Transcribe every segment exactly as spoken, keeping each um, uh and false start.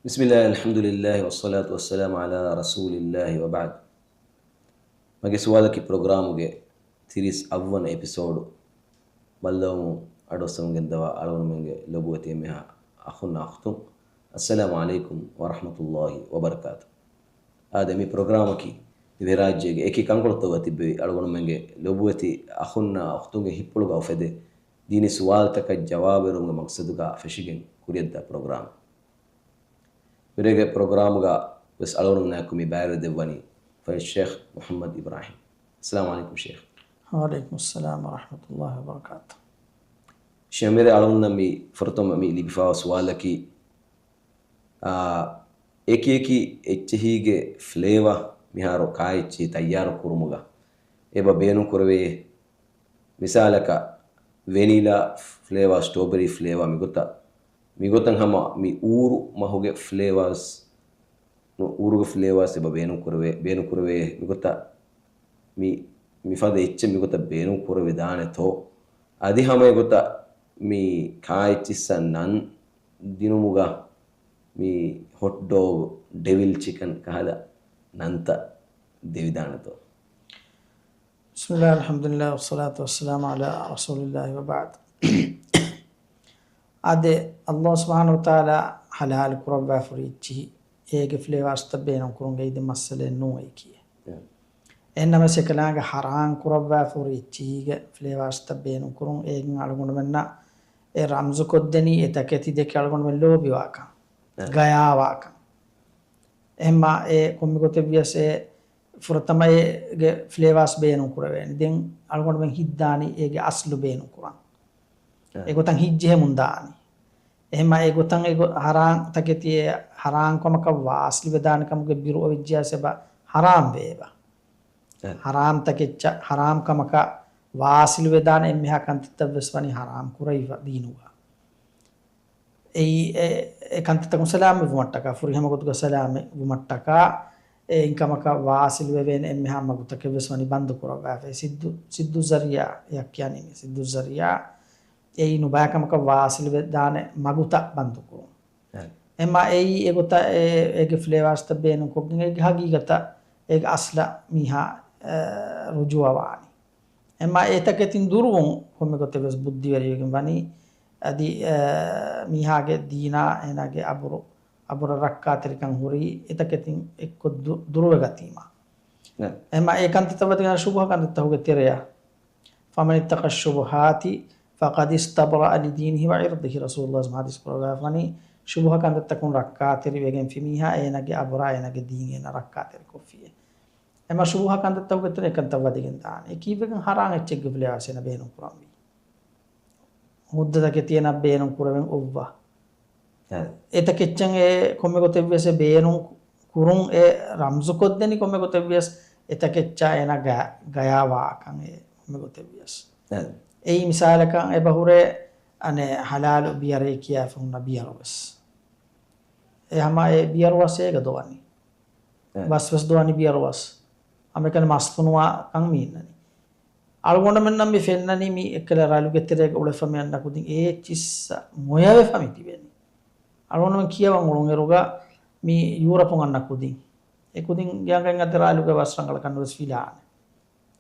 بسم الله، الحمد لله، والصلاة والسلام على رسول الله، وبعد. މަގެ ސުވާލަކީ ޕްރޮގްރާމުގެ ތިރީސް އަށްވަނަ އެޕިސޯޑު ބައްލަވަމުން އަޑުއައްސަމުން ގެންދަވާ އަޅުގަނޑުމެންގެ ލޮބުވެތި އެންމެހާ އަޚުންނާ އުޚްތުން، އައްސަލާމު ޢަލައިކުމް ވަރަޙްމަތުﷲި ވަބަރަކާތު. އާދެ، މި ޕްރޮގްރާމަކީ ދިވެހިރާއްޖޭގެ އެކި ކަންކޮޅުތަކުގަ ތިއްބެވި އަޅުގަނޑުމެންގެ ލޮބުވެތި އަޚުންނާ އުޚްތުންގެ ހިތްޕުޅުގަ އުފެދޭ ދީނީ ސުވާލުތަކަށް ޖަވާބު އެރުމުގެ މަޤްޞަދުގަ ފެށިގެން ކުރިއަށްދާ ޕްރޮގްރާމް. މިރޭގެ ޕްރޮގްރާމުގަ ވެސް އަޅުގަނޑުމެންނާއެކު މި ބައިވެރިވެދެއްވަނީ ފަޟީލަތު ޝޭޚް މުޙައްމަދު އިބްރާހީމް. އައްސަލާމު ޢަލައިކުމް ޝޭޚް. ވަޢަލައިކުމުއްސަލާމް ވަރަޙްމަތުﷲި ވަބަރަކާތު. ޝޭޚް، މިރޭ އަޅުގަނޑަށް މި ފުރަތަމަ މި ލިބިފައިވާ ސުވާލަކީ، އާ، އެކި އެކި އެއްޗެހީގެ ފްލޭވާ މިހާރު ކާއެއްޗެހި ތައްޔާރު ކުރުމުގަ އެބަ ބޭނުން ކުރެވޭ. މިސާލަކަށް، ވެނިލާ ފްލޭވާ، ސްޓްރޯބެރީ ފްލޭވާ، މިގޮތަށް، މިގޮތަށް ހަމަ މި އޫރު މަހުގެ ފްލޭވާސް، އޫރުގެ ފްލޭވާސް އެބަ ބޭނުން ކުރެވޭ، ބޭނުން ކުރެވޭ މިގޮތަށް މި، މިފަދަ އެއްޗެއް މިގޮތަށް ބޭނުން ކުރެވިދާނެތޯ؟ އަދި ހަމަ އެގޮތަށް މި ކާއެއްޗިއްސަށް ނަން ދިނުމުގަ މި ހޮޓް ޑޮގް، ޑެވިލް ޗިކަން ކަހަލަ ނަންތައް ދެވިދާނެތޯ؟ بسم الله، الحمد لله، والصلاة والسلام على رسول الله، وبعد. އާދެ، ﷲ ސުބްޙާނަހޫ ވަތަޢާލާ ޙަލާލު ކުރައްވާފަ ހުރި އެއްޗިހި އޭގެ ފްލޭވާސްތައް ބޭނުން ކުރުން އެއީ ދެން މައްސަލައެއް ނޫން އެއީކީ. އެހެންނަމަވެސް އެކަލާނގެ ޙަރާން ކުރައްވާފަ ހުރި އެއްޗިހީގެ ފްލޭވާސްތައް ބޭނުން ކުރުން އޭގެން އަޅުގަނޑުމެންނަށް އެ ރަމްޒު ކޮށްދެނީ އެ ތަކެތި ދެކެ އަޅުގަނޑުމެން ލޯބިވާކަން، ގަޔާވާކަން. އެހެންމާ އެ ކޮންމެ ގޮތެއްވިޔަސް އެ ފުރަތަމަ އޭގެ ފްލޭވާސް ބޭނުން ކުރެވޭނެ. ދެން އަޅުގަނޑުމެން ހިތްދާނީ އޭގެ އަސްލު ބޭނުން ކުރަން. އެގޮތަށް ހިތްޖެހެމުން ދާނީ. އެހެންމާ އެގޮތަށް އެ ގޮ-، ޙަރާން ތަކެތި އެ ޙަރާން ކަމަކަށް ވާސިލުވެދާނެ ކަމުގެ ބިރު އޮވެއްޖިޔަސް އެބަ ޙަރާން ވޭބަ. ޙަރާން ތަކެއްޗަށް ޙަރާން ކަމަކަށް ވާސިލުވެދާނެ އެންމެހާ ކަންތައްތައް ވެސް ވަނީ ޙަރާން ކުރެވިފަ ދީނުގަ. އެއީ، އެ، އެ ކަންތައްތަކުން ސަލާމަތް ވުމަށްޓަކާ، ފުރިހަމަ ގޮތުގަ ސަލާމަތް ވުމަށްޓަކާ، އެ އެއްކަމަކަށް ވާސިލުވެވޭނެ އެންމެހާ މަގުތަކެއް ވެސް ވަނީ ބަންދު ކުރައްވާފައި. ސިއްދު، ސިއްދު ޒަރިއާ ޔައްކިޔާނީ މި ސިއްދު ޒަރިއާ. އެއީ ނުބައި ކަމަކަށް ވާސިލުވެދާނެ މަގުތައް ބަންދު ކުރުން. އެހެންމާ އެއީ އެގޮތަށް އެ، އޭގެ ފްލޭވާސްތައް ބޭނުން ކޮށްގެން އޭގެ ހަގީގަތަށް އޭގެ އަސްލަށް މީހާ، އެ، ރުޖޫޢަވާނީ. އެމާ އެތަކެތިން ދުރުވުން ކޮންމެ ގޮތެއް ވެސް ބުއްދިވެރިވެގެން ވަނީ، އަދި، އެ، މީހާގެ ދީނާ އޭނާގެ އަބުރު، އަބުރަށް ރައްކާތެރިކަން ހުރީ އެތަކެތިން އެއްކޮށް ދު-، ދުރުވެގަތީމަ. އެމާ އެ ކަންތައްތައް ވަދެގެން ޝުބުހަ ކަންތައްތަކުގެ ތެރެއަށް، فمن اتقى الشبهات فقد استبرأ لدينه وعرضه، ރަސޫލުﷲ ޙަދީޘް ކުރައްވާފަނީ، ޝުބުހަ ކަންތައްތަކުން ރައްކާތެރިވެގެންފި މީހާ އޭނާގެ އަބުރާ އޭނާގެ ދީން އޭނާ ރައްކާތެރިކޮށްފިއޭ. އެމާ ޝުބުހަ ކަންތައްތަކުގެ ތެރެއަށް އެކަންތައް ވަދެގެން ދާނެ. އެ ކީއްވެގެން ޙަރާން އެއްޗެއްގެ ފްލޭވާސް އޭނަ ބޭނުން ކުރަންވީ؟ ހުއްދަ ތަކެތި އޭނަ ބޭނުން ކުރެވެން އޮއްވާ. އެތަކެއްޗަށް އެ ކޮންމެ ގޮތެއްވިޔަސް އެ ބޭނުން ކުރުން އެ ރަމްޒު ކޮށްދެނީ ކޮންމެ ގޮތެއްވިޔަސް އެތަކެއްޗާ އޭނަ ގަ-، ގަޔާވާކަން އެ ކޮންމެ ގޮތެއްވިޔަސް. އެއީ މިސާލަކަށް އެބަހުރޭ އަނެއް ޙަލާލު ބިޔަރޭ ކިޔާފަ ހުންނަ ބިޔަރު ވެސް. އެ ހަމަ އެ ބިޔަރު ވަސް އޭގަ ދޮވަނީ. އެ. ވަސް ވެސް ދޮވަނީ ބިޔަރު ވަސް. ހަމައެކަނި މަސް ފުނުވާ ކަން މި އިންނަނީ. އަޅުގަނޑުމެންނަށް މި ފެންނަނީ މި އެއްކަލަ ރަލުގެ ތެރޭގަ އުޅެފަ މި އަންނަ ކުދިން އޭ ޗިއްސަ މޮޔަވެފަ މި ތިބެނީ. އަޅުގަނޑުމެން ކިޔަވަން އުޅުން އިރުގަ މި ޔޫރަޕުން އަންނަ ކުދިން. އެ ކުދިންގެ އަނގައިން އަދި ރަލުގެ ވަސް ރަނގަޅަކަށް ނުވެސް ފިލާނެ.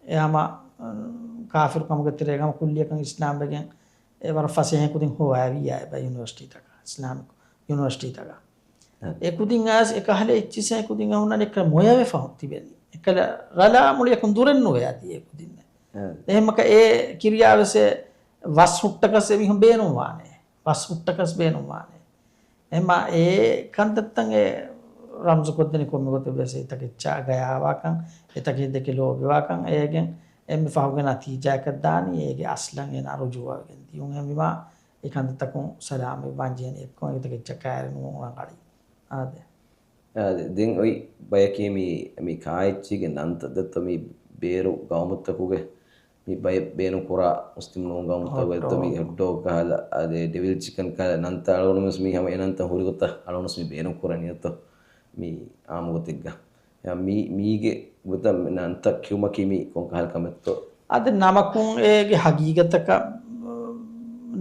އެ ހަމަ، އަ، ކާފިރު ކަމުގެ ތެރޭގަ ހަމަ ކުއްލިއަކަށް އިސްލާމްވެގެން އެ ވަރަށް ފަސޭހަ ކުދިން ހޮވާވިއްޔާ އެބަ ޔުނިވަރސިޓީތަކަށް، އިސްލާމިކް ޔުނިވަރސިޓީތަކަށް. އެ ކުދިން އައިސް އެކަހަލަ އެއްޗިސް އެ ކުދިން އެ ހުންނަނީ އެކަލަ މޮޔަވެފަ ތިބެނީ. އެކަލަ ރަލާ މުޅިއަކުން ދުރެއް ނުވޭ އަދި އެ ކުދިންނެއް. އެހެންމަކަ އެ ކިރިޔާ ވެސް އެ ވަސް ހުއްޓަކަސް އެ މީހުން ބޭނުންވާނެ. ވަސް ހުއްޓަކަސް ބޭނުންވާނެ. އެމާ އެ ކަންތައްތައް އެ ރަމްޒު ކޮށްދެނީ ކޮންމެ ގޮތެއް ވެސް އެތަކެއްޗާ ގަޔާވާކަން، އެތަކެތި ދެކެ ލޯބިވާކަން އޭގެން އެންމެ ފަހުގެ ނަތީޖާއަކަށް ދާނީ އޭގެ އަސްލަށް އޭނާ ރުޖޫޢަވެގެން ދިޔުން. އެހެންވީމާ އެ ކަންތައްތަކުން ސަލާމަތްވާން ޖެހޭނެ އެއްކޮށް އެތަކެއްޗަށް ކައިރިނުވުން ރަނގަޅީ. އާދެ. އާދެ، ދެން އޮތް ބަޔަކީ މި، މި ކާއެއްޗީގެ ނަންތައް ދެއްތޯ މި ބޭރު ގައުމުތަކުގެ މި ބައެއް ބޭނުންކުރާ މުސްލިމް ނޫން ގައުމުތަކުގެ ދެއްތޯ މި ހޮޓް ޑޮގް ކަހަލަ، އާދެ، ޑެވިލް ޗިކަން ކަހަލަ ނަންތައް އަޅުގަނޑު ވެސް މީ ހަމަ އެ ނަންތައް ހުރި ގޮތަށް އަޅުގަނޑު ވެސް މި ބޭނުން ކުރަނީ ދެއްތޯ މި އާއްމު ގޮތެއްގަ. އެ މީ، މީގެ ގޮތަށް މި ނަންތައް ކިޔުމަކީ މީ ކޮން ކަހަލަ ކަމެއްތޯ؟ އާދެ، ނަމަކުން އޭގެ ހަގީގަތަކަށް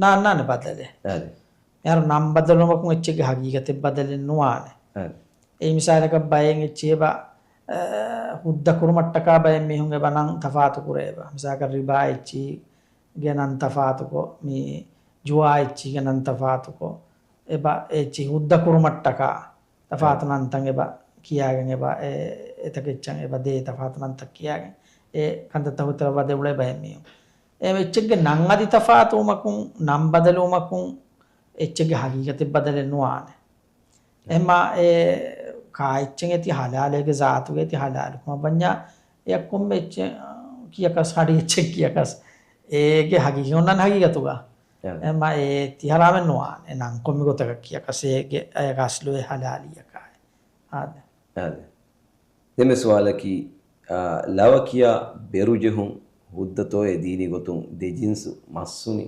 ނާންނާނެ ބަދަލެއް. އާދެ. މިހާރު ނަން ބަދަލުވުމަކުން އެއްޗެއްގެ ހަގީގަތެއް ބަދަލެއް ނުވާނެ. އެއީ މިސާލަކަށް ބައެއް އެއްޗެއް އެބަ، އަ، ހުއްދަ ކުރުމަށްޓަކާ ބައެއް މީހުން އެބަ ނަން ތަފާތު ކުރޭ އެބަ. މިސާލަކަށް ރިބާ އެއްޗީގެ ނަން ތަފާތުކޮށް، މި ޖުވާ އެއްޗީގެ ނަން ތަފާތުކޮށް، އެބަ އެއްޗިހި ހުއްދަ ކުރުމަށްޓަކާ ތަފާތު ނަންތައް އެބަ ކިޔާގެން އެބަ އެ، އެތަކެއްޗަށް އެބަ ދޭ ތަފާތު ނަންތައް ކިޔާގެން އެ ކަންތައްތައް ހުއްދަ ބަދަލު އެބަ އެ މީހުން. އެ އެއްޗެއްގެ ނަން އަދި ތަފާތުވުމަކުން، ނަން ބަދަލުވުމަކުން އެއްޗެއްގެ ހަގީގަތެއް ބަދަލެއް ނުވާނެ. އެހެންމާ އެ ކާ އެއްޗެއް އެތި ހަލާލޭގެ ޒާތުގަ އެތި ހަލާލު ކަމަށް ބަންޏާ އެއަށް ކޮންމެ އެއްޗެއް ކިޔަކަސް ހަޑި އެއްޗެއް ކިޔަކަސް އޭގެ ހަގީގަތު އޮންނާނެ ހަގީގަތުގަ. އެހެންމާ އެ ތި ހަރާމެއް ނުވާނެ. ނަން ކޮންމެ ގޮތަކަށް ކިޔަކަސް އޭގެ އަޔަގަ އަސްލު އެ ހަލާލީއަކާ. އާދެ. އާދެ. ދެންމެ ސުވާލަކީ، އާ، ލަވަ ކިޔާ ބެރު ޖެހުން ހުއްދަތޯއޭ ދީނީ ގޮތުން ދެ ޖިންސު މައްސުނި،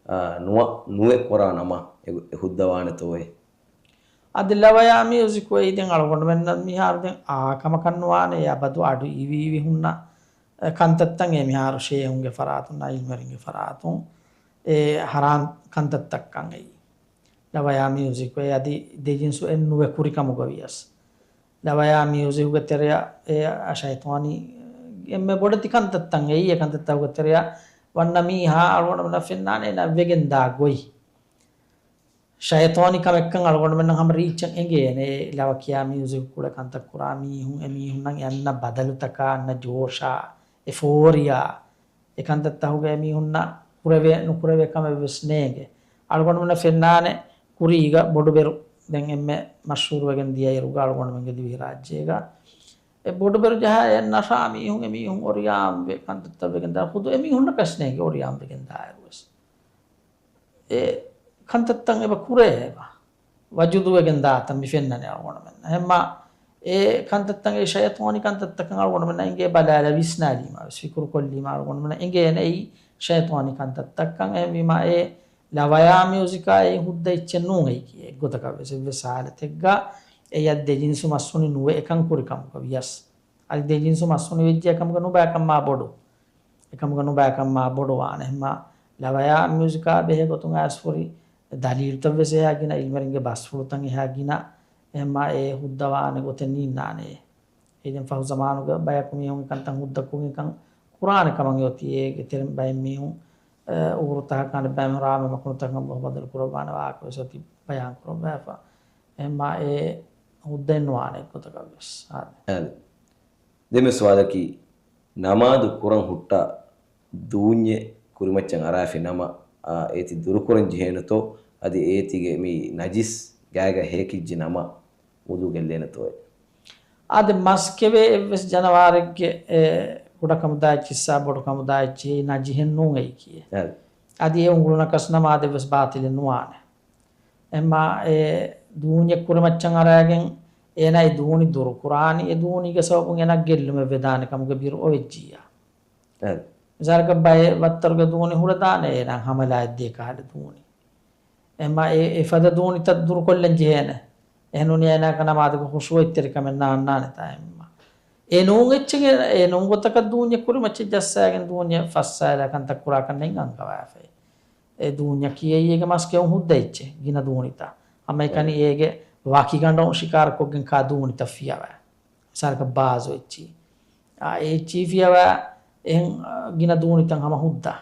އާ، ނުވަ-، ނުވެ ކޮރާ ނަމަ އެ ހުއްދަވާނެތޯއޭ؟ އަދި ލަވަޔާ މިއުޒިކު އެއީ ދެން އަޅުގަނޑުމެންނަށް މިހާރު ދެން އާ ކަމަކަށް ނުވާނެ. އެ އަބަދު އަޑު އިވި އިވި ހުންނަ، އެ، ކަންތައްތައް އެ މިހާރު ޝޭހުންގެ ފަރާތުން، އިލްމުވެރިންގެ ފަރާތުން އެ ހަރާން ކަންތައްތައްކަން އެއީ. ލަވަޔާ މިއުޒިކު އެ އަދި ދެ ޖިންސު އެއް ނުވެ ކުރިކަމުގަ ވިޔަސް. ލަވަޔާ މިއުޒިކުގެ ތެރެއަށް އެ ޝައިޠާނީ އެންމެ ބޮޑެތި ކަންތައްތައް އެއީ. އެ ކަންތައްތަކުގެ ތެރެއަށް ވަންނަ މީހާ އަޅުގަނޑުމެންނަށް ފެންނާނެ އޭނާ ވެގެން ދާ ގޮތް. ޝައިޠާނީ ކަމެއްކަން އަޅުގަނޑުމެންނަށް ހަމަ ރީއްޗަށް އެނގޭނެ. އެ ލަވަ ކިޔާ މިއުޒިކު ކުޅެ ކަންތައް ކުރާ މީހުން، އެ މީހުންނަށް އެ އަންނަ ބަދަލުތަކާ، އަންނަ ޖޯޝާ، އެ ފޯރިއާ، އެ ކަންތައްތަކުގަ އެ މީހުންނަށް ކުރެވޭ ނުކުރެވޭ ކަމެއް ވެސް ނޭނގެ. އަޅުގަނޑުމެންނަށް ފެންނާނެ ކުރީގަ ބޮޑުބެރު ދެން އެންމެ މަޝްހޫރުވެގެން ދިޔައިރުގަ އަޅުގަނޑުމެންގެ ދިވެހިރާއްޖޭގަ އެ ބޮޑުބެރު ޖަހާ އެ ނަށާ މީހުން، އެ މީހުން އޮރިޔާންވެ ކަންތައްތައް ވެގެން ދާ ޚުދު އެ މީހުންނަކަށް ނޭނގެ އޮރިޔާން ވެގެން ދާއިރު ވެސް. އެ ކަންތައްތައް އެބަ ކުރޭ އެބަ. ވަޖުދުވެގެން ދާތަން މި ފެންނަނީ އަޅުގަނޑުމެންނަށް. އެހެންމާ އެ ކަންތައްތައް އެ ޝައިޠާނީ ކަންތައްތަކަށް އަޅުގަނޑުމެންނަށް އެނގޭ ބަލާލާ ވިސްނާލީމާ ވެސް ފިކުރު ކޮށްލީމާ އަޅުގަނޑުމެންނަށް އެނގޭނެ އެއީ ޝައިޠާނީ ކަންތައްތައްކަން. އެހެންވީމާ އެ ލަވަޔާ މިއުޒިކާ އެއީ ހުއްދަ އެއްޗެއް ނޫން އެއީކީ. އެއްގޮތަކަށް ވެސް އެއްވެސް ހާލަތެއްގަ އެއީ އަދި ދެ ޖިންސު މައްސުނި ނުވެ އެކަން ކުރި ކަމުގަ ވިޔަސް. އަދި ދެ ޖިންސު މައްސުނި ވެއްޖެ އެކަމުގަ ނުބައި ކަން މާ ބޮޑު. އެކަމުގަ ނުބައި ކަން މާ ބޮޑު ވާނެ. އެހެންމާ ލަވަޔާ މިއުޒިކާ ބެހޭ ގޮތުން އައިސް ފުރި ދަލީލުތައް ވެސް އެހާ ގިނަ، އިލްމުވެރިންގެ ބަސްފުޅުތައް އެހާ ގިނަ. އެހެންމާ އެ ހުއްދަވާނެ ގޮތެއް ނީންނާނެ. އެ ދެން ފަހު ޒަމާނުގަ ބަޔަކު މީހުން އެކަންތައް ހުއްދަ ކުރިން އެކަން ކުރާނެ ކަމަށް އެ އޮތީ. އޭގެ ތެރެއިން ބައެއް މީހުން، އެ، އުހުރު ތަހަކާނެ ބައެއް ރާމެ މަކުނުތަކަށް ބަދަލު ކުރައްވާނެ ވާހަކަ ވެސް އޮތީ ބަޔާން ކުރައްވާފަ. އެހެންމާ އެ ހުއްދައެއް ނުވާނެ އެއްގޮތަކަށް ވެސް. އާދެ. އާދެ. ދެންމެ ސުވާލަކީ، ނަމާދު ކުރަން ހުއްޓާ ދޫންޏެއް ކުރިމައްޗަށް އަރާފި ނަމަ، އާ، އޭތި ދުރުކުރަން ޖެހޭނެތޯ؟ އަދި އޭތިގެ މި ނަޖިސް ގާގަ ހޭކިއްޖެ ނަމަ ވުޟޫ ގެއްލޭނެތޯއޭ؟ އާދެ، މަސް ކެވޭ އެއްވެސް ޖަނަވާރެއްގެ، އެ، ކުޑަކަމުދާ އެއްޗިއްސާ ބޮޑުކަމުދާ އެއްޗިހި ނަޖިހެއް ނޫން އެއީކީ. އާދެ. އަދި އެ އުނގުޅުނަކަސް ނަމާދެއްވެސް ބާތިލެއް ނުވާނެ. އެހެންމާ އެ ދޫންޏެއް ކުރިމައްޗަށް އަރާގެން އޭނާ އެ ދޫނި ދުރުކުރާނީ އެ ދޫނީގެ ސަބަބުން އޭނާ ގެއްލުމެއް ވެދާނެ ކަމުގެ ބިރު އޮވެއްޖިއްޔާ. އެ. މިސާލަކަށް ބައެއް ވައްތަރުގެ ދޫނި ހުޅަދާނެ އޭނާ ހަމަލާއެއް ދޭ ކަހަލަ ދޫނި. އެހެންމާ އެ އެފަދަ ދޫނިތައް ދުރުކޮށްލަން ޖެހޭނެ. އެހެންނޫނީ އޭނާގެ ނަމާދުގެ ޚުޝޫޢަތްތެރިކަމެއް ނާންނާނެތާ އެހެންމާ. އެ ނޫން އެއްޗެއް، އެ ނޫން ގޮތަކަށް ދޫންޏެއް ކުރިމައްޗަށް ޖައްސާގެން ދޫންޏެއް ފައްސާލާ ކަންތައް ކުރާކަށް ނެތް އަންގަވާފައި. އެ ދޫންޏަކީ އެއީ އޭގެ މަސް ކެއުން ހުއްދަ އެއްޗެއް، ގިނަ ދޫނިތައް. ހަމައެކަނި އޭގެ ވަކިގަނޑު ޝިކާރަކޮށްގެން ކާ ދޫނިތައް ފިޔަވާ. މިސާލަކަށް ބާޒު އެއްޗި. އާ، އެ އެއްޗި ފިޔަވާ އެހެން، އާ، ގިނަ ދޫނިތައް ހަމަ ހުއްދަ.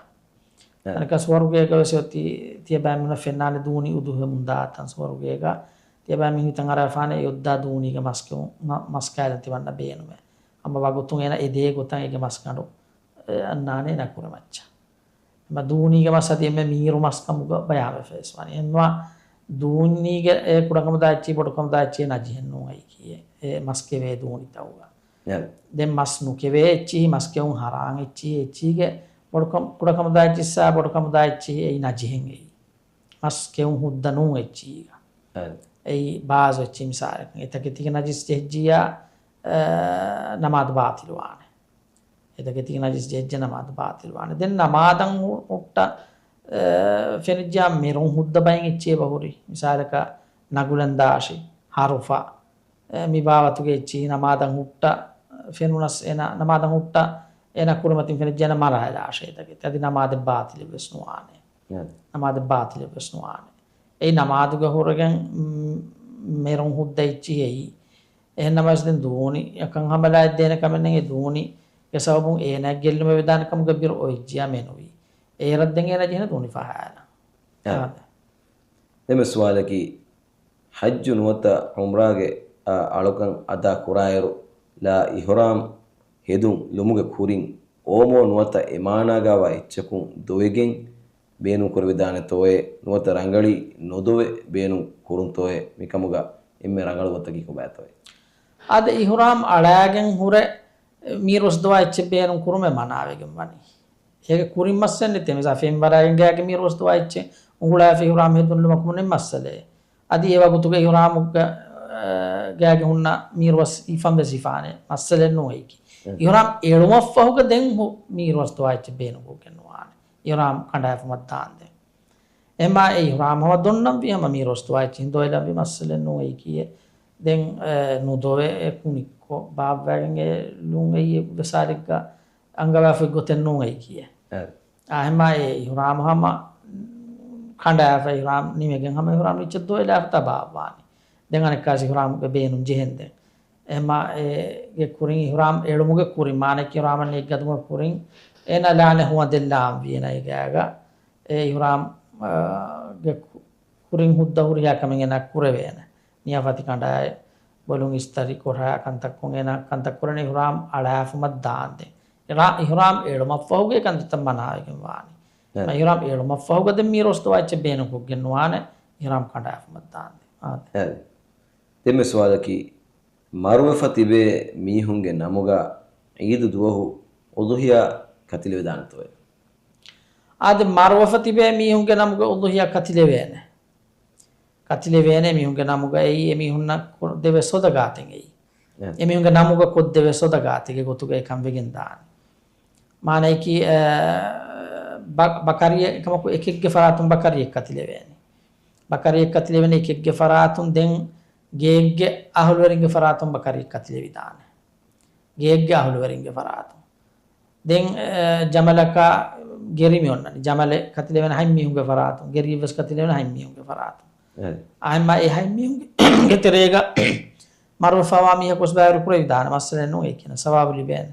އަނެކާ ސުވަރުގޭގަ ވެސް އޮތީ ތިޔަބައިމީހުންނަށް ފެންނާނެ ދޫނި އުދުހުވެމުން ދާތަން ސުވަރުގޭގަ. ތިޔަބައިމީހުން ހިތަށް އަރާފާނެ އެ އޮއްދާ ދޫނީގެ މަސް ކެއުން، މަ-، މަސް ކާލަން ތިމަންނަ ބޭނުމޭ. ހަމަ ވަގުތުން އޭނަ އެދޭ ގޮތަށް އޭގެ މަސްގަނޑު، އެ، އަންނާނެ އޭނަ ކުރިމައްޗަށް. އެމަ ދޫނީގެ މަސް އަދި އެންމެ މީރު މަސް ކަމުގަ ބަޔާންވެފަ ވެސް ވާނީ. އެންމެ ދޫނީގެ އެ ކުޑަކަމުދާ އެއްޗި ބޮޑުކަމުދާ އެއްޗި ނަޖިހެއް ނޫން އެއީކީ. އެ މަސް ކެވޭ ދޫނިތަކުގަ. އެ. ދެން މަސް ނުކެވޭ އެއްޗިހި، މަސް ކެއުން ހަރާން އެއްޗިހި، އެއްޗީގެ ބޮޑުކަމު-، ކުޑަކަމުދާ އެއްޗިއްސާ ބޮޑުކަމުދާ އެއްޗިހި އެއީ ނަޖިހެއް އެއީ. މަސް ކެއުން ހުއްދަ ނޫން އެއްޗީގަ. އެ. އެއީ ބާޒު އެއްޗިހި މިސާލަކަށް. އެތަކެތީގެ ނަޖިސް ޖެހިއްޖިއްޔާ، އެ، ނަމާދު ބާތިލުވާނެ. އެތަކެތީގެ ނަޖިސް ޖެހިއްޖެ ނަމާދު ބާތިލުވާނެ. ދެން ނަމާދަށް ހު-، ހުއްޓަ، އެ، ފެނިއްޖެއްޔާ މިރުން ހުއްދަ ބައިން އެއްޗެއް އެބަހުރި. މިސާލަކަށް ނަގުލަން ދާށި، ހަރުފަ، އެ، މި ބާވަތުގެ އެއްޗިހި ނަމާދަށް ހުއްޓަ ފެނުނަސް އޭނަ، ނަމާދަށް ހުއްޓަ އޭނަ ކުރިމަތިން ފެނިއްޖެ އޭނަ މަރާލާށޭ އެތަކެތި. އަދި ނަމާދެއް ބާތިލެއް ވެސް ނުވާނެ. އެ. ނަމާދެއް ބާތިލެއް ވެސް ނުވާނެ. އެއީ ނަމާދުގަ ހުރެގެން، މް، މެރުން ހުއްދަ އެއްޗިހި އެއީ. އެހެން ނަމަވެސް ދެން ދޫނި އެކަން ހަމަލާ އެއްދޭނެ ކަމެއް ނެތް. އެ ދޫނި ގެ ސަބަބުން އޭނާ ގެއްލުމެއް ވެދާނެ ކަމުގަ ބިރު އޮތްޖިޔާ މެނުވީ. އޭރަށް ދެން އޭނާ ޖެހެނީ ދޫނި ފަހާލަން. އާ. އާދެ. ދެން ސުވާލަކީ، ޙައްޖު ނުވަތަ ޢުމްރާގެ، އާ، އަޅުކަން އަދާ ކުރާއިރު، ލާ އިޙްރާމް ހެދުން ލުމުގެ ކުރިން އޯމޯ ނުވަތަ އެ މާނާގާވާ އެއްޗަކުން ދޮވެގެން ބޭނުން ކުރެވިދާނެތޯއޭ، ނުވަތަ ރަނގަޅީ ނުދޮވެ ބޭނުން ކުރުންތޯއޭ، މިކަމުގަ އެންމެ ރަނގަޅު ގޮތަކީ ކޮބާތޯއޭ؟ އާދެ، އިޙްރާމް އަޅާގެން ހުރެ މީރުވަސް ދޮވާ އެއްޗެއް ބޭނުން ކުރުމެއް މަނާވެގެން ވަނީ. އޭގެ ކުރިން މައްސަލައެއް ނެތޭ. މިސާ ފެންވަރާގެން ގާގެ މީރުވަސް ދޮވާ އެއްޗެއް އުނގުޅާފަ އިޙްރާމް ހެދުން ލުމަކު ނެތް މައްސަލައެއް. އަދި އެ ވަގުތުގެ އިޙްރާމުގަ، އަ، ގާގެ ހުންނަ މީރުވަސް ހިފަން ވެސް ހިފާނެ މައްސަލައެއް ނޫން އެއީކީ. އެ. އިޙްރާމް އެޅުމަށްފަހުގަ ދެން ހު-، މީރުވަސް ދޮވާ އެއްޗެއް ބޭނުންކޮށްގެން ނުވާނެ. އިޙްރާމް ކަނޑާފަ މައްދާންދެން. އެމާ އެ އިޙްރާމް ހަމަ ދޮންނަންވީ ހަމަ މީރުވަސް ދޮވާ އެއްޗެއް ހިނދު އޮތްލަންވީ މައްސަލައެއް ނޫން އެއީކީއެއް. ދެން، އެ، ނުދޮވެ އެ ކުނިއްކޮށް ބާއްވައިގެން އެ ލުން އެއީ އެއްވެސް ހާލެއްގަ އަންގަވާފައި ގޮތެއް ނޫން އެއީކީއެއް. އެ. އާ، އެމާ އެ އިޙްރާމް ހަމަ ކަނޑާފަ އިޙްރާމް ނިމިގެން ހަމަ އިޙްރާމް އެއްޗެއް ދޮވެލާފަ ތަބާވާނީ. ދެން އަނެއްކާސް އިޙްރާމްގެ ބޭނުން ޖެހެންދެން. އެމާ އޭގެ ކުރިން އިޙްރާމް އެޅުމުގެ ކުރިން މާނައަކީ އިޙްރާމަށް ނޭއްގަދުމުގެ ކުރިން އޭނާ ލާނެ ހުވަނދެއް ލާންވީ އޭނާ އެގާގަ. އެ އިޙްރާމް، އާ، ގެ ކު-، ކުރިން ހުއްދަ ހުރިހާ ކަމެއް އޭނާ ކުރެވޭނެ. ނިޔާފަތި ކަނޑާއި ބޮލުން އިސްތަށި ކޮށާ ކަންތައްކޮށް އޭނާ ކަންތައް ކުރަނީ އިޙްރާމް އަޅާފަ މައްދާންދެން. އިޙްރާ-، އިޙްރާމް އެޅުމަށްފަހުގެ ކަންތައްތައް މަނާވެގެން ވާނީ. އެ. އިޙްރާމް އެޅުމަށްފަހުގަ ދެން މީރުވަސް ދޮވާ އެއްޗެއް ބޭނުންކޮށްގެން ނުވާނެ. އިޙްރާމް ކަނޑާފަ މައްދާންދެން. އާދެ. އެ. ދެންމެ ސުވާލަކީ، މަރުވެފަ ތިބޭ މީހުންގެ ނަމުގަ ޢީދު ދުވަހު އުޟުޙިޔާ ކަތިލެވިދާނެތޯއޭ؟ އާދެ، މަރުވެފަ ތިބޭ މީހުންގެ ނަމުގަ އުޟުޙިޔާ ކަތިލެވޭނެ. ކަތިލެވޭނެ މީހުންގެ ނަމުގަ އެއީ އެމީހުންނަށް ކޮށްދެވޭ ޞަދަޤާތެއް އެއީ. އެ. އެމީހުންގެ ނަމުގަ ކޮށްދެވޭ ޞަދަޤާތެއްގެ ގޮތުގަ އެކަން ވެގެން ދާނެ. މާނައަކީ، އަ، ބަ-، ބަކަރިއެއް ކަމަކު އެކެއްގެ ފަރާތުން ބަކަރިއެއް ކަތިލެވޭނެ. ބަކަރިއެއް ކަތިލެވޭނެ އެކެއްގެ ފަރާތުން، ދެން ގެއެއްގެ އަހުލުވެރިންގެ ފަރާތުން ބަކަރިއެއް ކަތިލެވިދާނެ. ގެއެއްގެ އަހުލުވެރިންގެ ފަރާތުން. ދެން، އެ، ޖަމަލަކާ ގެރި މި އޮންނަނީ. ޖަމަލެއް ކަތިލެވޭނެ ހަތް މީހުންގެ ފަރާތުން. ގެރިއެއްވެސް ކަތިލެވޭނެ ހަތް މީހުންގެ ފަރާތުން. އެ. އާއިމާ އެ ހަތް މީހުންގެ ތެރޭގަ މަރުވެފަވާ މީހަކު ވެސް ބައިވެރި ކުރެވިދާނެ. މައްސަލައެއް ނޫން އެކިނަ ސަވާބު ލިބޭނެ.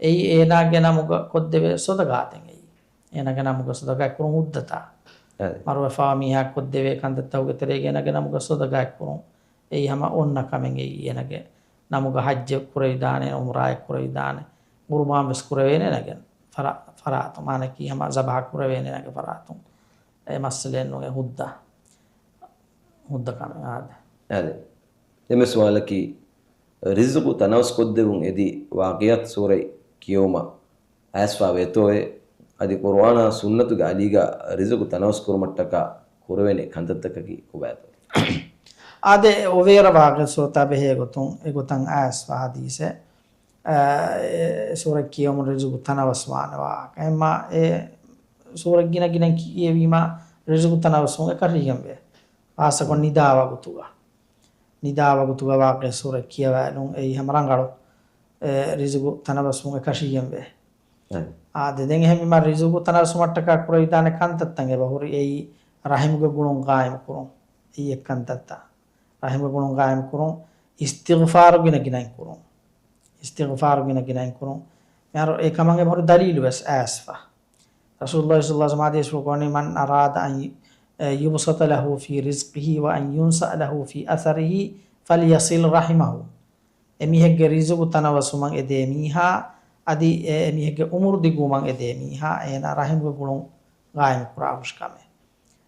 އެއީ އޭނާގެ ނަމުގަ ކޮށްދެވޭ ޞަދަޤާތެއް އެއީ. އޭނާގެ ނަމުގަ ޞަދަޤާތް ކުރުން ހުއްދަތާ. އެ. މަރުވެފަވާ މީހާ ކޮށްދެވޭ ކަންތައްތަކުގެ ތެރޭގަ އޭނާގެ ނަމުގަ ޞަދަޤާތް ކުރުން. އެއީ ހަމަ އޮންނަ ކަމެއް އެއީ. އޭނާގެ ނަމުގަ ޙައްޖެއް ކުރެވިދާނެ، ޢުމްރާއެއް ކުރެވިދާނެ، ޤުރުބާން ވެސް ކުރެވޭނެ އޭނާގެ ފަރާ-، ފަރާތުން. މާނައަކީ ހަމަ ޒަބަޙަ ކުރެވޭނެ އޭނާގެ ފަރާތުން. އެ މައްސަލައެއް ނޫން އެ ހުއްދަ. ހުއްދަ ކަމެއް އާދެ. އާދެ. ދެންމެ ސުވާލަކީ، ރިޒުގު ތަނަވަސްކޮށްދެވުން އެދި ވާޤިޢަތު ސޫރަތް ކިޔެވުމަށް އައިސްފާވޭތޯއޭ؟ އަދި ޤުރުއާނާ ސުންނަތުގެ އަލީގަ ރިޒުގު ތަނަވަސްކުރުމަށްޓަކާ ކުރެވޭނެ ކަންތައްތަކަކީ ކޮބާތޯ؟ އާދެ، އޮވޭރަ ވާޤިޢަ ސޫރަތާ ބެހޭ ގޮތުން އެގޮތަށް އައިސްފާ ޙަދީޘެއް، އާ، އެ ސޫރަތް ކިޔެވުމުން ރިޒުގު ތަނަވަސްވާނެ ވާހަކަ. އެމާ އެ ސޫރަތް ގިނަ ގިނައިން ކިޔެވީމާ ރިޒުގު ތަނަވަސްވުން އެކަށީގެންވޭ. ޚާއްޞަކޮށް ނިދާ ވަގުތުގަ. ނިދާ ވަގުތުގަ ވާޤިޢަ ސޫރަތް ކިޔަވާލުން އެއީ ހަމަ ރަނގަޅު، އެ، ރިޒުގު ތަނަވަސްވުން އެކަށީގެންވޭ. އެ. އާދެ، ދެން އެހެންވީމާ ރިޒުގު ތަނަވަސްވުމަށްޓަކާ ކުރެވިދާނެ ކަންތައްތައް އެބަހުރި އެއީ ރަޙިމުގެ ގުޅުން ޤާއިމުކުރުން. އެއީ އެއްކަންތައްތައް. ރަޙިމުގެ ގުޅުން ޤާއިމުކުރުން، އިސްތިޣްފާރު ގިނަ ގިނައިން ކުރުން. އިސްތިޣްފާރު ގިނަ ގިނައިން ކުރުން. މިހާރު އެ ކަމަށް އެބަހުރި ދަލީލު ވެސް އައިސްފަ. ރަސޫލުﷲ ޞައްލަﷲ ޢަލައިހި ވަސައްލަމަ ޙަދީޘްފުޅު ކުރަނީ، "من أراد أن يبسط له في رزقه وأن ينسأ له في أثره فليصل رحمه." އެމީހެއްގެ ރިޒުގު ތަނަވަސްވުމަށް އެދޭ މީހާ، އަދި އެ، އެމީހެއްގެ ޢުމުރު ދިގުވުމަށް އެދޭ މީހާ، އޭނާ ރަޙިމުގެ ގުޅުން ޤާއިމު ކުރާ ހުށިކަމެއް.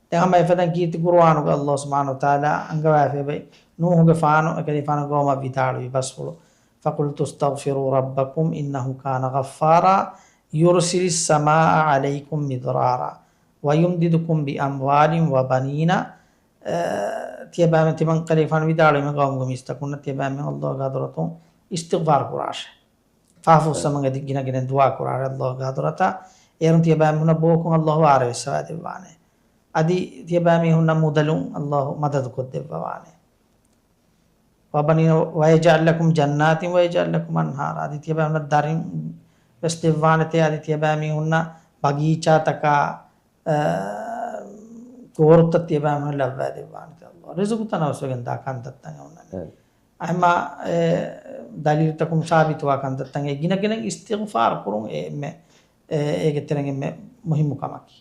ދެން ހަމަ އެފަދަ ކީރިތި ޤުރުއާނުގަ ﷲ ސުބްޙާނަހޫ ވަތަޢާލާ އަންގަވާފައި ނޫޙުގެފާނު އެކަލޭގެފާނުގެ ޤައުމަށް ވިދާޅުވި ބަސްފުޅު، "فقلت استغفروا ربكم إنه كان غفارا يرسل السماء عليكم مدرارا ويمددكم بأموال وبنين." އަ، ތިޔަބައިމީހުން ތިމަން ކަލޭގެފާނު ވިދާޅުވީމަ ޤައުމުގެ މީސްތަކުންނަށް ތިޔަބައިމީހުން ﷲ ގެ ޙަޟްރަތުން އިސްތިޣްފާރު ކުރާށޭ. ފާފަ ފުއްސަމުން އެދި ގިނަ ގިނަ ދުޢާ ކުރާށޭ ﷲ ގެ ޙަޟްރަތަށް. އޭރުން ތިޔަބައިމީހުންނަށް ބޯކޮށް ﷲ އާރަވެއްސަވާ ދެއްވާނެ. އަދި ތިޔަބައިމީހުންނަށް މުދަލުން ﷲ މަދަދު ކޮށްދެއްވަވާނެ. وبنين ويجعل لكم جنات ويجعل لكم أنهارا. އަދި ތިޔަބައިމީހުންނަށް ދަރިން ވެސް ދެއްވާނެތޭ. އަދި ތިޔަބައިމީހުންނަށް ބަގީޗާތަކާ، އަ، ފޯރުތައް ތިޔަބައިމީހުން ލައްވައިދެއްވާނެތީ އައްލާހު. ރިޒުގު ތަނަވަސްވެގެން ދާ ކަންތައްތައް އެ އޮންނަނީ. އެ. އެހެންމާ، އެ، ދަލީލުތަކުން ސާބިތުވާ ކަންތައްތައް އެ ގިނަ ގިނައިން އިސްތިޣްފާރު ކުރުން އެ އެންމެ، އެ، އޭގެ ތެރެއިން އެންމެ މުހިއްމު ކަމަކީ.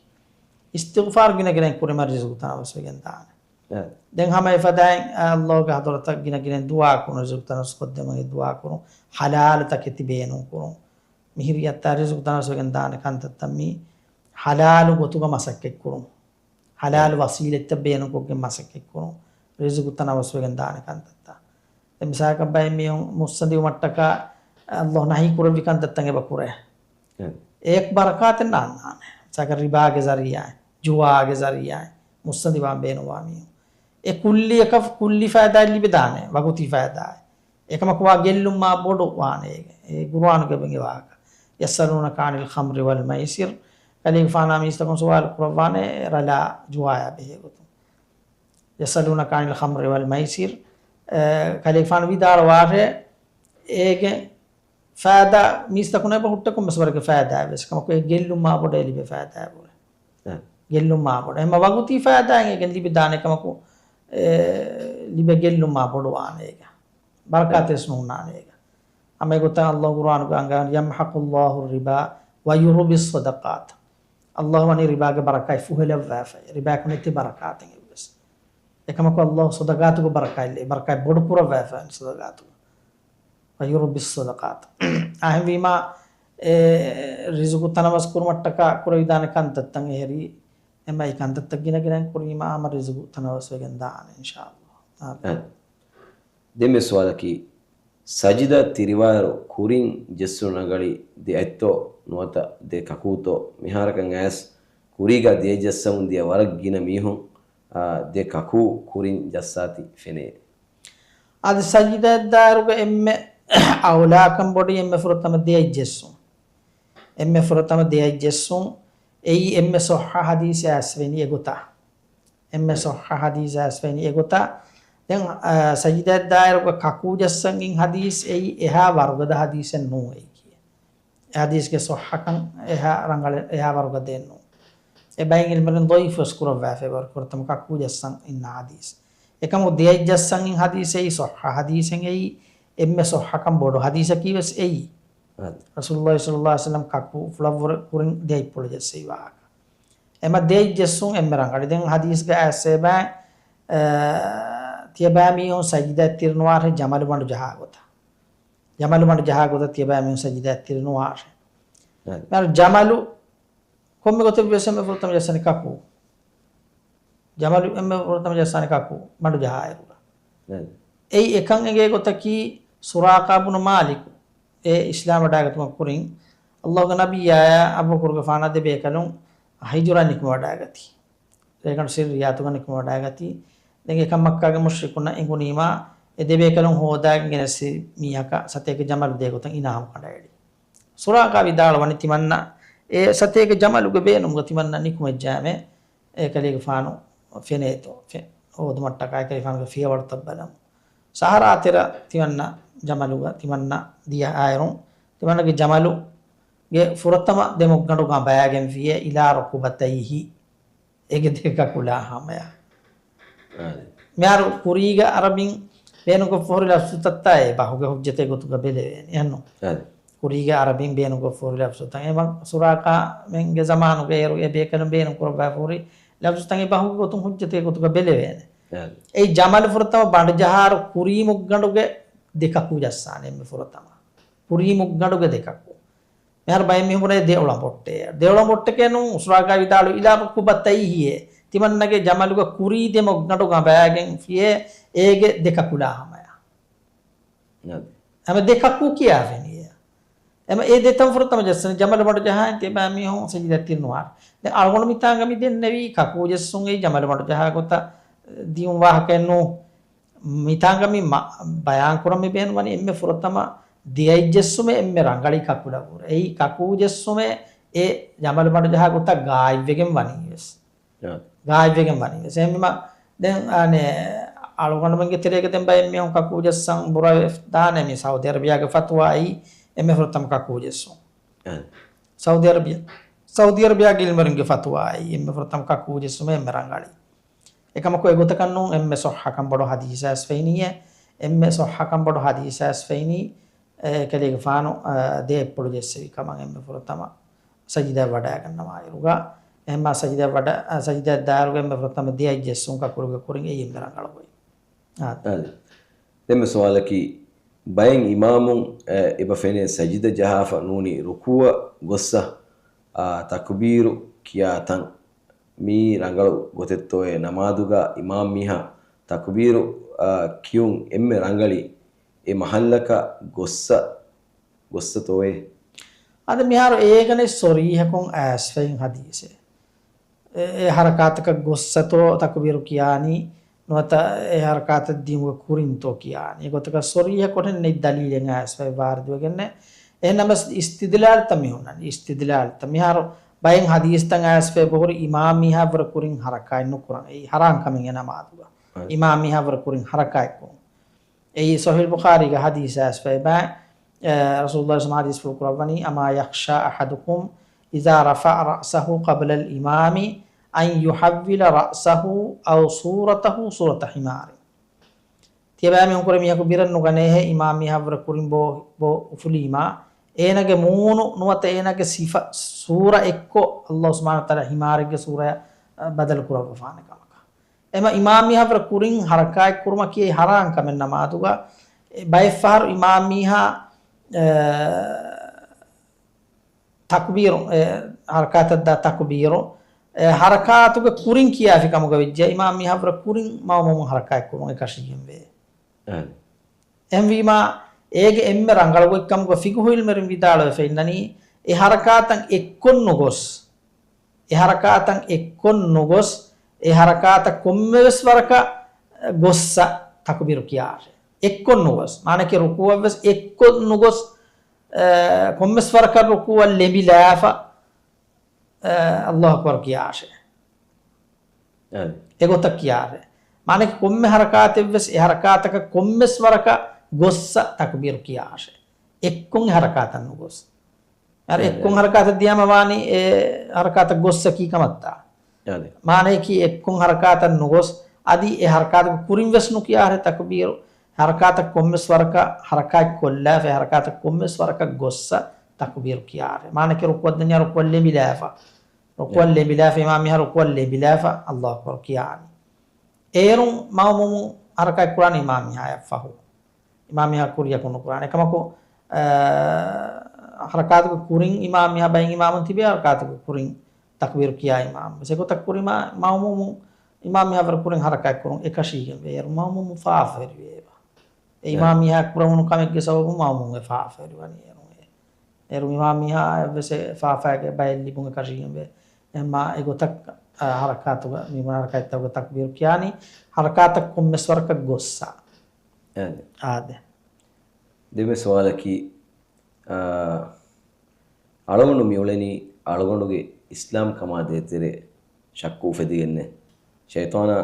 އިސްތިޣްފާރު ގިނަ ގިނައިން ކުރީމަ ރިޒުގު ތަނަވަސްވެގެން ދާނެ. އެ. ދެން ހަމަ އެފަދައިން އައްލާހުގެ ޙަޟްރަތަށް ގިނަ ގިނައިން ދުޢާ ކުރުން، ރިޒުގު ތަނަވަސް ކޮށްދެމުން ދުޢާ ކުރުން، ޙަލާލު ތަކެތި ބޭނުން ކުރުން. މިހިރި އައްތާ ރިޒުގު ތަނަވަސްވެގެން ދާނެ ކަންތައްތައް މީ ޙަލާލު ގޮތުގަ މަސައްކަތް ކުރުން. ޙަލާލު އެ. ވަސީލަތްތައް ބޭނުންކޮށްގެން މަސައްކަތްކުރުން، ރިޒުގު ތަނަވަސްވެގެން ދާނެ ކަންތައްތައް. ދެން މިސާލަކަށް ބައެއް މީހުން މުއްސަނދިވުމަށްޓަކާ، އައްލާހު ނަހީ ކުރެއްވި ކަންތައްތައް އެބަ ކުރޭ. އެ. އެއަކު ބަރަކާތެއް ނާންނާނެ. މިސާލަކަށް ރިބާގެ ޒަރީޢާއިން، ޖުވާގެ ޒަރީޢާއިން މުއްސަނދިވާން ބޭނުންވާ މީހުން. އެ ކުއްލިއަކަށް ކުއްލި ފައިދާއެއް ލިބިދާނެ، ވަގުތީ ފައިދާއެއް. އެކަމަކު ވާ ގެއްލުން މާ ބޮޑު ވާނެ އޭގެ. އެ ޤުރުއާނުގަ އެބައިނގޭ ވާހަކަ. يسألونك عن الخمر والميسر. ކަލޭގެފާނާ މީސްތަކުން ސުވާލު ކުރައްވާނެ ރަލާ ޖުވާޔާ ބެހޭ ގޮތުން. يسألونك عن الخمر والميسر. އެ، ކަލޭގެފާނު ވިދާޅުވާށޭ، އޭގެ ފައިދާ މީސްތަކުންނަށް އެބަ ހުއްޓޭ ކޮންމެސް ވަރެއްގެ ފައިދާއެއް ވެސް. ކަމަކު އެ ގެއްލުން މާ ބޮޑަށް ލިބޭ ފައިދާއެއް ބުރޭ. އެ. ގެއްލުން މާ ބޮޑަށް. އެހެންމަ ވަގުތީ ފައިދާއެއް އޭގެން ލިބިދާނެ ކަމަކު، އެ، ލިބޭ ގެއްލުން މާ ބޮޑުވާނެ އޭގެ. ބަރަކާތެއް ނޫންނާނެ އޭގަ. ހަމަ އެގޮތަށް އައްލާހު ޤުރުއާނުގަ އަންގަވަނީ، يمحق الله الربا ويربي الصدقات. އައްލާހު ވަނީ ރިބާގެ ބަރަކާތް ފުހެލައްވާފައި. ރިބާއަކު ނެތި ބަރަކާތެއް އެއްވެސް. އެކަމަކު އައްލާހު ޞަދަޤާތުގެ ބަރަކާތް، ބަރަކާތް ބޮޑު ކުރައްވާފައި ޞަދަޤާތުގަ. ويربي الصدقات. އެހެންވީމާ، އެ، ރިޒުގު ތަނަވަސް ކުރުމަށްޓަކާ ކުރެވިދާނެ ކަންތައްތައް އެހެރީ، އެމަ އެ ކަންތައްތައް ގިނަ ގިނައިން ކުރީމާ ހަމަ ރިޒުގު ތަނަވަސްވެގެން ދާނެ، އިންޝާﷲ. އެ. ދެންމެ ސުވާލަކީ، ސަޖިދަ ތިރިވާއިރު ކުރިން ޖެއްސުނު ރަނގަޅީ ދެ އަތްތޯ ނުވަތަ ދެ ކަކޫތޯ؟ މިހާރަކަށް އައިސް ކުރީގަ ދިޔައީ ޖައްސަމުން ދިޔަ ވަރަށް ގިނަ މީހުން، އާ، ދެ ކަކޫ ކުރިން ޖައްސާތީ ފެނޭ. އަދި ސަޖިދައަށް ދާއިރުގަ އެންމެ އައުލާކަން ބޮޑީ އެންމެ ފުރަތަމަ ދެ އަތް ޖެއްސުން. އެންމެ ފުރަތަމަ ދެ އަތް ޖެއްސުން. އެއީ އެންމެ ޞައްޙަ ޙަދީޘެއް އައިސްފައިނީ އެގޮތަށް. އެންމެ ޞައްޙަ ޙަދީޘެއް އައިސްފައިނީ އެގޮތަށް. ދެން، އާ، ސަޖިދައަށް ދާއިރުގަ ކަކޫ ޖައްސަން އިން ޙަދީޘް އެއީ އެހާ ވަރުގަދަ ޙަދީޘެއް ނޫން އެއީކީ. އެ ޙަދީޘްގެ ޞައްޙަކަން އެހާ ރަނގަޅެއް، އެހާ ވަރުގަދައެއް ނޫން. އެ ބައެއް ޢިލްމުވެރިން ޟަޢީފުވެސް ކުރައްވާފައި ވަރު ފުރަތަމަ ކަކޫ ޖައްސަން އިންނަ ޙަދީޘް. އެކަމަކު ދެ އަތް ޖައްސަން އިން ޙަދީޘް އެއީ ޞައްޙަ ޙަދީޘެއް އެއީ، އެންމެ ޞައްޙަކަން ބޮޑު ޙަދީޘަކީ ވެސް އެއީ. އަދި. ރަސޫލުﷲ ޞައްލަﷲ ޢަލައިހި ވަސައްލަމް ކަކޫ ފުޅަށްވުރެ ކުރިން ދެ އަތްޕުޅު ޖެއްސެވި ވާހަކަ. އެމަ ދެ އަތް ޖެއްސުން އެންމެ ރަނގަޅީ. ދެން ޙަދީޘްގަ އައިސް އެބަ، އަ، ތިޔަބައިމީހުން ސަޖިދައަށް ތިރިނުވާށޭ ޖަމަލު މަޑު ޖަހާ ގޮތަށް. ޖަމަލު މަޑު ޖަހާ ގޮތަށް ތިޔަބައިމީހުން ސަޖިދައަށް ތިރިނުވާށޭ. އަދި. މިހާރު ޖަމަލު ކޮންމެ ގޮތެއް ވިޔަސް އެންމެ ފުރަތަމަ ޖައްސަނީ ކަކޫ. ޖަމަލު އެންމެ ފުރަތަމަ ޖައްސާނީ ކަކޫ މަޑު ޖަހާއިރުގަ. އެ. އެއީ އެކަން އެނގޭ ގޮތަކީ، ސުރާޤާ ބުނު މާލިކު އެ އިސްލާމް ވަޑައިގަތުމަށް ކުރިން، އައްލާހުގެ ނަބިއްޔާއާ އަބޫބަކުރުގެފާނާ ދެބޭކަލުން ހިޖުރަ ނިކުމެވަޑައިގަތީ. ރޭގަނޑު ސިއްރިއްޔާތުގަ ނިކުމެވަޑައިގަތީ. ދެން އެކަން މައްކާގެ މުޝްރިކުންނަށް އެނގުނީމާ، އެ ދެބޭކަލުން ހޯދާގެން ގެނެސް މީހަކަށް ސަތޭކަ ޖަމަލު ދޭ ގޮތަށް އިނާމު ކަނޑައެޅި. ސުރާޤާ ވިދާޅުވަނީ ތިމަންނަ އެ ސަތޭކަ ޖަމަލުގެ ބޭނުމުގަ ތިމަންނަ ނިކުމެއްޖާމެ، އެ ކަލޭގެފާނު ފެނޭތޯ، ފެ-، ހޯދުމަށްޓަކާ އެ ކަލޭގެފާނުގެ ފިޔަވަޅުތައް ބަލަމު. ސަހަރާ ތެރެ ތިމަންނަ ޖަމަލުގަ ތިމަންނަ ދިޔަ އާއިރު، ތިމަންނަގެ ޖަމަލުގެ ފުރަތަމަ ދެ މުއްގަނޑު ގަނބައިގެންފިޔޭ، إلى ركبتيه. އޭގެ ދެ ކަކުލާ ހަމަޔަށް. އާދެ. މިހާރު ކުރީގަ އަރަބިން ބޭނުންކޮށްފަ ހުރި ލަފްޒުތައްތާ އެ ބަހުގެ ހުއްޖަތެއް ގޮތުގަ ބެލެވޭނެ. އެހެންނު. އާދެ. ކުރީގަ އަރަބިން ބޭނުންކޮށްފަ ހުރި ލަފްޒުތައް. އެ މަ-، ސުރާޤާމެންގެ ޒަމާނުގަ އޭރު އެ ބޭކަލުން ބޭނުން ކުރައްވާފަ ހުރި ލަފްޒުތައް އެ ބަހުގެ ގޮތުން ހުއްޖަތެއް ގޮތުގަ ބެލެވޭނެ. އާދެ. އެއީ ޖަމަލު ފުރަތަމަ ބަނޑު ޖަހާއިރު ކުރީ މުއްގަނޑުގެ ދެ ކަކޫ ޖައްސާނެ އެންމެ ފުރަތަމަ. ކުރީ މުއްގަނޑުގެ ދެ ކަކޫ. މިހާރު ބައެއް މީހުން ބުނޭ ދެ އޮޅަނބޮއްޓޭ. ދެ އޮޅަނބޮއްޓެކޭ ނޫން، ސުރާޤާ ވިދާޅުވި إلى ركبتيه. ތިމަންނަގެ ޖަމަލުގަ ކުރީ ދެ މުއްގަނޑު ގަނބައިގެންފިޔޭ، އޭގެ ދެ ކަކުލާ ހަމަޔަށް. އާދެ. ހަމަ ދެ ކަކޫ ކިޔާފައިނީ. އެމަ އެ ދެތަން ފުރަތަމަ ޖައްސަނީ ޖަމަލު މަޑު ޖަހާއިން ތިބާ މީހުން ސަޖިދަ ތިރިނުވާ. ދެން އަޅުގަނޑު މިތާނގަ މި ދެންނެވީ ކަކޫ ޖެއްސުން އެއީ ޖަމަލު މަޑު ޖަހާ ގޮތަށް ދިޔުން ވާހަކައެއް ނޫން. މިތާނގަ މި މަ-، ބަޔާން ކުރަން މި ބޭނުންވަނީ އެންމެ ފުރަތަމަ ދެއަތް ޖެއްސުމެއް އެންމެ ރަނގަޅީ ކަކުލަށްވުރެ. އެއީ ކަކޫ ޖެއްސުމެއް އެ ޖަމަލު މަޑު ޖަހާ ގޮތަށް ގާތްވެގެން ވަނީ ވެސް. އާ. ގާތްވެގެން ވަނީ ވެސް. އެހެންވީމަ ދެން އަނެއް އަޅުގަނޑުމެންގެ ތެރޭގަ ދެން ބައެއް މީހުން ކަކޫ ޖެއްސަން ބުރަވެ ދާނެ މި ސައުދި އަރަބިޔާގެ ފަތުވާއީ އެންމެ ފުރަތަމަ ކަކޫ ޖެއްސުން. އާ. ސައުދި އަރަބިޔާ، ސައުދި އަރަބިޔާގެ އިލްމުވެރިންގެ ފަތުވާއީ އެންމެ ފުރަތަމަ ކަކޫ ޖެއްސުމެއް އެންމެ ރަނގަޅީ. އެކަމަކު އެގޮތަކަށްނޫން އެންމެ ޞައްޙަކަން ބޮޑު ޙަދީޘް އައިސްފައިނީއޭ. އެންމެ ޞައްޙަކަން ބޮޑު ޙަދީޘް އައިސްފައިނީ، އެ، ކަލޭގެފާނު، އަ، ދޭއްޕުޅު ޖެއްސެވި ކަމަށް އެންމެ ފުރަތަމަ ސަޖިދަ ވަޑައިގަންނަވާއިރުގަ، އެހެންމާ ސަޖިދަ ވަޑަ-، އަ، ސަޖިދަ ދާއިރުގަ އެންމެ ފުރަތަމަ ދެއަތް ޖެއްސުން ކަކުރުގެ ކުރިން އެއީ އެންމެ ރަނގަޅު ގޮތް. އާ. އާދެ. ދެންމެ ސުވާލަކީ، ބައެއް އިމާމުން، އެ، އެބަ ފެނޭ ސަޖިދަ ޖަހާފަ ނޫނީ ރުކޫޢަށް ގޮއްސަ، އާ، ތަކުބީރު ކިޔާ ތަން. މީ ރަނގަޅު ގޮތެއްތޯއޭ ނަމާދުގަ އިމާމް މީހާ ތަކުބީރު، އާ، ކިޔުން އެންމެ ރަނގަޅީ އެ މަހައްލަކަށް ގޮއްސަ، ގޮއްސަތޯއޭ؟ އަދި މިހާރު އޭގަނެ ސޮރީހަކުން އައިސްފައިން ޙަދީޘެއް. އެ، އެ ޙަރަކާތަކަށް ގޮއްސަތޯ ތަކުބީރު ކިޔާނީ، ނުވަތަ އެ ޙަރަކާތަށް ދިޔުމުގެ ކުރިންތޯ ކިޔާނީ. އެގޮތަކަށް ޞަރީޙަކޮށް ނެތް ދަލީލެއް އައިސްފައި ވާރިދުވެގެންނެއް. އެހެންނަމަސް އިސްތިދްލާލްތައް މި ހުންނަނީ. އިސްތިދްލާލްތައް. މިހާރު ބައެއް ޙަދީޘްތައް އައިސްފައި ބޮހުރި އިމާމް މީހާއަށްވުރެ ކުރިން ޙަރަކާތް ނުކުރަން. އެއީ ޙަރާން ކަމެއް އެ ނަމާދުގަ. އައި. އިމާމް މީހާއަށްވުރެ ކުރިން ޙަރަކާތްކުރުން. އެއީ ޞަޙީޙުލް ބުޚާރީގެ ޙަދީޘް އައިސްފައި ބާ، އެ، ރަސޫލުﷲ ޙަދީޘްފުޅު ކުރައްވަނީ، "أما يخشى أحدكم إذا رفع رأسه قبل الإمام أن يحول رأسه أو صورته صورة حمار." ތިޔަބައިމީހުންކުރެ މީހަކު ބިރަށް ނުގަނޭހޭ އިމާމް މީހާއަށްވުރެ ކުރިން ބޯ، ބޯ އުފުލީމާ، އޭނާގެ މޫނު ނުވަތަ އޭނާގެ ސިފަ، ސޫރަ އެއްކޮށް ﷲ ސުބްޙާނަހޫ ވަތަޢާލާ ޙިމާރެއްގެ ސޫރަޔަށް، އަ، ބަދަލު ކުރައްވަފާނެ ކަމަކަށް. އެމަ އިމާމް މީހާއަށްވުރެ ކުރިން ޙަރަކާތްކުރުމަކީ އެއީ ޙަރާން ކަމެއް ނަމާދުގަ. އެ ބައެއްފަހަރު އިމާމް މީހާ، އެ، ތަކުބީރު، އެ، ޙަރަކާތަށްދާ ތަކުބީރު، އެ، ޙަރަކާތުގެ ކުރިން ކިޔާފި ކަމުގަ ވެއްޖެ، އިމާމް މީހާއަށްވުރެ ކުރިން މައުމޫމުން ޙަރަކާތްކުރުން އެކަށީގެންވޭ. އެހެން. އެހެންވީމާ، އޭގެ އެންމެ ރަނގަޅު ގޮތްކަމުގަ ފިޤުހު ޢިލްމުވެރިން ވިދާޅުވެފަ އިންނަނީ، އެ ޙަރަކާތަށް އެއްކޮށް ނުގޮސް، އެ ޙަރަކާތަށް އެއްކޮށް ނުގޮސް، އެ ޙަރަކާތަށް ކޮންމެވެސް ވަރަކަށް ގޮއްސަ ތަކުބީރު ކިޔާށޭ. އެއްކޮށް ނުގޮސް. މާނައަކީ ރުކޫޢަށްވެސް އެއްކޮށް ނުގޮސް، އެ، ކޮންމެސް ވަރަކަށް ރުކޫޢަށް ލެނބިލާފަ، އެ، ﷲ އަކްބަރު ކިޔާށޭ. އަދި. އެގޮތަށް ކިޔާށޭ. މާނައަކީ ކޮންމެ ޙަރަކާތެއްވެސް އެ ޙަރަކާތަކަށް ކޮންމެސް ވަރަކަށް ގޮއްސަ ތަކުބީރު ކިޔާށޭ. އެއްކޮށް އެ ޙަރަކާތަށް ނުގޮސް. އަރ އެ، އެއްކޮށް އެ. ޙަރަކާތަށް ދިޔާމަ ވާނީ އެ ޙަރަކާތަށް ގޮއްސަކީ ކަމަށްތާ؟ އަދި. މާނައަކީ އެއްކޮށް ޙަރަކާތަށް ނުގޮސް، އަދި އެ ޙަރަކާތުގެ ކުރިން ވެސް ނުކިޔާށޭ ތަކުބީރު. ޙަރަކާތަށް ކޮންމެސް ވަރަކަށް ޙަރަކާތް ކޮށްލާފަ، ޙަރަކާތަށް ކޮންމެސް ވަރަކަށް ގޮއްސަ ތަކުބީރު ކިޔާށޭ. މާނައަކީ ރުކުޢަށް ދަންޏާ ރުކުޢަށް ލެނބިލާފަ. ރުކުޢަށް އެ. ލެނބިލާފަ، އިމާމް މީހާ ރުކުޢަށް ލެނބިލާފަ، ﷲ އަކްބަރު ކިޔާނީ. އޭރުން މައުމޫމުން ޙަރަކާތް ކުރާނީ އިމާމް މީހާއަށްފަހު. އިމާމް މީހާ ކުރިޔަކު ނުކުރާނެ. އެކަމަކު، އަ، ޙަރަކާތުގެ ކުރިން އިމާމް މީހާ ބައެއް އިމާމުން ތިބޭ ޙަރަކާތުގެ ކުރިން ތަކުބީރު ކިޔާ އިމާމް. އެގޮތަށް ކުރީމާ މައުމޫމުން އިމާމް މީހާއަށްވުރެ ކުރިން ޙަރަކާތް ކުރުން އެކަށީގެންވޭ. އޭރު މައުމޫމުން ފާފަވެރިވޭ. އެ އިމާމް މީހާ ކުރެވުނު ކަމެއްގެ ސަބަބުން މައުމޫމުން އެ ފާފަވެރިވަނީ އޭރު. އޭރު އިމާމް މީހާ އެއްވެސް އެ ފާފައިގެ ބައެއް ލިބުން އެކަށީގެންވޭ. އެހެންމާ އެގޮތަށް، އަ، ޙަރަކާތުގަ، މި ބުނާ ޙަރަކާތްތަކުގަ ތަކުބީރު ކިޔާނީ، ޙަރަކާތަށް ކޮންމެސް ވަރަކަށް ގޮއްސަ. އާދެ. އާދެ. ދެންމެ ސުވާލަކީ، އާ، އަޅުގަނޑު މިއުޅެނީ އަޅުގަނޑުގެ އިސްލާމް ކަމާ ދޭތެރޭ ޝައްކު އުފެދިގެންނޭ. ޝައިޠާނާ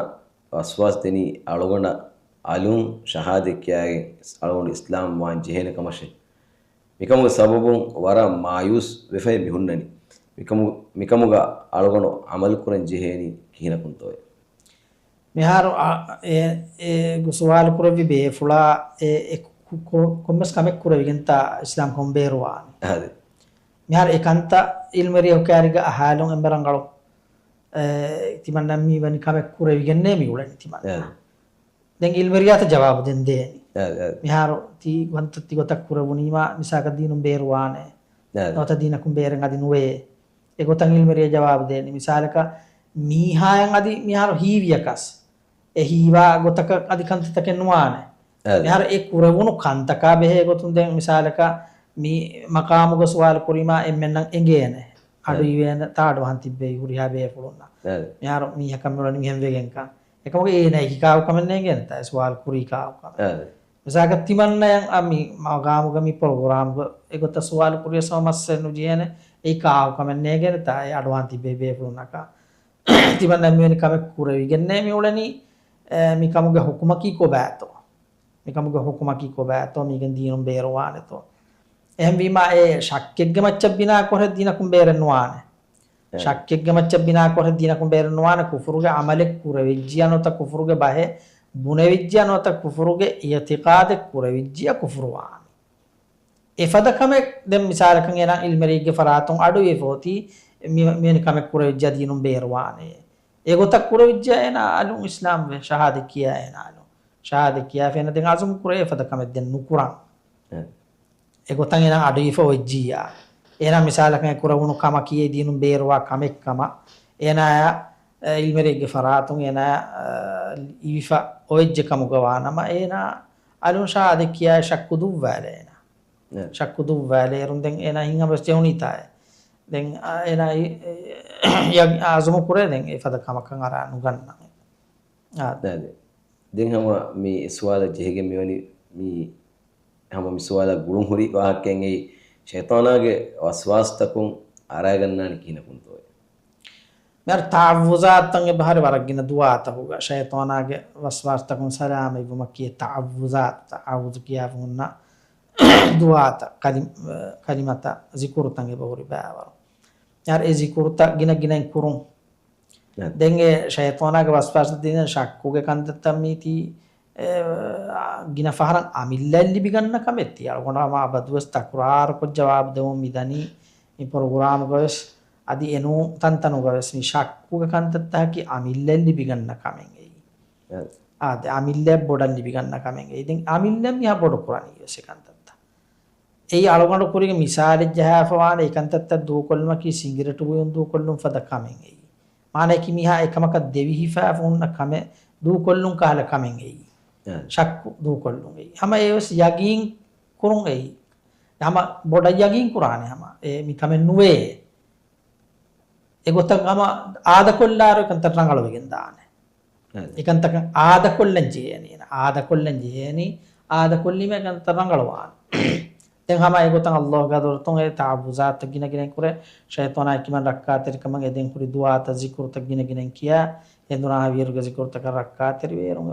ވަސްވާސް ދެނީ އަޅުގަނޑަށް އަލުން ޝަހާދަތް ކިޔާގެން އަޅުގަނޑު އިސްލާމް ވާން ޖެހޭނެ ކަމަށޭ. މިކަމުގެ ސަބަބުން ވަރަށް މާޔޫސް ވެފައި މިހުންނަނީ. މިކަމު-، މިކަމުގަ އަޅުގަނޑު ޢަމަލު ކުރަން ޖެހޭނީ ކިހިނަކުންތޯއޭ؟ މިހާރު އަ-، އެ، އެ ގޮ-، ސުވާލު ކުރެއްވި ބޭފުޅާ އެ، އެ ކު-، ކު-، ކޮންމެސް ކަމެއް ކުރެވިގެންތާ އިސްލާމް ކަމުން ބޭރުވާނެ. އަދި. މިހާރު އެ ކަންތައް ޢިލްމުވެރިޔަކު ކާރިގަ އަހާލުން އެންމެ ރަނގަޅު، އެ، ތިމަންނަ މިވެނި ކަމެއް ކުރެވިގެންނޭ މި އުޅެނީ ތިމަންނަ. އަދި. ދެން ޢިލްމުވެރިޔާތައް ޖަވާބު ދެން ދޭނީ. އަދި، އަދި. މިހާރު ތި ކަންތައް ތިގޮތަށް ކުރެވުނީމާ މިސާލަކަށް ދީނުން ބޭރުވާނެ. އަދި. ނުވަތަ ދީނަކުން ބޭރެއް އަދި ނުވޭ. އެގޮތަށް ޢިލްމުވެރިޔާ ޖަވާބު ދޭނީ. މިސާލަކަށް މީހާއަށް އަދި މިހާރު ހީވިޔަކަސް އެ ހީވާ ގޮތަކަށް އަދި ކަންތައްތަކެއް ނުވާނެ. އަދި. މިހާރު އެ ކުރެވުނު ކަންތަކާ ބެހޭ ގޮތުން ދެން މިސާލަކަށް މި މަޤާމުގަ ސުވާލު ކުރީމާ އެންމެންނަށް އެނގޭނެ. އަޑު އަދި. އިވޭނެ ތާ އަޑުއަހަން ތިއްބެވި ހުރިހާ ބޭފުޅުންނަށް. އަދި. މިހާރު މީހަކަށް މިއުޅެނީ މިހެންވެގެންކަން. އެކަމަކު އޭނަ އެކި ކާކު ކަމެއް ނޭނގޭނެތާ އެ ސުވާލު ކުރީ ކާކު ކަމެއް. އަދި. މިސާލަކަށް ތިމަންނަޔަށް އަ، މި މަގާމުގަ މި ޕްރޮގްރާމްގަ އެގޮތަށް ސުވާލު ކުރިޔަސް ހަމަ މައްސަލަ ނުޖެހޭނެ. އެއީ ކާކު ކަމެއް ނޭނގޭނެތާ އެ އަޑުވާން ތިބޭ ބޭފުޅުންނަކަށް. ތިމަންނަ މިވެނި ކަމެއް ކުރެވިގެންނޭ މި އުޅެނީ. އެ، މި ކަމުގެ ޙުކުމަކީ ކޮބާތޯ؟ މި ކަމުގެ ޙުކުމަކީ ކޮބާތޯ؟ މީގެން ދީނުން ބޭރުވާނެތޯ؟ އެހެންވީމާ އެ ޝައްކެއްގެ މައްޗަށް ބިނާކޮށް ދީނަކުން ބޭރެއް ނުވާނެ. ޝައްކެއްގެ މައްޗަށް ބިނާކޮށް ދީނަކުން ބޭރުން ނުވާނެ، ކުފުރުގެ ޢަމަލެއް ކުރެވިއްޖިއްޔާ ނުވަތަ ކުފުރުގެ ބަހެއް ބުނެވިއްޖިއްޔާ ނުވަތަ ކުފުރުގެ އިޢުތިޤާދެއް ކުރެވިއްޖިއްޔާ ކުފުރު ވާނެ. އެފަދަ ކަމެއް ދެން މިސާލަކަށް އޭނާ ޢިލްމެރިއެއްގެ ފަރާތުން އަޑު އިވިފަ އޮތީ މި-، މިވެނި ކަމެއް ކުރެވިއްޖިއްޔާ ދީނުން ބޭރުވާނެ. އެގޮތަށް ކުރެވިއްޖިއްޔާ އޭނާ އަލުން އިސްލާމްވެ ޝަހާދަތް ކިޔާ އޭނާ އަލުން. ޝަހާދަތް ކިޔާފަ އޭނާ ދެން ޢަޒުމް ކުރޭ އެފަދަ ކަމެއް ދެން ނުކުރަން. އެ. އެގޮތަށް އޭނާ އަޑުއިވިފަ އޮތްޖިއްޔާ. އޭނާ މިސާލަކަށް އެ ކުރެވުނު ކަމަކީ އެ ދީނުން ބޭރުވާ ކަމެއް ކަމަށް. އޭނާއަށް، އެ، ޢިލްމެރިއެއްގެ ފަރާތުން އޭނާ، އެ، އިވިފަ އޮވެއްޖެ ކަމުގަ ވާނަމަ، އޭނާ އަލުން ޝަހާދަތް ކިޔާ ޝައްކު ދުއްވާލޭ އޭނާ. އެ. ޝައްކު ދުއްވާލޭ އޭރުން ދެން އޭނާ ހިތްހަމަވެސް ޖެހުނީތާއޭ. ދެން، އާ، އޭނާ އި-، އެ، ޔަގް-، އަޒުމު ކުރޭ ދެން އެފަދަ ކަމަކަށް އަރާ ނުގަންނަން. އާ. ދެން ހަމަ މި ސުވާލަށް ޖެހިގެން މިވަނީ މި ހަމަ މި ސުވާލާ ގުޅުން ހުރި ވާހަކައެއް އެއީ، ޝައިޠާނާގެ ވަސްވާސްތަކުން އަރާގަންނާނީ ކިހިނަކުންތޯއޭ؟ މިހާރު ތަޢައްވުޒާތުތައް އެބަހުރި ވަރަށް ގިނަ ދުޢާތަކުގަ ޝައިޠާނާގެ ވަސްވާސްތަކުން ސަލާމަތްވުމަކީ ތަޢައްވުޒާތުތައް، އަޢޫޛު ކިޔާފަ ހުންނަ ދުޢާތައް، ކަލި-، ކަލިމަތައް، ޒިކުރުތައް އެބަހުރި ބައިވަރު. މިހާރު އެ ޒިކުރުތައް ގިނަ ގިނައިން ކުރުން. ދެން އެ ޝައިޠާނާގެ ވަސްވާސް ދިން ޝައްކުގެ ކަންތައްތައް މީތީ، އެ، ގިނަ ފަހަރަށް އަމިއްލައަށް ލިބިގަންނަ ކަމެއް ތި އަޅުގަނޑު ހަމަ އަބަދުވެސް ތަކުރާރުކޮށް ޖަވާބު ދެމުން މިދަނީ މި ޕްރޮގްރާމުގަވެސް. އަދި އެނޫ ތަންތަނުގަވެސް މި ޝައްކުގެ ކަންތައްތަކަކީ އަމިއްލައަށް ލިބިގަންނަ ކަމެއް އެއީ. އާދެ، އަމިއްލައަށް ބޮޑަށް ލިބިގަންނަ ކަމެއް އެއީ. ދެން އަމިއްލަ މިހާ ބޮޑު ކުރަނީ ވެސް އެ ކަންތައްތައް. އެއީ އަޅުގަނޑު ކުރީގެ މިސާލެއް ޖަހާފަ ވާނެ، އެކަންތައްތައް ދޫކޮށްލުމަކީ ސިނގިރޭޓު ބުއިން ދޫކޮށްލުން ފަދަ ކަމެއް އެއީ. މާނައަކީ މީހާ އެކަމަކަށް ދެވިހިފާފަ ހުންނަ ކަމެއް ދޫކޮށްލުން ކަހަލަ ކަމެއް އެއީ. އެ. ޝައްކު ދޫކޮށްލުން އެއީ. ހަމަ އެވެސް ޔަގީން ކުރުން އެއީ. ހަމަ ބޮޑަށް ޔަގީން ކުރާނެ ހަމަ އެ މި ކަމެއް ނުވޭ. އެގޮތަށް ހަމަ އާދަކޮށްލާއިރު އެކަންތައް ރަނގަޅުވެގެން ދާނެ. އެކަންތަކަށް އާދަކޮށްލަން ޖެހޭނީ. އާދަކޮށްލަން ޖެހޭނީ. އާދަކޮށްލީމަ އެކަންތައް ރަނގަޅުވާނެ. ދެން ހަމަ އެގޮތަށް ﷲ ގެ ޙަޟްރަތުން އެ ތަޢައްވުޒާތުތައް ގިނަ ގިނައިން ކުރޭ، ޝައިޠާނާ އެކިމަން ރައްކާތެރިކަމަށް އެދެން ހުރި ދުޢާތައް ޒިކުރުތައް ގިނަ ގިނައިން ކިޔާ، ހެނދުނާ ހަވީރުގެ ޒިކުރުތަކަށް ރައްކާތެރިވެ އޭރުން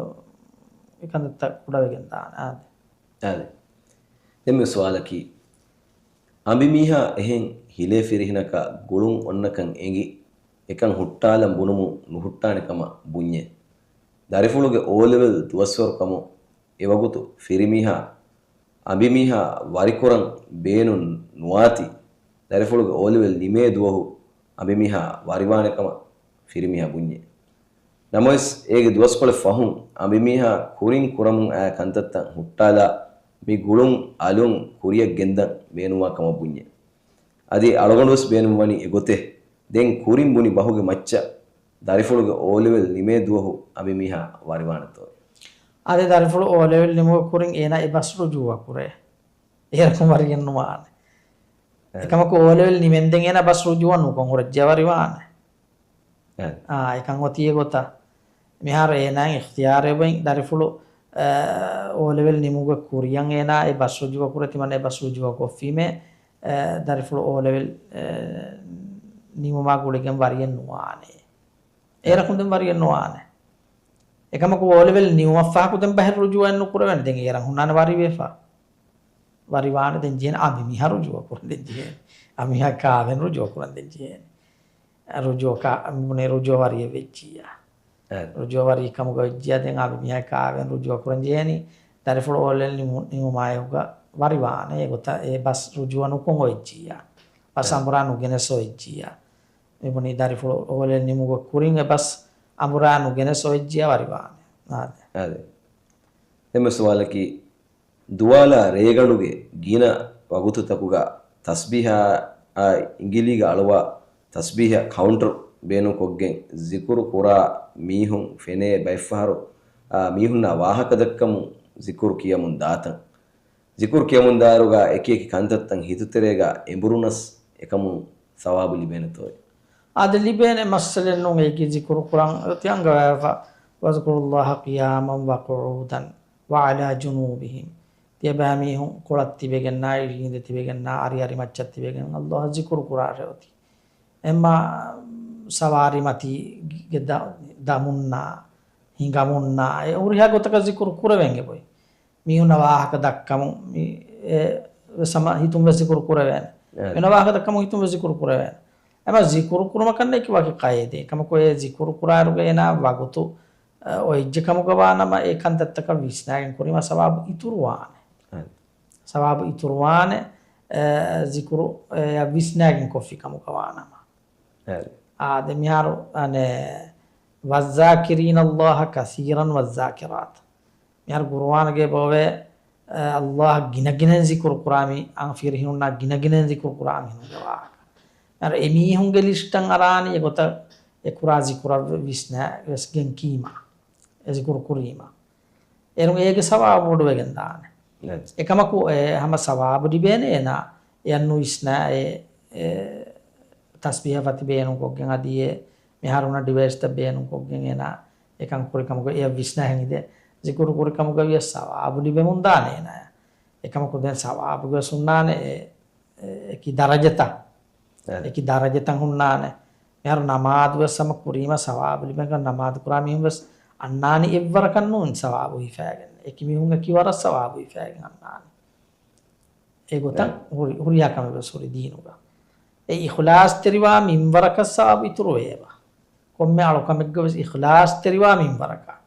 އެ ކަންތައްތައް ކުޑަވެގެން ދާނެ. އާދެ. އާދެ. ދެން މި ސުވާލަކީ، އަނބިމީހާ އެހެން ހިލޭ ފިރިހެނަކާ ގުޅުން އޮންނަކަން އެނގި، އެކަން ހުއްޓާލަން ބުނުމުން ނުހުއްޓާނެ ކަމަށް ބުންޏޭ. ދަރިފުޅުގެ އޯލެވެލް ދުވަސްވަރު ކަމުން އެވަގުތު ފިރިމީހާ، އަނބިމީހާ ވަރިކުރަން ބޭނުން ނުވާތީ، ދަރިފުޅުގެ އޯލެވެލް ނިމޭ ދުވަހު އަނބިމީހާ ވަރިވާނެ ކަމަށް ފިރިމީހާ ބުންޏޭ. ނަމަވެސް، އޭގެ ދުވަސްކޮޅެއް ފަހުން އަނބިމީހާ ކުރިން ކުރަމުން އައި ކަންތައްތައް ހުއްޓާލާ، މި ގުޅުން އަލުން ކުރިއަށް ގެންދަން ބޭނުންވާ ކަމަށް ބުންޏޭ. އަދި އަޅުގަނޑުވެސް ބޭނުންވަނީ އެގޮތޭ. ދެން ކުރިން ބުނި ބަހުގެ މައްޗަށް ދަރިފުޅުގެ އޯލެވެލް ނިމޭ ދުވަހު އަނބިމީހާ ވަރިވާނެތޯ؟ އާދެ، ދަރިފުޅު އޯލެވެލް ނިމުމުގެ ކުރިން އޭނާ އެބަސް ރުޖޫޢަ ކުރޭ. އޭރަކުން ވަރިގެން ނުވާނެ. އެ. އެކަމަކު އޯލެވެލް ނިމެންދެން އޭނާ ބަސް ރުޖޫޢަ ނުކޮށް ހުރެއްޖެ ވަރިވާނެ. އެ. އާ، އެކަން އޮތީ އެގޮތަށް. މިހާރު އޭނާއަށް އިޚްތިޔާރެއް އޮތް ދަރިފުޅު، އަ، އޯލެވެލް ނިމުމުގެ ކުރިއަށް އޭނާ އެ ބަސް ރުޖޫޢަ ކުރޭ، ތިމަން އެ ބަސް ރުޖޫޢަ ކޮށްފީމޭ، އަ، ދަރިފުޅު އޯލެވެލް، އަ، ނިމުމާ ގުޅިގެން ވަރިއެއް ނުވާނެ. އެ. އޭރަކުން ދެން ވަރިއެއް ނުވާނެ. އެކަމަކު އޯލެވެލް ނިމުމަށްފަހަކު ދެން ބަހެއް ރުޖޫޢައެއް ނުކުރެވޭނެ. ދެން އޭރަށް ހުންނާނެ ވަރިވެފަ. ވަރިވާނެ ދެން ޖެހޭނެ. އަނބިމީހާ ރުޖޫޢަ ކުރަން ދެން ޖެހޭނެ. އަނބިމީހާ ކާވެން ރުޖޫޢަ ކުރަން ދެން ޖެހޭނެ. ރުޖޫޢަކާ، މިބުނޭ ރުޖޫޢަ ވަރިއެއް ވެއްޖިއްޔާ. އެ. ރުޖޫޢަ ވަރި ކަމުގަ ވެއްޖިއްޔާ ދެން އަނބިމީހާ ކާވެން ރުޖޫޢަ ކުރަން ޖެހޭނީ. ދަރިފުޅު އޯލެވެލް ނިމު-، ނިމުމާއެކުގަ ވަރިވާނެ. އެގޮތަށް އެ ބަސް ރުޖޫޢަ ނުކޮށް އޮތްޖިއްޔާ. ބަސް އެ. އަނބުރާ ނުގެނެސް އޮތްޖިއްޔާ. މިބުނީ ދަރިފުޅު އޯލެވެލް ނިމުމުގެ ކުރިން އެ ބަސް އަނބުރާ ނުގެނެސް އޮތްޖިއްޔާ ވަރިވާނެ. އާދެ. އާދެ. ދެން މި ސުވާލަކީ، ދުވާލާ ރޭގަނޑުގެ ގިނަ ވަގުތުތަކުގަ ތަސްބީޙާ އާ އިނގިލީގަ އަޅުވާ ތަސްބީޙަ ކައުންޓަރު ބޭނުންކޮށްގެން ޒިކުރު ކުރާ މީހުން ފެނޭ ބައެއްފަހަރު، އާ، މީހުންނާ ވާހަކަ ދައްކަމުން ޒިކުރު ކިޔަމުން ދާތަން. ޒިކުރު ކިޔަމުންދާއިރުގަ އެކި އެކި ކަންތައްތައް ހިތުތެރޭގަ އެނބުރުނަސް އެކަމުން ސަވާބު ލިބޭނެތޯއޭ؟ އާދެ، ލިބޭނެ މައްސަލައެއް ނޫން. އެއީ ޒިކުރު ކުރަން ތި އަންގަވާފަ، "واذكروا الله قياما وقعودا وعلى جنوبهم." ތިޔަބައިމީހުން ކޮޅަށް ތިބެގެންނާ، އިރީނދެ ތިބެގެންނާ، އަރިއަރި މައްޗަށް ތިބެގެން ﷲ އަށް ޒިކުރު ކުރާށޭ އޮތީ. އެމާ ސަވާރި މަތީގެ ދަ-، ދަމުންނާ، ހިނގަމުންނާ، އެ ހުރިހާ ގޮތަކަށް ޒިކުރު ކުރެވެން އެބައޮތް. މީހުންނަށް ވާހަކަ ދައްކަމުން މި-، އެ ވެސް ހަމަ ހިތުން ވެސް ޒިކުރު ކުރެވޭނެ. އެ. މީހުންނަށް ވާހަކަ ދައްކަމުން ހިތުން ވެސް ޒިކުރު ކުރެވޭނެ. އެމަ ޒިކުރު ކުރުމަކަށް ނެތް ވަކި ޤައިދެއް. އެކަމަކު އެ ޒިކުރު ކުރާއިރުގަ އޭނާ ވަގުތު، އަ، އޮތްޖެ ކަމުގަ ވާނަމަ، އެ ކަންތައްތަކަށް ވިސްނާގެން ކުރީމަ ސަވާބު އިތުރުވާނެ. އަދި. ސަވާބު އިތުރުވާނެ، އަ، ޒިކުރު، އެ، ވިސްނާގެން ކޮށްފި ކަމުގަ ވާނަމަ. އަދި. އާދެ، މިހާރު، އަނެ، وَالذَّاكِرِينَ اللَّهَ كَثِيرًا وَالذَّاكِرَاتِ. މިހާރު ގުރުއާނުގައި އެބައޮވޭ، އަ، ﷲ ގިނަގިނައިން ޒިކުރު ކުރާ މި، އަ، ފިރިހެނުންނާ ގިނަގިނައިން ޒިކުރު ކުރާ މީހުންގެ ވާހަކަ. މިހާރު އެމީހުންގެ ލިސްޓަށް އަރާނީ އެގޮތަށް އެ ކުރާ ޒިކުރަށް ވިސްނާ ވެސް ގެން ކީމަ، އެ ޒިކުރު ކުރީމަ. އޭރުން އޭގެ ސަވާބު ބޮޑުވެގެން ދާނެ. އެ. އެކަމަކު އެ ހަމަ ސަވާބު ލިބޭނެ އޭނާ އެއަށް ނުވިސްނާ އެ، އެ ތަސްބީހަ ފަތި ބޭނުންކޮށްގެން އަދި އެ މިހާރު ހުންނަ ޑިވައިސްތައް ބޭނުންކޮށްގެން އޭނާ އެކަން ކުރި ކަމުގަ އެއަށް ވިސްނާހެން އިދޭ. ޒިކުރު ކުރި ކަމުގަ ވިޔަސް ސަވާބު ލިބެމުން ދާނެ އޭނާޔަށް. އެކަމަކު ދެން ސަވާބުގަ ވެސް ހުންނާނެ އެ، އެ، އެކި ދަރަޖަތައް. އެ. އެކި ދަރަޖަތައް ހުންނާނެ. މިހާރު ނަމާދު ވެސް ހަމަ ކުރީމަ ސަވާބު ލިބެންކަން ނަމާދު ކުރާ މީހުން ވެސް އަންނާނީ އެއްވަރަކަށް ނޫން ސަވާބު ހިފައިގެން. އެކި މީހުން އެކި ވަރަށް ސަވާބު ހިފައިގެން އަންނާނެ. އެގޮތަށް އެ. ހުރި-، ހުރިހާ ކަމެއް ވެސް ހުރި ދީނުގަ. އެ އިޚްލާޞްތެރިވާ މިންވަރަކަށް ސަވާބު އިތުރުވޭބަ. ކޮންމެ އަޅުކަމެއްގަ ވެސް އިޚްލާޞްތެރިވާ މިންވަރަކަށް.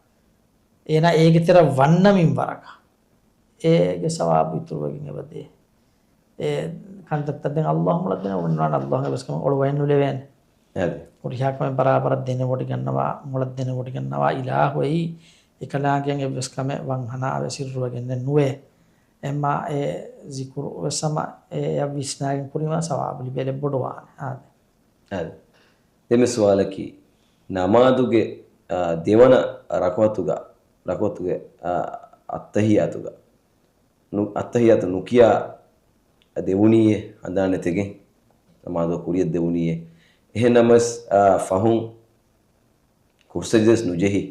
އޭނާ އޭގެ ތެރަށް ވަންނަ މިންވަރަކަށް. އޭގެ ސަވާބު އިތުރުވެގެން އެބަދޭ. އެ ކަންތައްތައް ދެން ﷲ މޮޅަށް ދެނެވޮޑިނުވާނެ، ﷲ އެއްވެސް ކަމެއް އޮޅުވައެއް ނުލެވޭނެ. އަދި. ހުރިހާ ކަމެއް ބަރާބަރަށް ދެނެވޮޑިގަންނަވާ، މޮޅަށް ދެނެވޮޑިގަންނަވާ އިލާހު އެއީ، އެކަލާނގެއަށް އެއްވެސް ކަމެއް ވަންހަނާ އަވެ ސިއްރުވެގެންނެއް ނުވޭ. އެމާ އެ ޒިކުރު ވެސް ހަމަ އެއަށް ވިސްނާގެން ކުރީމާ ސަވާބު ލިބޭ ލެއްބޮޑުވާނެ. އާދެ. އަދި. ދެންމެ ސުވާލަކީ، ނަމާދުގެ، އާ، ދެވަނަ ރަކުޢަތުގަ، ރަކުޢަތުގެ، އާ، އައްތަހިއްޔާތުގަ، ނު-، އައްތަހިއްޔާތު ނުކިޔާ ދެވުނީއޭ، ހަނދާން ނެތެގެން ނަމާދު ކުރިޔަށް ދެވުނީއޭ. އެހެން ނަމަވެސް، އާ، ފަހުން ކުރުސަޖިދަވެސް ނުޖެހި،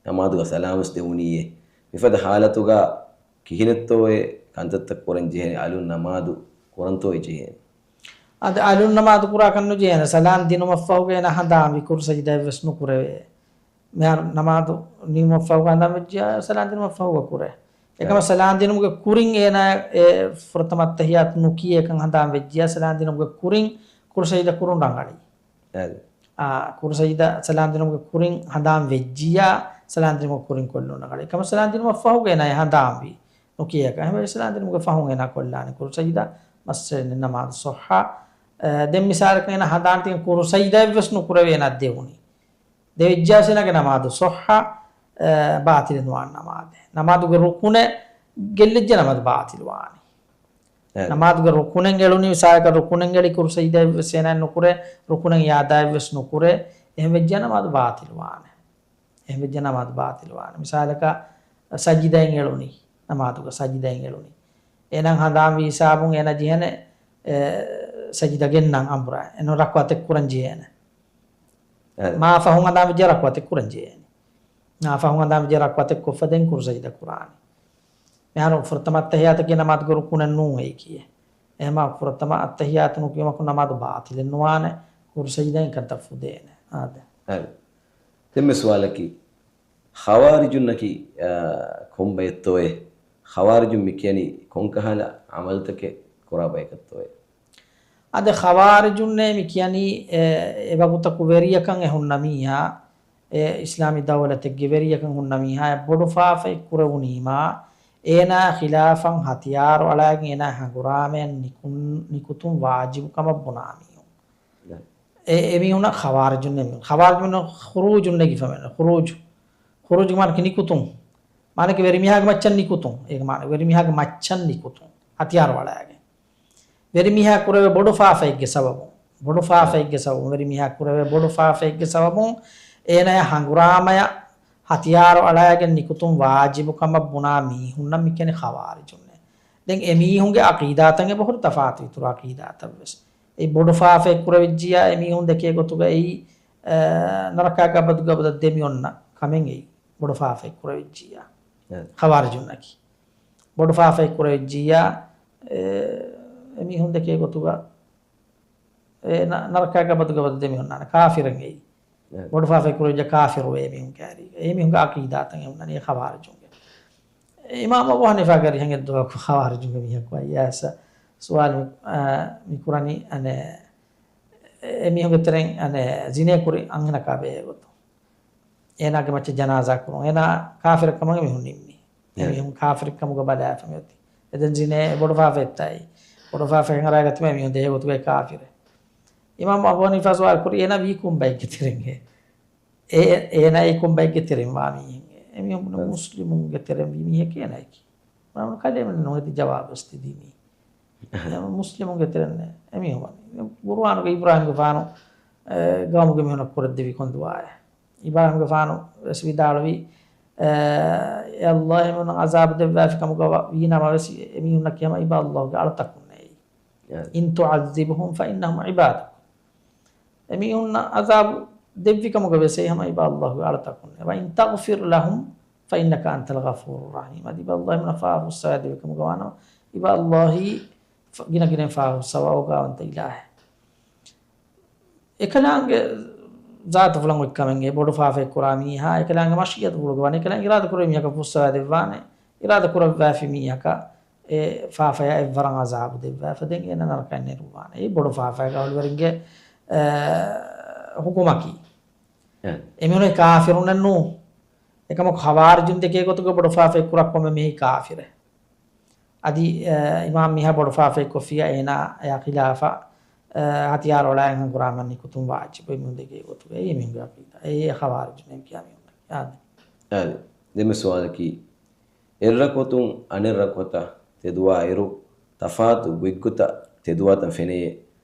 ނަމާދުގަ ސަލާމްވެސް ދެވުނީއޭ. މިފަދަ ހާލަތުގަ ކިހިނެއްތޯއޭ ކަންތައްތައް ކުރަން ޖެހޭނެ؟ އަލުން ނަމާދު ކުރަންތޯއޭ ޖެހޭނެ؟ އަދި އަލުން ނަމާދު ކުރާކަށް ނުޖެހޭނެ. ސަލާމް ދިނުމަށްފަހުގަ އޭނާ ހަނދާންވި ކުރުސަޖިދައެއްވެސް ނުކުރެވޭ. މިހާރު ނަމާދު ނިމުމަށްފަހުގަ ހަނދާން ވެއްޖިއްޔާ ސަލާމް ދިނުމަށްފަހުގަ ކުރޭ. އެކަމަށް އެ. ސަލާމް ދިނުމުގެ ކުރިން އޭނާ އެ ފުރަތަމަ އައްތަހިއްޔާތު ނުކިޔޭ ކަން ހަނދާން ވެއްޖިއްޔާ ސަލާމް ދިނުމުގެ ކުރިން ކުރު ސަޖިދަ ކުރުން ރަނގަޅީ. އެ. އާ، ކުރު ސަޖިދަ ސަލާމް ދިނުމުގެ ކުރިން ހަނދާން ވެއްޖިއްޔާ ސަލާމް ދިނުމުގެ ކުރިން ކޮށްލުން ރަނގަޅީ. އެކަމަށް ސަލާމް ދިނުމަށްފަހުގަ އޭނާ އެ ހަނދާންވީ ނުކިޔޭ ކަން. އެހެންވެ ސަލާމް ދިނުމުގެ ފަހުން އޭނާ ކޮށްލާނީ ކުރު ސަޖިދަ މައްސަލައެއް ނެތް ނަމާދު ޞައްޙަ. އެ، ދެން މިސާލަކަށް އޭނާ ހަނދާން ތިކަން ކުރު ސަޖިދައެއްވެސް ނުކުރެވޭ އޭނާ ދެވުނީ. ދެވިއްޖާސް އޭނާގެ ނަމާދު ޞައްޙަ، އެ، ބާތިލެއް ނުވާނެ ނަމާދެއް. ނަމާދުގެ ރުކުނެއް ގެއްލިއްޖެ ނަމާދު ބާތިލް ވާނީ. އެ. ނަމާދުގެ ރުކުނެއް އެޅުނީ، މިސާލަކަށް ރުކުނެއް އެޅި ކުރު ސަޖިދައެއްވެސް އޭނާ ނުކުރޭ، ރުކުނެއް އިއާދާއެއްވެސް ނުކުރޭ، އެހެން ވެއްޖެ ނަމާދު ބާތިލް ވާނެ. އެހެން ވެއްޖެ ނަމާދު ބާތިލް ވާނެ. މިސާލަކަށް ސަޖިދައިން އެޅުނީ، ނަމާދުގަ ސަޖިދައިން އެޅުނީ. އޭނާ ހަނދާންވީ ހިސާބުން އޭނާ ޖެހޭނެ، އެ، ސަޖިދަ ގެންނަން އަނބުރާ. އެން ރަކުޢަތެއް ކުރަން ޖެހޭނެ. އެ. މާ ފަހުން ހަނދާން ވެއްޖެ ރަކުޢަތެއް ކުރަން ޖެހޭނެ. މާ ފަހުން ހަނދާން ވެއްޖެ ރަކުޢަތެއް ކޮށްފަ ދެން ކުރު ސަޖިދަ ކުރާނީ. މިހާރު ފުރަތަމަ އައްތަހިއްޔާތަކީ ނަމާދުގެ ރުކުނެއް ނޫން އެއީކީ. އެހެމާ ފުރަތަމަ އައްތަހިއްޔާތު ނުކިޔުމަކު ނަމާދު ބާތިލެއް ނުވާނެ، ކުރު ސަޖިދައިން ކަންތައް ފުދޭނެ. އާދެ. އަދި. ދެންމެ ސުވާލަކީ، ޚަވާރިޖުންނަކީ، އާ، ކޮން ބައެއްތޯއޭ؟ ޚަވާރިޖުން މި ކިޔަނީ ކޮންކަހަލަ ޢަމަލުތަކެއް ކުރާ ބަޔަކަށްތޯއޭ؟ އަދި ޚަވާރިޖުންނޭ މި ކިޔަނީ، އެ، އެވަގުތަކު ވެރިޔަކަށް އެ ހުންނަ މީހާ، އެ، އިސްލާމީ ދައުލަތެއްގެ ވެރިޔަކަށް ހުންނަ މީހާ އެ ބޮޑު ފާފައެއް ކުރެވުނީމާ، އޭނާ ޚިލާފަށް ހަތިޔާރު އަޅާގެން އޭނާ ހަނގުރާމަޔަށް ނިކުން-، ނިކުތުން ވާޖިބު ކަމަށް ބުނާ މީހުން. އެ، އެމީހުނަށް ޚަވާރިޖުން ނޭ. ޚަވާރިޖުން ޚުރޫޖުން ނެގިފަ މެން. ޚުރޫޖު. ޚުރޫޖު މާނަކީ ނިކުތުން. މާނަކީ ވެރިމީހާގެ މައްޗަށް ނިކުތުން. އޭގެ މާނަ ވެރިމީހާގެ މައްޗަށް ނިކުތުން. ހަތިޔާރު އަޅާގެން. ވެރިމީހާ ކުރެވޭ ބޮޑު ފާފައެއްގެ ސަބަބުން. ބޮޑު ފާފައެއްގެ ސަބަބުން. ވެރިމީހާ ކުރެވޭ ބޮޑު ފާފައެއްގެ ސަބަބުން. އޭނާޔާ ހަނގުރާމަޔަށް ހަތިޔާރު އަޅާގެން ނިކުތުން ވާޖިބު ކަމަށް ބުނާ މީހުންނަށް މި ކިޔަނީ ޚަވާރިޖުންނޭ. ދެން އެމީހުންގެ ޢަޤީދާތައް އެބަހުރި ތަފާތު އިތުރު ޢަޤީދާތައްވެސް. އެ ބޮޑު ފާފައެއް ކުރެވިއްޖިއްޔާ އެމީހުން ދެކޭ ގޮތުގަ އެއީ، އަ، ނަރަކާގަ އަބަދުގެ އަބަދަށް ދެމިއޮންނަ ކަމެއް އެއީ. ބޮޑު ފާފައެއް ކުރެވިއްޖިއްޔާ. އެ. ޚަވާރިޖުންނަކީ. ބޮޑު ފާފައެއް ކުރެވިއްޖިއްޔާ، އެ، އެމީހުން ދެކޭ ގޮތުގަ، އެ، ނަ-، ނަރަކާގަ އަބަދުގެ އަބަދަށް ދެމިއޮންނާނެ. ކާފިރެއް އެއީ. އެ. ބޮޑު ފާފައެއް ކުރެވިއްޖެ ކާފިރުވޭ އެމީހުން ކާރީގަ. އެމީހުންގެ ޢަޤީދާތައް އެ ހުންނަނީ ޚަވާރިޖުންގެ. އިމާމް އަބޫ ޙަނީފާގެ އަރިހަށް އެއްދުވަހަކު ޚަވާރިޖުންގެ މީހަކު އައި އާސަ ސުވާލު މި-، އާ، މި ކުރަނީ އަނެއް އެ މީހުންގެ ތެރެއިން އަނެއް ޒިނޭ ކުރި އަންހެނަކާ ބެހޭ ގޮތުން. އޭނާގެ މައްޗަށް ޖަނާޒާ ކުރުން. އޭނާ ކާފިރެއް ކަމަށް މީހުން ނިންމީ. އެ އެ. މީހުން ކާފިރެއް ކަމުގަ ބަލާފަ މިއޮތީ. އެ ދެން ޒިނޭ ބޮޑު ފާފައެއްތާއި. ބޮޑު ފާފައެއް އަނގަރާގަތުމަ މީހުން ދޭ ގޮތުގައި ކާފިރެއް. އިމާމު އަބޫ ހަނީފާ ސުވާލު ކުރި އޭނާ ވީ ކޮން ބައެއްގެ ތެރެއިން ހޭ؟ އޭ، އޭނާ އެ ކޮން ބައެއްގެ ތެރެއިން ވާ މީހެއް؟ އެ މީހުން ބުނެ އެ. މުސްލިމުންގެ ތެރެއިން ވީ މީހެކޭ އޭނާއަކީ. އަޅުގަނޑު ކަލޭމެން ނުހެދި ޖަވާބުވެސް ދިނީ. އެ މުސްލިމުންގެ ތެރެއިން އެ މީހުން ވަނީ. ޤުރުއާނުގަ އިބްރާހީމްގެފާނު، އެ، ގައުމުގެ މީހުންނަށް ކުރެއްދެވި ކޮން ދުޢާއެއް؟ އިބްރާހީމްގެފާނު ވެސް ވިދާޅުވީ، އެ، އޭ ﷲ އެމީހުންނަށް ޢަޒާބު ދެއްވާފި ކަމުގަ ވީނަމަވެސް، އެމީހުންނަކީ ހަމަ އިބަ ﷲ ގެ އަޅުތަކުންނޭ. އެ. إن تعذبهم فإنهم عبادك. އެމީހުންނަށް ޢަޒާބު ދެއްވި ކަމުގަ ވެސް އެ ހަމަ އިބަ ﷲ ގެ އަޅުތަކުންނޭ. وإن تغفر لهم فإنك أنت الغفور الرحيم. އަދި އިބަ ﷲ އެމީހުންނަށް ފާފަ ފުއްސަވާ ދެއްވި ކަމުގަ ވާނަމަ، އިބަ ﷲ އީ ފަ-، ގިނަ ގިނައިން ފާފަ ފުއްސަވާ އޯގާވަންތަ އިލާހެއް. އެކަލާނގެ ޒާތުފުޅަށް އޮތްކަމެއް އެ ބޮޑު ފާފައެއް ކުރާ މީހާ، އެކަލާނގެ މަޝީއަތުފުޅުގަ ވަނީ، އެކަލާނގެ އިރާދަ ކުރެއްވި މީހަކަށް ފުއްސަވާ ދެއްވާނެ، އިރާދަ ކުރައްވާފި މީހަކަށް އެ ފާފަޔާ އެއްވަރަށް ޢަޒާބު ދެއްވާފަ، ދެން އޭނަ ނަރަކައަށް ނެރުއްވާނެ. އެއީ ބޮޑު ފާފައިގަ އަހުލުވެރިންގެ، އެ، ޙުކުމަކީ. އެ. އެމީހުން ކާފިރުންނެއް ނޫން. އެކަމަކު ޚަވާރިޖުން ދެކޭ ގޮތުގަ ބޮޑު ފާފައެއް ކުރާ ކޮންމެ މީހެއް ކާފިރެއް. އަދި، އެ، އިމާމް މީހާ ބޮޑު ފާފައެއް ކޮށްފިއްޔާ އޭނާ އެއާ ޚިލާފަށް، އެ، ހަތިޔާރު އޮޅާ އެނގަން ކުރާމަ ނިކުތުން ވާޖިބު އެމީހުން ދެކޭ ގޮތުގަ. އެއީ އެމީހުންގެ ޢަޤީދާ. އެއީ ޚަވާރިޖުން ކިޔާ މީހުންނަކީ. އާދެ. އާދެ. ދެންމެ ސުވާލަކީ، އެއްރަކުޢަތުން އަނެއް ރަކުޢަތަށް ތެދުވާއިރު، ތަފާތު ގޮތްގޮތަށް ތެދުވާތަން ފެނެޔޭ.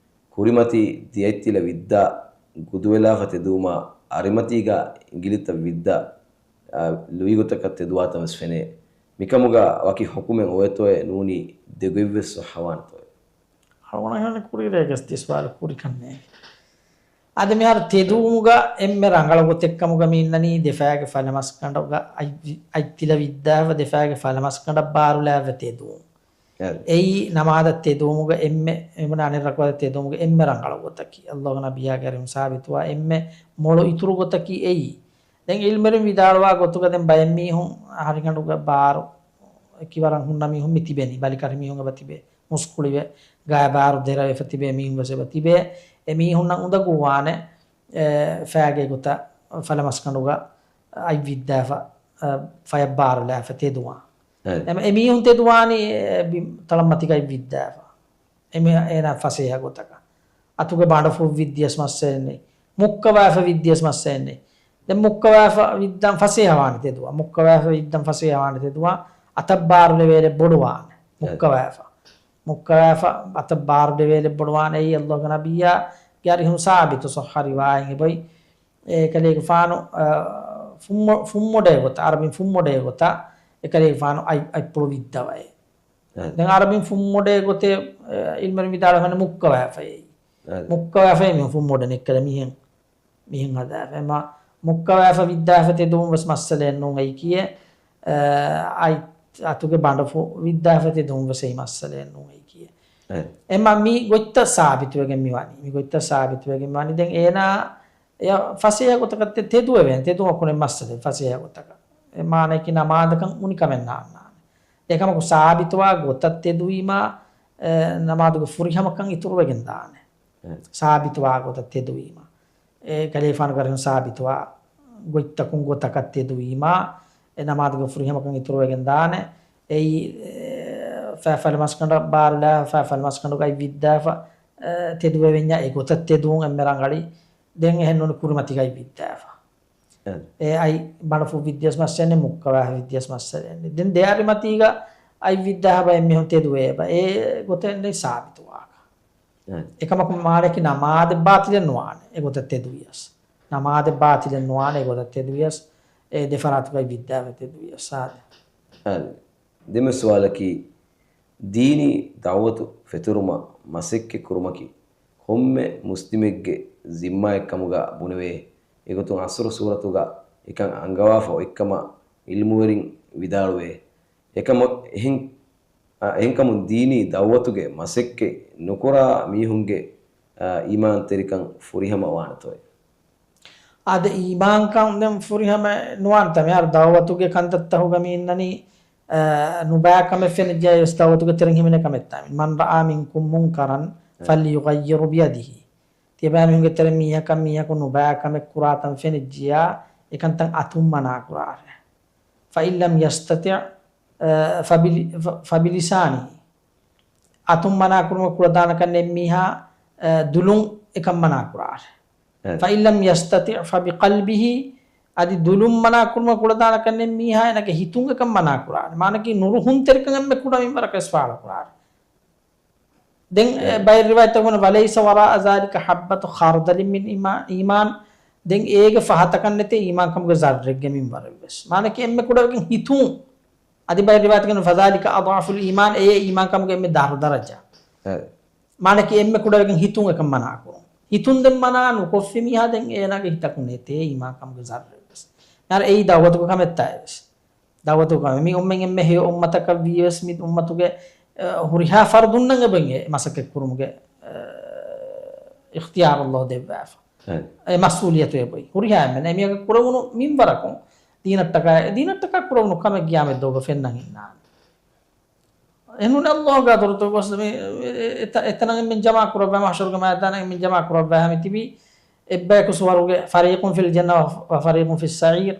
ކުރިމަތީ ދިޔައިތިލަ ވިއްދާ ގުދުވެލާފަ ތެދުވުމާ، އަރިމަތީގަ އިނގިލިތައް ވިއްދާ، އާ، ލުއިގޮތަކަށް ތެދުވާތަން ވެސް ފެނޭ. މިކަމުގަ ވަކި ޙުކުމެއް އޮވޭތޯއޭ ނޫނީ ދެގޮތްވެސް ވާނެތޯއޭ؟ އަޅުގަނޑަށް ހީވަނީ ކުރީ ރޭގަސް ތި ސުވާލު ކުރި ކަންނޭނގެ. އަދި މިހާރު ތެދުވުމުގަ އެންމެ ރަނގަޅު ގޮތެއް ކަމުގަ މި އިންނަނީ ދެފައިގެ ފަލަމަސްގަނޑުގަ އަތް ވި-، އަތް ތިލަ ވިއްދާފަ ދެފައިގެ ފަލަމަސްގަނޑަށް ބާރުލާފަ ތެދުވުން. އެ. އެއީ ނަމާދަށް ތެދުވުމުގަ އެންމެ، އެންމެ އަނެއް ރަކުޢަތަށް ތެދުވުމުގެ އެންމެ ރަނގަޅު ގޮތަކީ. ﷲ ގެ ނަބިއްޔާގެ އަރިހުން ސާބިތުވާ އެންމެ މޮޅު އިތުރު ގޮތަކީ އެއީ. ދެން ޢިލްމުވެރިން ވިދާޅުވާ ގޮތުގަ ދެން ބައެއް މީހުން ހަރިގަނޑުގަ ބާރު އެކިވަރަށް ހުންނަ މީހުން މި ތިބެނީ. ބަލިކަށި މީހުން އެބަ ތިބޭ. މުސްކުޅިވެ، ގާތް ބާރު ދެރަވެފަ ތިބޭ މީހުން ވެސް އެބަ ތިބޭ. އެ މީހުންނަށް އުނދަގޫވާނެ، އެ، ފައިގެ ގޮތަށް ފަލަމަސްގަނޑުގަ އަތް ވިއްދާފަ، އަ، ފަޔަށް ބާރުލާފަ ތެދުވާން. އެ. އެ މީހުން ތެދުވާނީ، އެ، ބި-، ތަޅަންމަތީގަ އަތް ވިއްދާފަ. އެމީ އޭނާ ފަސޭހަ ގޮތަކަށް. އަތުގެ ބަނޑުފުށް ވިއްދިޔަސް މައްސަލައެއް ނެތް. މުއްކަވާފަ ވިއްދިޔަސް މައްސަލައެއް ނެތް. ދެން މުއްކަވާފަ ވިއްދަން ފަސޭހަވާނެ ތެދުވާ. މުއްކަވާފަ ވިއްދަން ފަސޭހަވާނެ ތެދުވާ. އަތަށް ބާރު ލެވޭލެއް ބޮޑުވާނެ. އެ. މުއްކަވާފަ. މުއްކަވާފަ އަތަށް ބާރު ލެވޭލެއް ބޮޑުވާނެ. އެއީ ﷲ ގެ ނަބިއްޔާގެ އަރިހުން ސާބިތު ޞައްޙަ ރިވާޔަތް އެބައޮތް. އެކަލޭގެފާނު، އަ، ފުއްމޮ-، ފުއްމޮޑޭ ގޮތަށް، އަރަބިން ފުއްމޮޑޭ ގޮތަށް، އެކަލޭގެފާނު އަތް، އަތްޕުޅު ވިއްދަވައޭ. އެ. ދެން އަރަބިން ފުއްމޮޑޭ ގޮތެއް، އެ، އިލްމުވެރިން ވިދާޅުވަނީ މުއްކަވާފައޭ. އެ. މުއްކަވާފައޭ މި ފުއްމޮޑެއް ނެތްކަލަ މިހެން، މިހެން ހަދާފަ. އެމަ މުއްކަވާފަ ވިއްދާފަ ތެދުވުން ވެސް މައްސަލައެއް ނޫން އެއީކީއެއް، އަ، އަތް، އަތުގެ ބަނޑުފުށް ވިއްދާފަ ތެދުވުން ވެސް އެއީ މައްސަލައެއް ނޫން އެއީކީއެއް. އެ. އެމަ މި ގޮތްތައް ސާބިތުވެގެން މި ވަނީ. މި ގޮތްތައް ސާބިތުވެގެން މި ވަނީ. ދެން އޭނާ އެ ފަސޭހަ ގޮތަކަށް ތެ-، ތެދުވެވޭނެ. ތެދުމަކުނެ މައްސަލަ ފަސޭހަ ގޮތަކަށް. އެ މާނަޔަކީ ނަމާދަކަށް އުނިކަމެއް ނާންނާނެ. އެކަމަކު ސާބިތުވާ ގޮތަށް ތެދުވީމާ، އެ، ނަމާދުގެ ފުރިހަމަކަން އިތުރުވެގެން ދާނެ. އެ. ސާބިތުވާ ގޮތަށް ތެދުވީމާ. އެ ކަލޭގެފާނުގެ އަރިހުން ސާބިތުވާ ގޮތްތަކުން ގޮތަކަށް ތެދުވީމާ، އެ ނަމާދުގެ ފުރިހަމަކަން އިތުރުވެގެން ދާނެ. އެއީ، އެ، ފަ-، ފަލަމަސްގަނޑަށް ބާރުލާ، ފަ-، ފަލަމަސްގަނޑުގައި ވިއްދާފަ، އެ، ތެދުވެވެންޏާ އެ ގޮތަށް ތެދުވުން އެންމެ ރަނގަޅީ. ދެން އެހެން ނޫނީ ކުރިމަތީގައި ވިއްދާފަ. އެ. އެ އަތް ބަނޑުފުށް ވިއްދިޔަސް މައްސަލައެއް ނެތް، މުއްކަވާފަ ވިއްދިޔަސް މައްސަލައެއް ނެތް. ދެން ދެ އަރިމަތީގަ އަތް ވިއްދާފަ ބައެއް މީހުން ތެދުވޭ އެބަ. އެ ގޮތެއް ނެތް ސާބިތުވާކަށް. އެ. އެކަމަކު މާނަޔަކީ ނަމާދެއް ބާޠިލެއް ނުވާނެ އެ ގޮތަށް ތެދުވިޔަސް. ނަމާދެއް ބާޠިލެއް ނުވާނެ އެ ގޮތަށް ތެދުވިޔަސް. އެ ދެ ފަރާތުގައި ވިއްދާފަ ތެދުވިޔަސް. އާދެ. އާދެ. ދެންމެ ސުވާލަކީ، ދީނީ ދަޢުވަތު ފެތުރުމަށް މަސައްކަތް ކުރުމަކީ ކޮންމެ މުސްލިމެއްގެ ޒިންމާއެއް ކަމުގަ ބުނެވޭ. އެގޮތުން އަސްރު ސޫރަތުގަ އެކަން އަންގަވާފަ އޮތްކަމަށް އިލްމުވެރިން ވިދާޅުވޭ. އެކަމަށް އެހެން، އާ، އެހެންކަމުން ދީނީ ދަޢުވަތުގެ މަސައްކަތް ނުކުރާ މީހުންގެ، އާ، އީމާންތެރިކަން ފުރިހަމަ ވާނެތޯއޭ؟ އާދެ، އީމާންކަން ދެން ފުރިހަމަ ނުވާނެތާ. މިހާރު ދަޢުވަތުގެ ކަންތައްތަކުގަ މި އިންނަނީ، އާ، ނުބައި ކަމެއް ފެނިއްޖެއްޔާ ވެސް ދަޢުވަތުގެ ތެރެއިން ހިމެނޭ ކަމެއްތާ. من رأى منكم منكرا فليغيره بيده. ތިޔަބައިމީހުންގެ ތެރެ މީހަކަށް މީހަކު ނުބައި ކަމެއް ކުރާތަން ފެނިއްޖިޔާ، އެކަންތައް އަތުން މަނާ ކުރާށޭ. فإن لم يستطع، އަ، فبل-، ފަ-، فبلسانه. އަތުން މަނާ ކުރުމަށް ކުޅަދާނަކަން ނެތް މީހާ، އަ، ދުލުން އެކަން މަނާ ކުރާށޭ. އެ. فإن لم يستطع فبقلبه، އަދި ދުލުން މަނާ ކުރުމަށް ކުޅަދާނަކަން ނެތް މީހާ އޭނަގެ ހިތުން އެކަން މަނާ ކުރާނެ. މާނަކީ ނުރުހުންތެރިކަން އެންމެ ކުޑަ މިންވަރަކަށް ވެސް ފާޅު ކުރާނެ. ދެން، އެ، އެ. ބައެއް ރިވާޔަތްތަކުން، وليس وراء ذلك حبة خردل من إيما-، إيمان. ދެން އޭގެ ފަހަތަކަށް ނެތޭ އީމާންކަމުގެ ޒައްރެއްގެ މިންވަރެއް ވެސް. މާނަކީ އެންމެ ކުޑަވެގެން ހިތުން. އަދި ބައެއް ރިވާޔަތަކުން، فذلك أضعف الإيمان، އެއީ އީމާންކަމުގެ އެންމެ ދަށު ދަރަޖަ. އެ. މާނަކީ އެންމެ ކުޑަވެގެން ހިތުން އެކަން މަނާ ކުރުން. ހިތުން ދެން މަނާ ނުކޮށްފި މީހާ ދެން އޭނާގެ ހިތަކު ނެތޭ އީމާންކަމުގެ ޒައްރެއް ވެސް. މިހާރު އެއީ ދައުވަތުގެ ކަމެއްތާ އެވެސް. ދައުވަތުގެ ކަމެއް. މި އުއްމަތް އެންމެ ހެޔޮ އުއްމަތަކަށް ވީވެސް މި އުއްމަތުގެ، އަ، ހުރިހާ ފަރުދުންނަށް އެބައިނގޭ މަސައްކަތް ކުރުމުގެ، އަ، އިޚްތިޔާރު އައްލާހު ދެއްވާފަ. އެ. އެ މަސްއޫލިއްޔަތު އެބައި. ހުރިހާ އެންމެން އެމީހަކަށް ކުރެވުނު މިންވަރަކުން ދީނަށްޓަކާ، ދީނަށްޓަކާ ކުރެވުނު ކަމެއް ގިޔާމަތް ދުވަހު ފެންނަން އިންނާނެ. އެހެންނޫން އައްލާހުގެ ޙަޟްރަތުގަ ގޮސް މި އެ-، އެތަ-، އެތަނަށް އެންމެން ޖަމާ ކުރައްވާ، މަޙްޝަރުގެ މައިދާނަށް އެންމެން ޖަމާ ކުރައްވާ މި ތިބީ އެއްބަޔަކު ސުވަރުގެ، فريق في الجنة وفريق في السعير،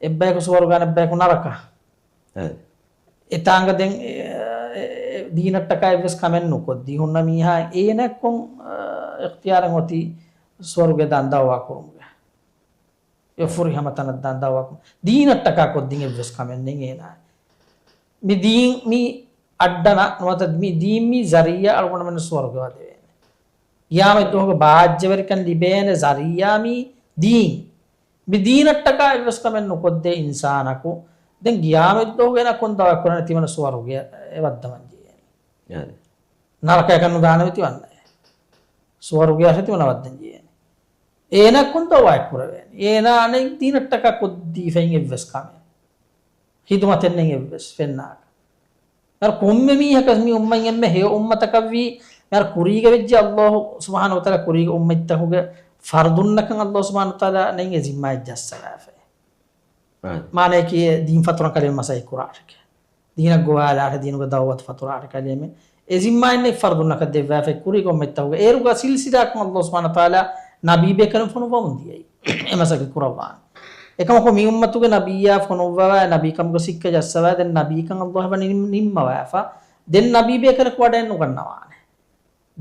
އެއްބަޔަކު ސުވަރުގެ އަނެއްބަޔަކު ނަރަކަ. އެ. އެތާނގަ ދެން އެ-، އެ-، އެ-، ދީނަށްޓަކާ އެއްވެސް ކަމެއް ނުކޮށްދީ ހުންނަ މީހާ އޭނައަށް ކޮން، އަ، އިޚްތިޔާރެއް އޮތީ ސުވަރުގެ ދާން ދައުވާ ކުރުމުގެ؟ އެ ފުރިހަމަ ތަނަށް ދާން ދައުވާ ކުރުން. ދީނަށްޓަކާ ކޮށްދިން އެއްވެސް ކަމެއް ނެތް އޭނާ. މި ދީން މި އައްޑަނަ ނުވަތަ މި ދީން މި ޒަރީއާ އަޅުގަނޑުމެން ސުވަރުގެ ވަދެވޭނެ. ގިޔާމަތް ދުވަހުގެ ބާއްޖަވެރިކަން ލިބޭނެ ޒަރީއާ މި ދީން. މި ދީނަށްޓަކާ އެއްވެސް ކަމެއް ނުކޮށްދޭ އިންސާނަކު، ދެން ގިޔާމަތް ދުވަހުގެ އޭނާ ކޮން ދައުވާ ކުރަން ތިމަން ސުވަރުގެ އެ ވައްދަވަން ޖެހޭނެ. އެ. ނަރަކަޔަކަށް ނުދާނެ ތިމަންނައެއް. ސުވަރުގެޔަށް ތިމަން ވައްދަން ޖެހޭނެ. އޭނާ ކޮން ދައުވާއެއް ކުރެވޭނެ؟ އޭނާ އަނެއް ދީނަށްޓަކާ ކޮށްދީފައި އެއްވެސް ކަމެއް. ހިދުމަތެއް ނެތް އެއްވެސް ފެންނާކަށް. އަރ ކޮންމެ މީހަކަސް މި އުއްމަތް އެންމެ ހެޔޮ އުއްމަތަކަށްވީ، މިހާރު ކުރީގަ ވެއްޖެ އައްލާހު ސުބްޙާނަހޫ ވަތަޢާލާ ކުރީގެ އުއްމަތްތަކުގެ ފަރުދުންނަކަށް އައްލާހު ސުބްޙާނަހޫ ވަތަޢާލާ ނެތް އެ ޒިންމާއެއް ޖައްސަވާފައި. އެ. މާނަޔަކީ ދީން ފަތުރަން ކަލޭމެން މަސައްކަތް ކުރާށެކޭ. ދީނަށް ގޮވާލާށޭ، ދީނުގެ ދައުވަތު ފަތުރާށޭ ކަލޭމެން. އެ ޒިންމާއެއް ނެތް ފަރުދުންނަކަށް ދެއްވާފައި ކުރީގެ އުއްމަތްތަކުގެ. އޭރުގަ ސިލްސިލާކޮށް އައްލާހު ސުބްޙާނަހޫ ވަތަޢާލާ ނަބީބޭކަލުން ފޮނުއްވަމުން ދިޔައީ. އެ މަސައްކަތް ކުރައްވާނެ. އެކަމަކު މި އުއްމަތުގެ ނަބިއްޔާ ފޮނުއްވަވާ، ނަބީކަމުގެ ސިއްކަ ޖައްސަވާ، ދެން ނަބީކަން އައްލާހު އެބަ ނިން-، ނިންމަވާފަ. ދެން ނަބީބޭކަލަކު ވަޑައެއް ނުގަންނަވާނެ.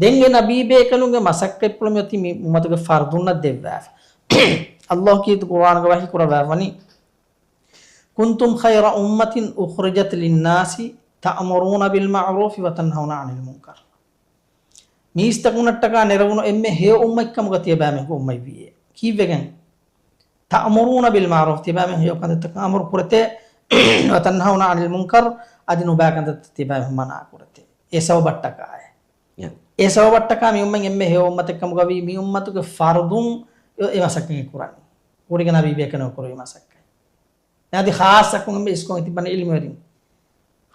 ދެން އެ ނަބީބޭކަލުންގެ މަސައްކަތްޕުޅު މިއޮތީ މި އުއްމަތުގެ ފަރުދުންނަށް ދެއްވާފަ. އައްލާހު ކީރިތި ޤުރްއާނުގަ ވަޙީ ކުރައްވާފަނީ، كنتم خير أمة أخرجت للناس تأمرون بالمعروف وتنهون عن المنكر. މީސްތަކުންނަށްޓަކާ ނެރެވުނު އެންމެ ހެޔޮ އުއްމަތްކަމުގަ ތިޔަބައިމީހުން އުއްމަތްވީ. ކީއްވެގެން؟ تأمرون بالمعروف، ތިޔަބައިމީހުން ހެޔޮ ކަންތައްތަކަށް އަމުރު ކުރެތޭ، وتنهون عن المنكر، އަދި ނުބައި ކަންތައްތައް ތިޔަބައިމީހުން މަނާ ކުރެތޭ. އެ ސަބަބަށްޓަކާއޭ. އެ ސަބަބަށްޓަކާ މި އުއްމަތް އެންމެ ހެޔޮ އުއްމަތެއްކަމުގަ ވީ، މި އުއްމަތުގެ ފަރުދުން އެ މަސައްކަތް ކުރަނީ. ކުރީގެ ނަބީބޭކަލުން ކުރި މަސައްކަތް. އަދި ޚާއްޞަކޮށް އެންމެ އިސްކޮށް ތިބަނީ ޢިލްމުވެރިން.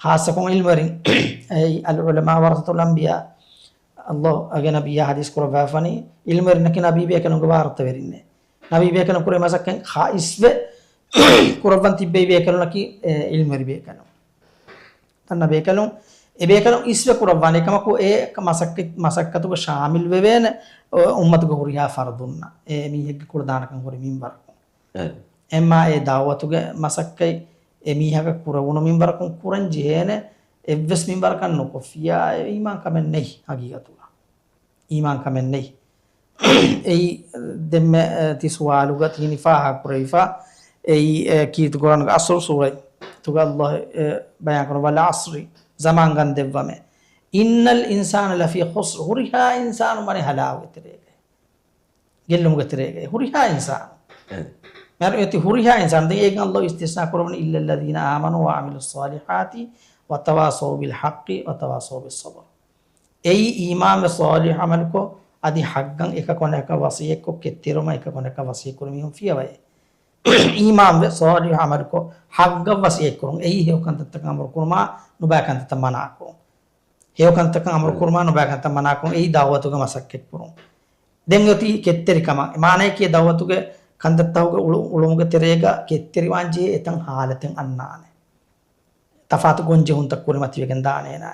ޚާއްޞަކޮށް ޢިލްމުވެރިން. އެއީ، العلماء ورثة الأنبياء. އައްލާހުގެ ނަބިއްޔާ ޙަދީޘް ކުރައްވާފަނީ، ޢިލްމުވެރިންނަކީ ނަބީބޭކަލުންގެ ވާރުތަވެރިންނޭ. ނަބީބޭކަލުން ކުރޭ މަސައްކަތް ޚާއްޞަވެ ކުރައްވަން ތިއްބެވި ބޭކަލުންނަކީ، އެ، ޢިލްމުވެރި ބޭކަލުން. ތަންނަ ބޭކަލުން، އެ ބޭކަލުން އިސްވެ ކުރައްވާނެ. އެކަމަކު އެ މަސައްކަތް، މަސައްކަތުގެ ޝާމިލް ވެވޭނެ، އު-، އުއްމަތުގެ ހުރިހާ ފަރުދުންނަށް. އެ މީހެއްގެ ކުޅަދާނަކަން ހުރި މިންވަރަކުން. އެ. އެމާ އެ ދަޢުވަތުގެ މަސައްކަތް އެ މީހަކަށް ކުރެވުނު މިންވަރަކުން ކުރަން ޖެހޭނެ، އެއްވެސް މިންވަރަކަށް ނުކޮށްފިއްޔާ، އެ އީމާން ކަމެއް ނެތް ހަގީގަތުގަ. އީމާން ކަމެއް ނެތް. އެއީ ދެންމެ، އެ، ތި ސުވާލުގަ ތިހެނި ފާހަގަކުރެވިފަ. އެއީ، އެ، ކީރިތި ގުރާނުގެ އަޞްރު ސޫރަތުގަ އައްލާހު، އެ، ބަޔާންކުރަން، وَالْعَصْرِ، ޒަމާން ގަންދެއްވަމޭ. إِنَّ الْإِنسَانَ لَفِي خُسْرٍ، ހުރިހާ އިންސާނު ވަނީ ހަލާކުގެ ތެރޭގައި. ގެއްލުމުގެ ތެރޭގައި. ހުރިހާ އިންސާނު. އެ. މިހާރު އޮތީ ހުރިހާ އިންސާނު. ދެން އޭގެން އައްލާހު އިސްތިސްނާ ކުރައްވަނީ، إِلَّا الَّذِينَ آمَنُوا وَعَمِلُوا الصَّالِحَاتِ وَتَوَاصَوْا بِالْحَقِّ وَتَوَاصَوْا بِالصَّبْرِ. އެއީ އީމާންވެ ޞާލިޙު ޢަމަލުކޮށް، އަދި ޙައްޤަށް އެކަކު އަނެކަކަށް ވަޞިއްޔަތްކޮށް، ކެތްތެރިވުމަށް އެކަކު އަނެކަކަށް ވަޞިއްޔަތްކުރި މީހުން ފިޔަވައޭ. އީމާންވެ ޞާލިޙު ޢަމަލުކޮށް، ޙައްޤަށް ވަޞިއްޔަތްކުރުން. އެއީ ހެޔޮ ކަންތައްތަކަށް އަމުރުކުރުމާ، ނުބައި ކަންތައްތައް މަނާކުރުން. ހެޔޮ ކަންތައްތަކަށް އަމުރުކުރުމާ، ނުބައި ކަންތައް މަނާކުރުން. އެއީ ދަޢުވަތުގެ މަސައްކަތްކުރުން. ދެން އޮތީ ކެތްތެރިކަމަށް. މާނަޔަކީ ދަޢުވަތުގެ ކަންތައްތަކުގެ އުޅު-، އުޅުމުގެ ތެރޭގަ ކެތްތެރިވާން ޖެހޭ އެތައް ޙާލަތެއް އަންނާނެ. ތަފާތު ގޮންޖެހުންތައް ކުރިމަތިވެގެން ދާނެ އޭނާ.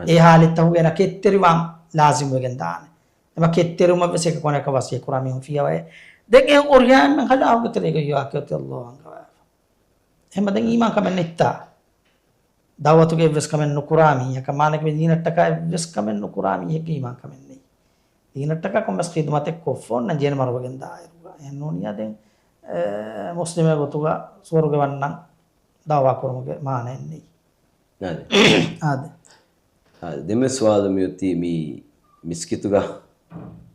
އެ ޙާލަތްތަކުގަ އޭނާ ކެތްތެރިވާން ލާޒިމްވެގެން ދާނެ. އެމަ ކެތްތެރިވުމަށް ވެސް އެކަކު އަނެކަކަށް ވަސިއްޔަތް ކުރާ މީހުން ފިޔަވައޭ. ދެން އެ އޮރިޔާ އެންމެން ހަލާކުގެ ތެރޭގަ ޔުވާކެއޮތި އައްލާހު އަންގަވާފަ. އެހެންމަ ދެން އީމާން ކަމެއް ނެތްތާ؟ ދައުވަތުގެ އެއްވެސް ކަމެއް ނުކުރާ މީހަކަށް، މާނައަކީ މި ދީނަށްޓަކާ އެއްވެސް ކަމެއް ނުކުރާ މީހެއްގެ އީމާން ކަމެއް ނެތް. ދީނަށްޓަކާ ކޮންމެސް ޚިދުމަތެއް ކޮށްފަ އޮންނަ ޖެހޭނެ މަރުވެގެން ދާއިރުގަ. އެހެން ނޫނިއްޔާ ދެން، އެ، މުސްލިމެއް ގޮތުގަ ސުވަރުގެ ވަންނަން ދައުވާ ކުރުމުގެ މާނައެއް ނެތް. އާދެ. އާދެ. އާ، ދެންމެ ސުވާލު މިއޮތީ މި މިސްކިތުގަ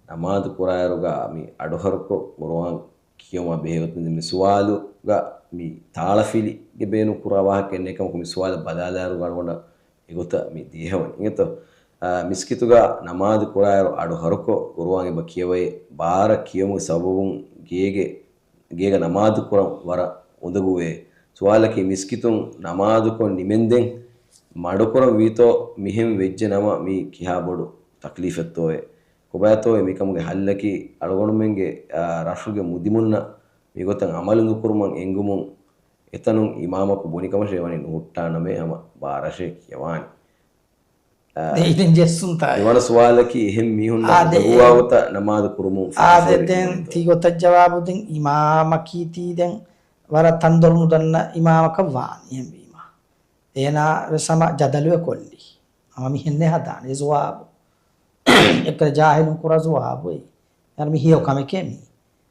ނަމާދު ކުރާއިރުގަ މި އަޑުހަރުކޮށް ޤުރުއާން ކިޔުމާ ބެހޭގޮތުން މި ސުވާލުގަ މި ތާޅަފިލިގެ ބޭނުން ކުރާ ވާހަކައެއް ނެތް ކަމަކު، މި ސުވާލަށް ބަލާލާއިރުގަ އަޅުގަނޑަށް އެގޮތަށް މި ދިޔަހެވަނީ. އިނގޭތޯ؟ އާ، މިސްކިތުގަ ނަމާދު ކުރާއިރު އަޑު ހަރުކޮށް ޤުރުއާން އެބަ ކިޔަވައި، ބާރަށް ކިޔެވުމުގެ ސަބަބުން ގޭގެ، ގޭގަ ނަމާދު ކުރަން ވަރަށް އުނދަގޫވޭ. ސުވާލަކީ، މިސްކިތުން ނަމާދުކޮށް ނިމެންދެން މަޑުކުރަން ވީތޯ މިހެން ވެއްޖެ ނަމަ މީ ކިހާ ބޮޑު ތަކްލީފެއްތޯއޭ؟ ކޮބާތޯއޭ މިކަމުގެ ހައްލަކީ؟ އަޅުގަނޑުމެންގެ، އާ، ރަށުގެ މުދިމުންނަށް މިގޮތަށް އަމަލު ނުކުރުމަށް އެނގުމުން އެތަނުން އިމާމަކު ބުނިކަމަށޭ ވަނީ ނުހުއްޓާނަމޭ ހަމަ ބާރަށޭ ކިޔަވާނީ. އާ، ދެން އިތުރުން ޖެއްސުންތާ؟ ދެވަނަ ސުވާލަކީ އެހެން މީހުންނަށް އާދެ، އެ، ގޮތަށް ނަމާދު ކުރުމުން އާދެ، ފާފަވެރި ދެން ކުރުމުންތޯ؟ ތި ގޮތަށް ޖަވާބު ދިން އިމާމަކީ ތީ ދެން ވަރަށް ތަންދޮރު ނުދަންނަ އިމާމަކަށް ވާނީ އެހެންވީމަ. އޭނާ ވެސް ހަމަ ޖަދަލުވެ ކޮށްލީ. ހަމަ މިހެންނޭ ހަދާނެ އެ ޖަވާބު. އެއްކަލަ ޖާހިލުން ކުރާ ޖަވާބު އެއީ. އަރަ މި ހެޔޮ ކަމެކޭ މީ.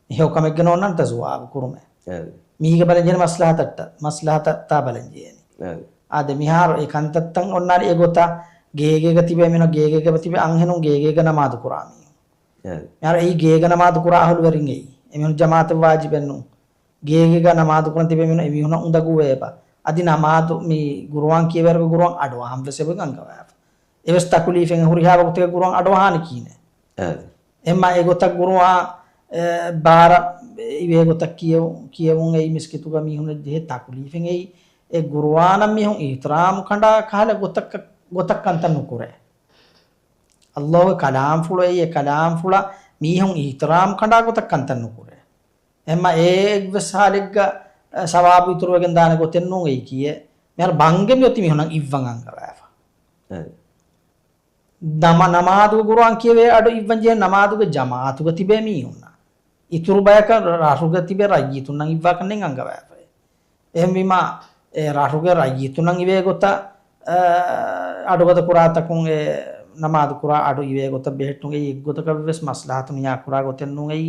މި ހެޔޮ ކަމެއްގެ ނޯންނަންތަ ޖަވާބު ކުރުމެއް. އެ. މީގެ ބަލަން ޖެހޭނެ މަސްލަހަތަށްޓަ، މަސްލަހަތަށްތާ ބަލަން ޖެހޭނެ. އެ. އާދެ، މިހާރު އެ ކަންތައްތައް އޮންނާނީ އެގޮތަށް ގޭގޭގަ ތިބޭ މީހުން، ގޭގޭގަ ތިބޭ އަންހެނުން ގޭގޭގަ ނަމާދު ކުރާ މީހުން. އެ. މިހާރު އެއީ ގޭގަ ނަމާދު ކުރާ އަހުލުވެރިން އެއީ. އެމީހުން ޖަމާޢަތެއް ވާޖިބެއް ނޫން. ގޭގޭގަ ނަމާދު ކުރަން ތިބޭ މީހުން އެމީހުންނަށް އުނދަގޫވޭ އެބަ. އަދި ނަމާދު މި ގުރުއާން ކިޔެވޭއިރުގަ ގުރުއާން އަޑުއަހަން ވެސް އެބަ އަންގަވާފަ. އެވެސް ތަކުލީފެއް ހުރިހާ ވަގުތެއްގަ ގުރުއާން އަޑުއަހާނެ ކީނެ. އެ. އެހެންމަ އެގޮތަށް ގުރުއާން، އެ، ބާރަށް އިވޭ ގޮތަށް ކިޔެވު-، ކިޔެވުން އެއީ މިސްކިތުގަ މީހުންނަށް ޖެހޭ ތަކުލީފެއް އެއީ. އެ ގުރުއާނަށް މީހުން އިޙްތިރާމް ކަނޑާ ކަހަލަ ގޮތަކަށް، ގޮތަށް ކަންތައް ނުކުރޭ. އައްލާހުގެ ކަލާމްފުޅު އެއީ، އެ ކަލާމްފުޅަށް މީހުން އިޙްތިރާމް ކަނޑާ ގޮތަށް ކަންތައް ނުކުރޭ. އެހެންމަ އެ އެއްވެސް ހާލެއްގަ، އަ، ސަވާބު އިތުރުވެގެން ދާނެ ގޮތެއް ނޫން އެއީ ކިޔޭ. މިހާރު ބަންގެ މިއޮތީ މީހުންނަށް އިއްވަން އަންގަވާފަ. އެ. ނަމަ-، ނަމާދުގެ ގުރުއާން ކިޔެވޭ އަޑު އިއްވަން ޖެހޭ ނަމާދުގެ ޖަމާޢަތުގަ ތިބޭ މީހުންނަށް. އިތުރު ބަޔަކަށް ރަށުގަ ތިބޭ ރައްޔިތުންނަށް އިއްވާކަށް ނެތް އަންގަވާފައި. އެހެންވީމާ، އެ ރަށުގެ ރައްޔިތުންނަށް އިވޭ ގޮތަށް، އަ، އަޑުގަދަ ކުރާތަކުން އެ ނަމާދު ކުރާ އަޑު އިވޭ ގޮތަށް ބެހެއްޓުން އެއީ އެއްގޮތަކަށް ވެސް މަސްލަހަތު ނިޔާ ކުރާ ގޮތެއް ނޫން އެއީ،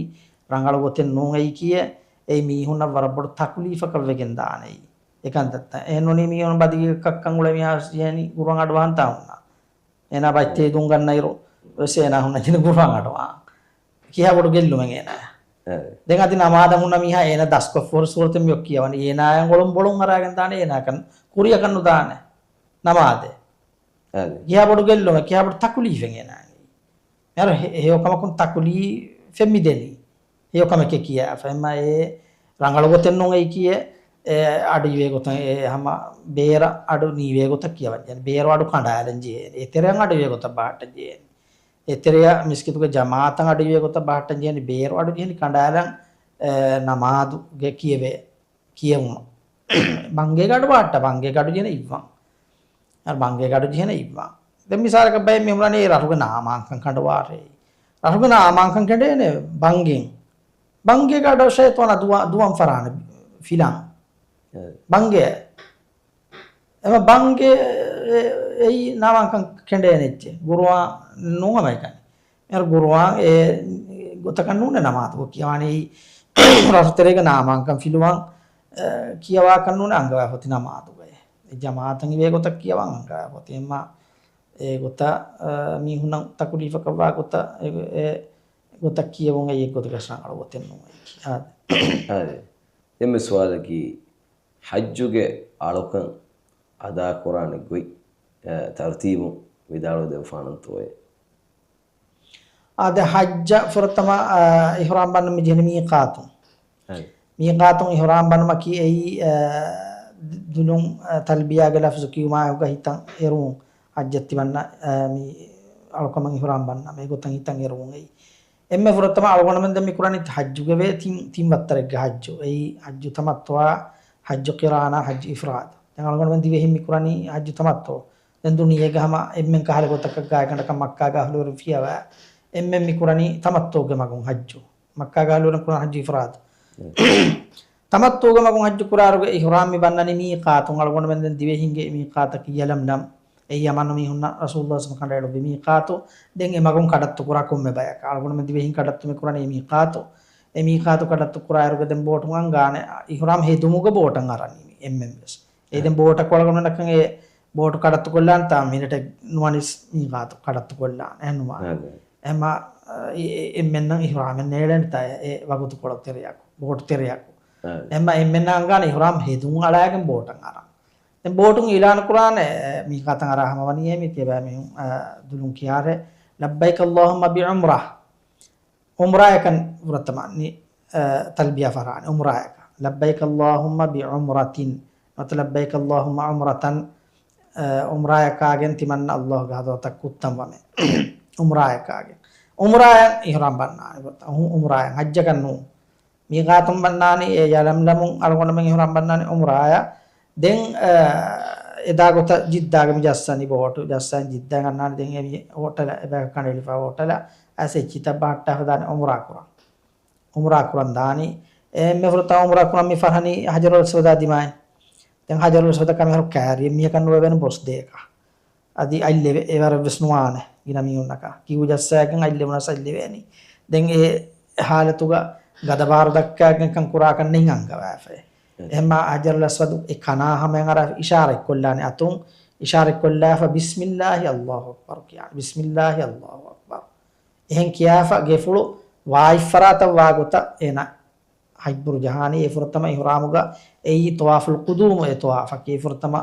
ރަނގަޅު ގޮތެއް ނޫން އެއީ ކިޔޭ، އެއީ މީހުންނަށް ވަރަށް ބޮޑު ތަކުލީފަކަށް ވެގެން ދާނެ އެއީ. އެކަންތައްތައް. އެހެން ނޫނީ މީހުން ބަދިގެ ކައްކަން އުޅޭ މީހާ ވެސް ޖެހޭނީ ގުރުއާން އަޑުއަހަންތާ ހުންނަ. އޭނާ ބައްތި އެދުން ގަންނައިރު ވެސް އޭނާ ހުންނަ ޖެހޭނީ ގުރުއާން އަޑުއަހަން. ކިހާ ބޮޑު ގެއްލުމެއް އޭނާ. އެ. ދެން އަދި ނަމާދަށް ހުންނަ މީހާ އޭނާ ދަސްކޮށްފަ ހުރި ސޫރަތެއް މިއޮއް ކިޔަވަނީ. އޭނާ އަޅުން ބޮޅުން އަރާގެން ދާނެ، އޭނާ ކަން ކުރިއަކަށް ނުދާނެ ނަމާދެއް. އެ. ކިހާ ބޮޑު ގެއްލުމެއް، ކިހާ ބޮޑު ތަކުލީފެއް އޭނާ. މިހާރު ހެ-، ހެޔޮ ކަމަކުން ތަކުލީފެއް މި ދެނީ. ހެޔޮ ކަމެކޭ ކިޔާފަ. އެހެންމަ އެ ރަނގަޅު ގޮތެއް ނޫން އެއީ ކިޔޭ، އެ އަޑު އިވޭ ގޮތަށް، އެ ހަމަ ބޭރަށް އަޑު ނީވޭ ގޮތަށް ކިޔަވަން ޖެހޭނެ. ބޭރު އަޑު ކަނޑާލަން ޖެހޭނެ. އެތެރެއަށް އަޑު އިވޭ ގޮތަށް ބަހައްޓަން ޖެހޭނެ. އެތެރެއަށް މިސްކިތުގެ ޖަމާޢަތަށް އަޑު އިވޭ ގޮތަށް ބަހައްޓަން ޖެހޭނެ. ބޭރު އަޑު ޖެހޭނެ ކަނޑާލަން، އެ، ނަމާދުގެ ކިޔެވޭ. ކިޔެވުމަށް. ބަންގޭގަ އަޑު ބަހައްޓާ، ބަންގޭގަ އަޑު ޖެހޭނެ އިއްވަން. އަ، ބަންގޭގަ އަޑު ޖެހޭނެ އިއްވަން. ދެން މިސާލަކަށް ބައެއް މީހުން އަންނަނީ ރަށުގެ ނާމާންކަން ކަނޑުވާށޭ. ރަށުގެ ނާމާންކަން ކެނޑޭނެ ބަންގެން. ބަންގޭގަ އަޑު ޝައިޠާނާ ދުވަ-، ދުވަން ފަރާނެ ފިލަން. އެ. ބަންގޭ. އެމަ ބަންގޭ އެ-، އެއީ ނާމާންކަން ކެނޑޭނެ އެއްޗެއް. ގުރުއާން ނޫން ހަމައެކަނި. އޭރު ގުރުއާން އެ ގޮތަކަށް ނޫނޭ ނަމާދުގަ ކިޔަވާނީ. ރަށުތެރޭގަ ނާމާންކަން ފިލުވަން، އެ، ކިޔަވާކަށް ނޫނޭ އަންގަވާފަ އޮތީ ނަމާދުގައޭ. އެ ޖަމާޢަތަށް އިވޭ ގޮތަށް ކިޔަވަން އަންގަވާފަ އޮތީ. އެމަ އެ ގޮތަށް، އަ، މީހުންނަށް ތަކުލީފަކަށްވާ ގޮތަށް އެ، އެ ގޮތަށް ކިޔެވުން އެއީ އެއްގޮތަކަށް ރަނގަޅު ގޮތެއް ނޫން އެއީ. އާދެ. އާދެ. ދެންމެ ސުވާލަކީ، ޙައްޖުގެ އަޅުކަން އަދާކުރާނެ ގޮތް، އަ، ތަރުތީބުން ވިދާޅުވެދެއްވާނަންތޯއޭ؟ އާދެ، ޙައްޖަށް ފުރަތަމަ، އަ، އިޙްރާމް ބަންނަން މި ޖެހެނީ މީޤާތުން. އައި. މީޤާތުން އިޙްރާމް ބަނުމަކީ އެއީ، އަ، ދުލުން، އަ، ތަލްބިޔާގެ ލަފްޒު ކިޔުމާއެކުގަ ހިތަށް އެރުވުން. ޙައްޖަށް ތިބަންނަ، އަ، މި އަޅުކަމަށް އިޙްރާމް ބަންނަ މޭގޮތަށް ހިތަށް އެރުވުން އެއީ. އެންމެ ފުރަތަމަ އަޅުގަނޑުމެން ދެން މި ކުރަނީ ޙައްޖުގެ ވޭ ތިން، ތިން ވައްތަރެއްގެ ޙައްޖު. އެއީ ޙައްޖު ތަމައްތުޢާ، ޙައްޖު ޤިރާނާ، ޙައްޖު އިފްރާދު. ދެން އަޅުގަނޑުމެން ދިވެހިން މި ކުރަނީ ޙައްޖު ތަމައްތުޢު. ދެން ދުނިޔޭގަ ހަމަ އެންމެން ކަހަލަ ގޮތަކަށް ގާތްގަނޑަކަށް މައްކާގަ އަހުލުވެރިން ފިޔަވާ، އެންމެން މި ކުރަނީ ތަމައްތުޢުގެ މަގުން ޙައްޖު. މައްކާގެ އަހުލުން ކުރަން ޙައްޖު އިފްރާދު. ތަމައްތުޢުގެ މަގުން ޙައްޖު ކުރާއިރުގެ އިޙްރާމް މި ބަންނަނީ މީޤާތުން. އަޅުގަނޑުމެން ދެން ދިވެހިންގެ މީޤާތަކީ ޔަލަމްލަމް. އެއީ އަމާން މީހުންނަށް ރަސޫލުﷲ ކަނޑައެޅުއްވި މީޤާތު. ދެން އެ މަގުން ކަޑައްތު ކުރާ ކޮންމެ ބަޔަކަށް. އަޅުގަނޑުމެން ދިވެހިން ކަޑައްތު މި ކުރަނީ މީޤާތު. އެ މީޤާތު ކަޑައްތު ކުރާއިރުގެ ދެން ބޯޓުން އަންގާނެ. އިޙްރާމް ހެދުމުގަ ބޯޓަށް އަރަނީ މި އެންމެން ވެސް. އެ ދެން ބޯޓަކު އަޅުގަނޑަކަށް އެ ބޯޓު ކަޑައްތު ކޮށްލާން ތާ މިނެޓެއް ނުވަނީސް މީޤާތު ކަޑައްތު ކޮށްލާން. އެހެން ނުވާނެ. އެމަ، އެ، އެ، އެންމެންނަށް އިޙްރާމެއް ނޭޅޭނެ ތާ އެ ވަގުތުކޮޅު ތެރެއަކު، ބޯޓު ތެރެއަކު. އެމަ އެންމެންނަށް އަންގާނެ އިޙްރާމް ހެދުން އަޅާގެން ބޯޓަށް އަރަން. ދެން ބޯޓުން އިޢުލާނު ކުރާނެ، އެ، މީޤާތަށް އަރާ ހަމަވަނީ އެ މީ ތިޔަބައިމީހުން، އަ، ދުލުން ކިޔާރެ، ލައްބައިކަ ﷲ ބިޢުމްރާ. ޢުމްރާޔަކަށް ފުރަތަމަ ނި-، އަ، ތަލްބިޔާ ފަށާނެ ޢުމްރާޔަކަށް. ލައްބައިކަ ﷲ ބިޢުމްރަތިން. ނުވަތަ ލައްބައިކަ ﷲ ޢުމްރަތަން، އަ، ޢުމްރާޔަކާގެން ތިމަންނަ ﷲ ގެ ޙަޟްރަތަށް ކުއްތަންވަމޭ. ޢުމްރާޔަށް އިޙްރާމް ބަންނާނެ ގޮތަށް. ޢު-، ޢުމްރާޔަށް ޙައްޖަކަށް ނޫން. މީޤާތުން ބަންނާނީ އެ ޔަލަމްލަމުން އަޅުގަނޑުމެން އިޙްރާމް ބަންނާނީ ޢުމްރާޔަށް. ދެން، އަ، އެދާ ގޮތަށް ޖިއްދާގަ މި ޖައްސަނީ ބޯޓު. ޖައްސަން ޖިއްދާ އަންނާނީ ދެން އެ މި ހޯޓަލަށް އެބަ ކަނޑައެޅިފަ ހޯޓަލަށް އައިސް އެއްޗިތައް ބަހައްޓާފަ ދާނީ ޢުމްރާ ކުރަން. ޢުމްރާ ކުރަން ދާނީ. އެންމެ ފުރަތަމަ ޢުމްރާ ކުރަން މި ފަށަނީ ޙަޖަރުލް އަސްވަދާ ދިމާއިން. ދެން ޙަޖަރުލް އަސްވަދަކާ މިހާރު ކާރިއެއް މީހަކަށް ނުވެވޭނެ ބޮސް ދޭކަށް. އަދި އަތްލެވޭ އެވަރެއް ވެސް ނުވާނެ ގިނަ މީހުންނަކަށް. ކިއު ޖައްސާގެން އަތްލެވުނަސް އަތްލެވޭނީ. ދެން އެ ޙާލަތުގަ ގަދަ ބާރު ދައްކާގެން ކަން ކުރާކަށް ނެތް އަންގަވާފައި. އެހެންމާ ޙަޖަރުލް އަސްވަދު އެ ކަނާ ހަމަޔަށް އަރާ އިޝާރަތް ކޮށްލާނެ އަތުން. އިޝާރަތް ކޮށްލާފަ ބިސްމިއްލާހި ﷲ އަކްބަރު ކިޔާނެ. ބިސްމިއްލާހި ﷲ އަކްބަރު. އެހެން ކިޔާފަ ގެފުޅު ވާއިފަރާތަށް ވާގޮތަށް އޭނަ ހަތްބުރު ޖަހާނީ. އެ ފުރަތަމަ އިޙްރާމުގަ އެއީ ޠަވާފުލް ޤުދޫމު އެ ޠަވާފަކީ. އެ ފުރަތަމަ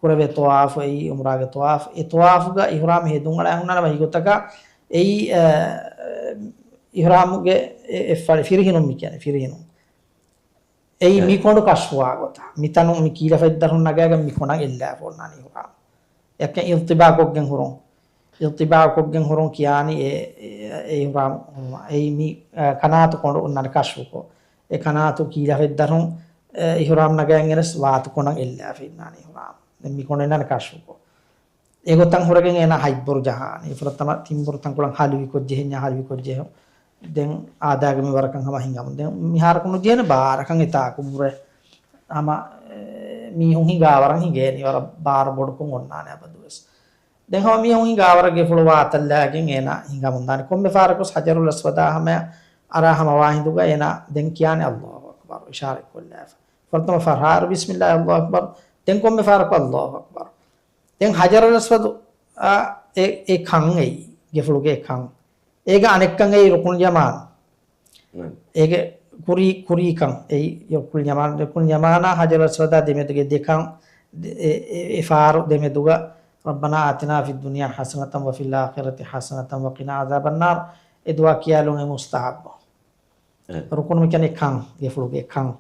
ކުރެވޭ ޠަވާފު އެއީ ޢުމްރާގެ ޠަވާފު. އެ ޠަވާފުގަ އިޙްރާމް ހެދުން އަޅާ ހުންނާނެ ވަހިގޮތަކަށް އެއީ، އަ، އިޙްރާމުގެ އެ، އެއްފަޅި ފިރިހެނުން މި ކިޔަނީ ފިރިހެނުން. އެއީ މިކޮނޑު ކަޝްފުވާ ގޮތަށް. މިތަނުން މި ކީލަ ފަތްދަރުން ނަގާގެން މިކޮނޑަށް އެއްލާފަ އޮންނާނީ އިޙްރާމް. އެކަން އިލްތިބާ ކޮށްގެން ހުރުން. އިލްތިބާ ކޮށްގެން ހުރުން ކިޔާނީ އެ، އެ، އެ އިޙްރާމް ހުރުމަށް. އެއީ މި، އަ، ކަނާތު ކޮނޑު އޮންނާނެ ކަޝްފުކޮށް. އެ ކަނާތު ކީލަ ފަތްދަރުން، އެ، އިޙްރާމް ނަގައިގެން ވާތު ކޮނޑަށް އެއްލާފަ އިންނާނީ އިޙްރާމް. ދެން މި ކޮނޑު އޮންނާނެ ކަޝްފުކޮށް. އެގޮތަށް ހުރެގެން އޭނާ ހަތްބުރު ޖަހާނީ. ފުރަތަމަ ތިންބުރު ތަންކޮޅަށް ހަލުވިކޮށް ޖެހެންޏާ ހަލުވިކޮށް ޖެހުން. ދެން އާދައިގެ މިވަރަކަށް ހަމަ ހިނގަމުން. ދެން މިހާރަކު ނުޖެހޭނެ ބާރަކަށް އެތާކު ބުރެ. ހަމަ، އެ، މީހުން ހިނގާވަރަށް ހިނގޭނީ ވަރަށް ބާރު ބޮޑުކޮށް އޮންނާނެ އަބަދުވެސް. ދެން ހަމަ މީހުން ހިނގާވަރަށް ގެފުޅު ވާތަށް ލާގެން އޭނާ ހިނގަމުން ދާނެ. ކޮންމެ ފަހަރަކު ހަޖަރުލް އަސްވަދާ ހަމަޔަށް އަރާ ހަމަ ވާހިނދުގަ އޭނާ ދެން ކިޔާނެ ﷲ އަކްބަރު އިޝާރަތް ކޮށްލާފަ. ފުރަތަމަ ފަހަރު ބިސްމިއްލާހި ﷲ އަކްބަރު. ދެން ކޮންމެ ފަހަރަކު ﷲ އަކްބަރު. ދެން ހަޖަރުލް އަސްވަދު، އާ، އެ، އެ ކަން އެއީ، ގެފުޅުގެ އެ ކަން. އޭގެ އަނެއްކަން އެއީ ރުކުން ޔަމާން. އޭގެ ކުރީ، ކުރީކަން އެއީ ރުކުން ޔަމާން، ރުކުން ޔަމާނާ ހަޖަރުލް އަސްވަދާ ދެމެދުގެ ދެކަން، ދެ-، އެ، އެ، އެ ފާރު ދެމެދުގަ، رَبَّنَا آتِنَا فِي الدُّنْيَا حَسَنَةً وَفِي الْآخِرَةِ حَسَنَةً وَقِنَا عَذَابَ النَّارِ އެ ދުޢާ ކިޔާލުން އެ މުސްތަޙައްބު. އެ. ރުކުން މިކަނި ކަން، ގެފުޅުގެ ކަން.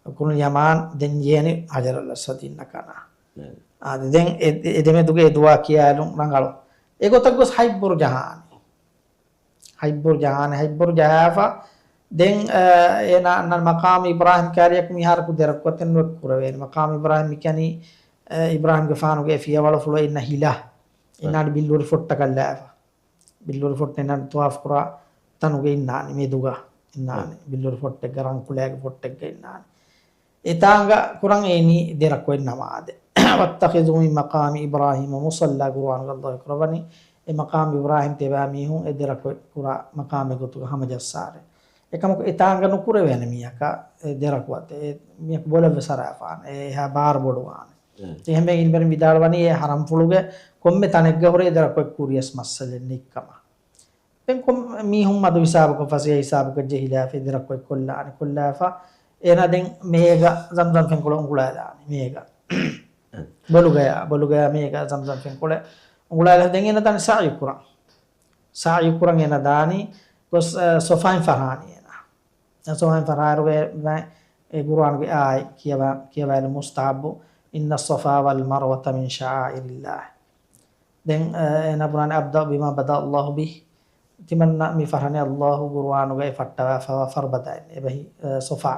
ރުކުން ޔަމާން ދެން ޖެހޭނީ ހަޖަރުލް އަސްވަދު އިންނަ ކަނާ. އެ. އާދެ، ދެން އެ، އެ ދެމެދުގެ އެ ދުޢާ ކިޔާލުން ރަނގަޅު. އެގޮތަށް ގޮސް ހަތްބުރު ޖަހާނީ. ހަތްބުރު ޖަހާނެ، ހަތްބުރު ޖަހާފަ. ދެން، އަ، އޭނާ އަންނަން މަޤާމު އިބްރާހީމް ކާރިޔަކު މިހާރަކު ދެރަކުވަތެއް ނުވެ ކުރެވޭނެ. މަޤާމު އިބްރާހީމް މިކަނީ، އަ، އިބްރާހީމްގެ ފާނުގެ ފިޔަވަޅުފުޅު އިންނަ ހިލަ. އިންނާނެ ބިއްލޫރި ފޮއްޓަކަށް ލާފަ. ބިއްލޫރި ފޮއްޓަ އިންނާނެ ޠަވާފު ކުރާ ތަނުގަ އިންނާނެ މެދުގަ. އިންނާނެ. ބިއްލޫރި ފޮއްޓެއްގަ ރަންކުލައިގެ ފޮއްޓެއްގަ އިންނާނެ. އެތާނގަ ކުރަން އޭނީ ދެރަކޮތް ނަމާދެއް. وَاتَّخِذُوا مِن مَّقَامِ إِبْرَاهِيمَ مُصَلًّى ޤުރުއާނުގަ ﷲ ކުރައްވަނީ، އެ މަޤާމު އިބްރާހީމް ތިބާ މީހުން އެ ދެރަކޮތް ކުރާ މަޤާމެއް ގޮތުގަ ހަމަޖައްސާރޭ. އެކަމަކު އެތާނގަ ނުކުރެވޭނެ މީހަކަށް އެ ދެރަކުވަތެއް، އެ މީހަކު ބޮލަށްވެސް އަރާފާނެ، އެ އެހާ ބާރު ބޮޑުވާނެ. އެ. އެހެންވެ އިލްމުވެރިން ވިދާޅުވަނީ އެ ޙަރަމްފުޅުގެ ކޮންމެ ތަނެއްގަ ހުރެ އެ ދެރަކޮތް ކުރިޔަސް މައްސަލައެއް ނެތްކަމަށް. ދެން ކޮން މީހުން މަދު ހިސާބަކަށް ފަސޭހަ ހިސާބަކަށް ޖެހިލާފަ އެ ދެރަކޮތް ކޮށްލާނެ. ކޮށްލާފަ އޭނާ ދެން މޭގަ ޒަމްޒަމް ފެންކޮޅަށް އުނގުޅާލާނެ. މޭގަ. އެ. ބޮލުގަޔާ، ބޮލުގަޔާ މޭގަ ޒަމްޒަމް ފެންކޮޅެއް އުނގުޅާލާފަ ދެން އޭނާ ދާނެ ސަޢްޔު ކުރަން. ސަޢްޔު ކުރަން އޭނާ ދާނީ ގޮސް، އަ، ޞަފާއިން ފަށާނީ އޭނާ. ޞަފާއިން ފަށާއިރުގެ އެ ގުރުއާނުގެ އާޔަތް ކިޔަވާ، ކިޔަވާލުން މުސްތަޙައްބު، إِنَّ الصَّفَا وَالْمَرْوَةَ مِنْ شَعَائِرِ اللَّهِ. ދެން، އަ، އޭނާ ބުނާނެ أَبْدَأُ بِمَا بَدَأَ اللَّهُ بِهِ. ތިމަންނަ މި ފަށަނީ ﷲ ގުރުއާނުގައި ފައްޓަވާފައިވާ ފަރުބަދައިން އެބަހީ، އަ، ޞަފާ.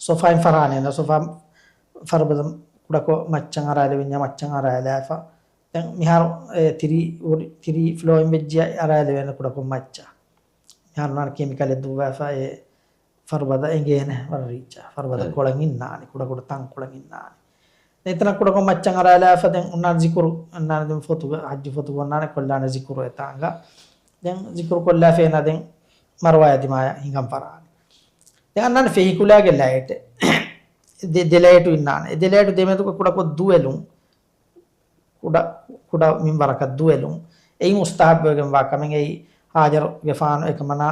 ޞަފާއިން ފަށާނީ އޭނާ ޞަފާ ފަރުބަދަ ކުޑަކޮށް މައްޗަށް އަރާލެވިންޏާ މައްޗަށް އަރާލާފަ. ދެން މިހާރު ތިރީ ތިރީ ފްލޯއިން ވެއްޖިއްޔާ އަރާލެވޭނެ ކުޑަކޮށް މައްޗަށް. މިހާރު ނާން ކެމިކަލެއް ދުއްވާފަ އެ ފަރުބަދަ އެނގޭނެ ވަރަށް ރީއްޗަށް. ފަރުބަދަ ކޮޅަށް އިންނާނެ، ކުޑަކުޑަ ތަންކޮޅަށް އިންނާނެ. ދެން އެތަނަށް ކުޑަކޮށް މައްޗަށް އަރާލާފަ ދެން އޮންނާނެ ޒިކުރު، އޮންނާނެ ދެން ފޮތުގަ، ހައްޖު ފޮތުގަ އޮންނާނެ ކޮށްލާނެ ޒިކުރު އެތާނގަ. ދެން ޒިކުރު ކޮށްލާފަ އޭނާ ދެން މަރުވާޔާ ދިމާޔަށް ހިނގަން ފަރާނެ. ދެން އަންނާނެ ފެހިކުލާގެ ލައިޓެއް. ދެ، ދެ ލައިޓު އިންނާނެ. އެ ދެ ލައިޓު ދެމެދުގަ ކުޑަކޮށް ދުވެލުން. ކުޑަ، ކުޑަ މިންވަރަކަށް ދުވެލުން. އެއީ މުސްތަހައްބުވެގެންވާ ކަމެއް. އެއީ ހާޖަރުގެފާނު އެކަމަނާ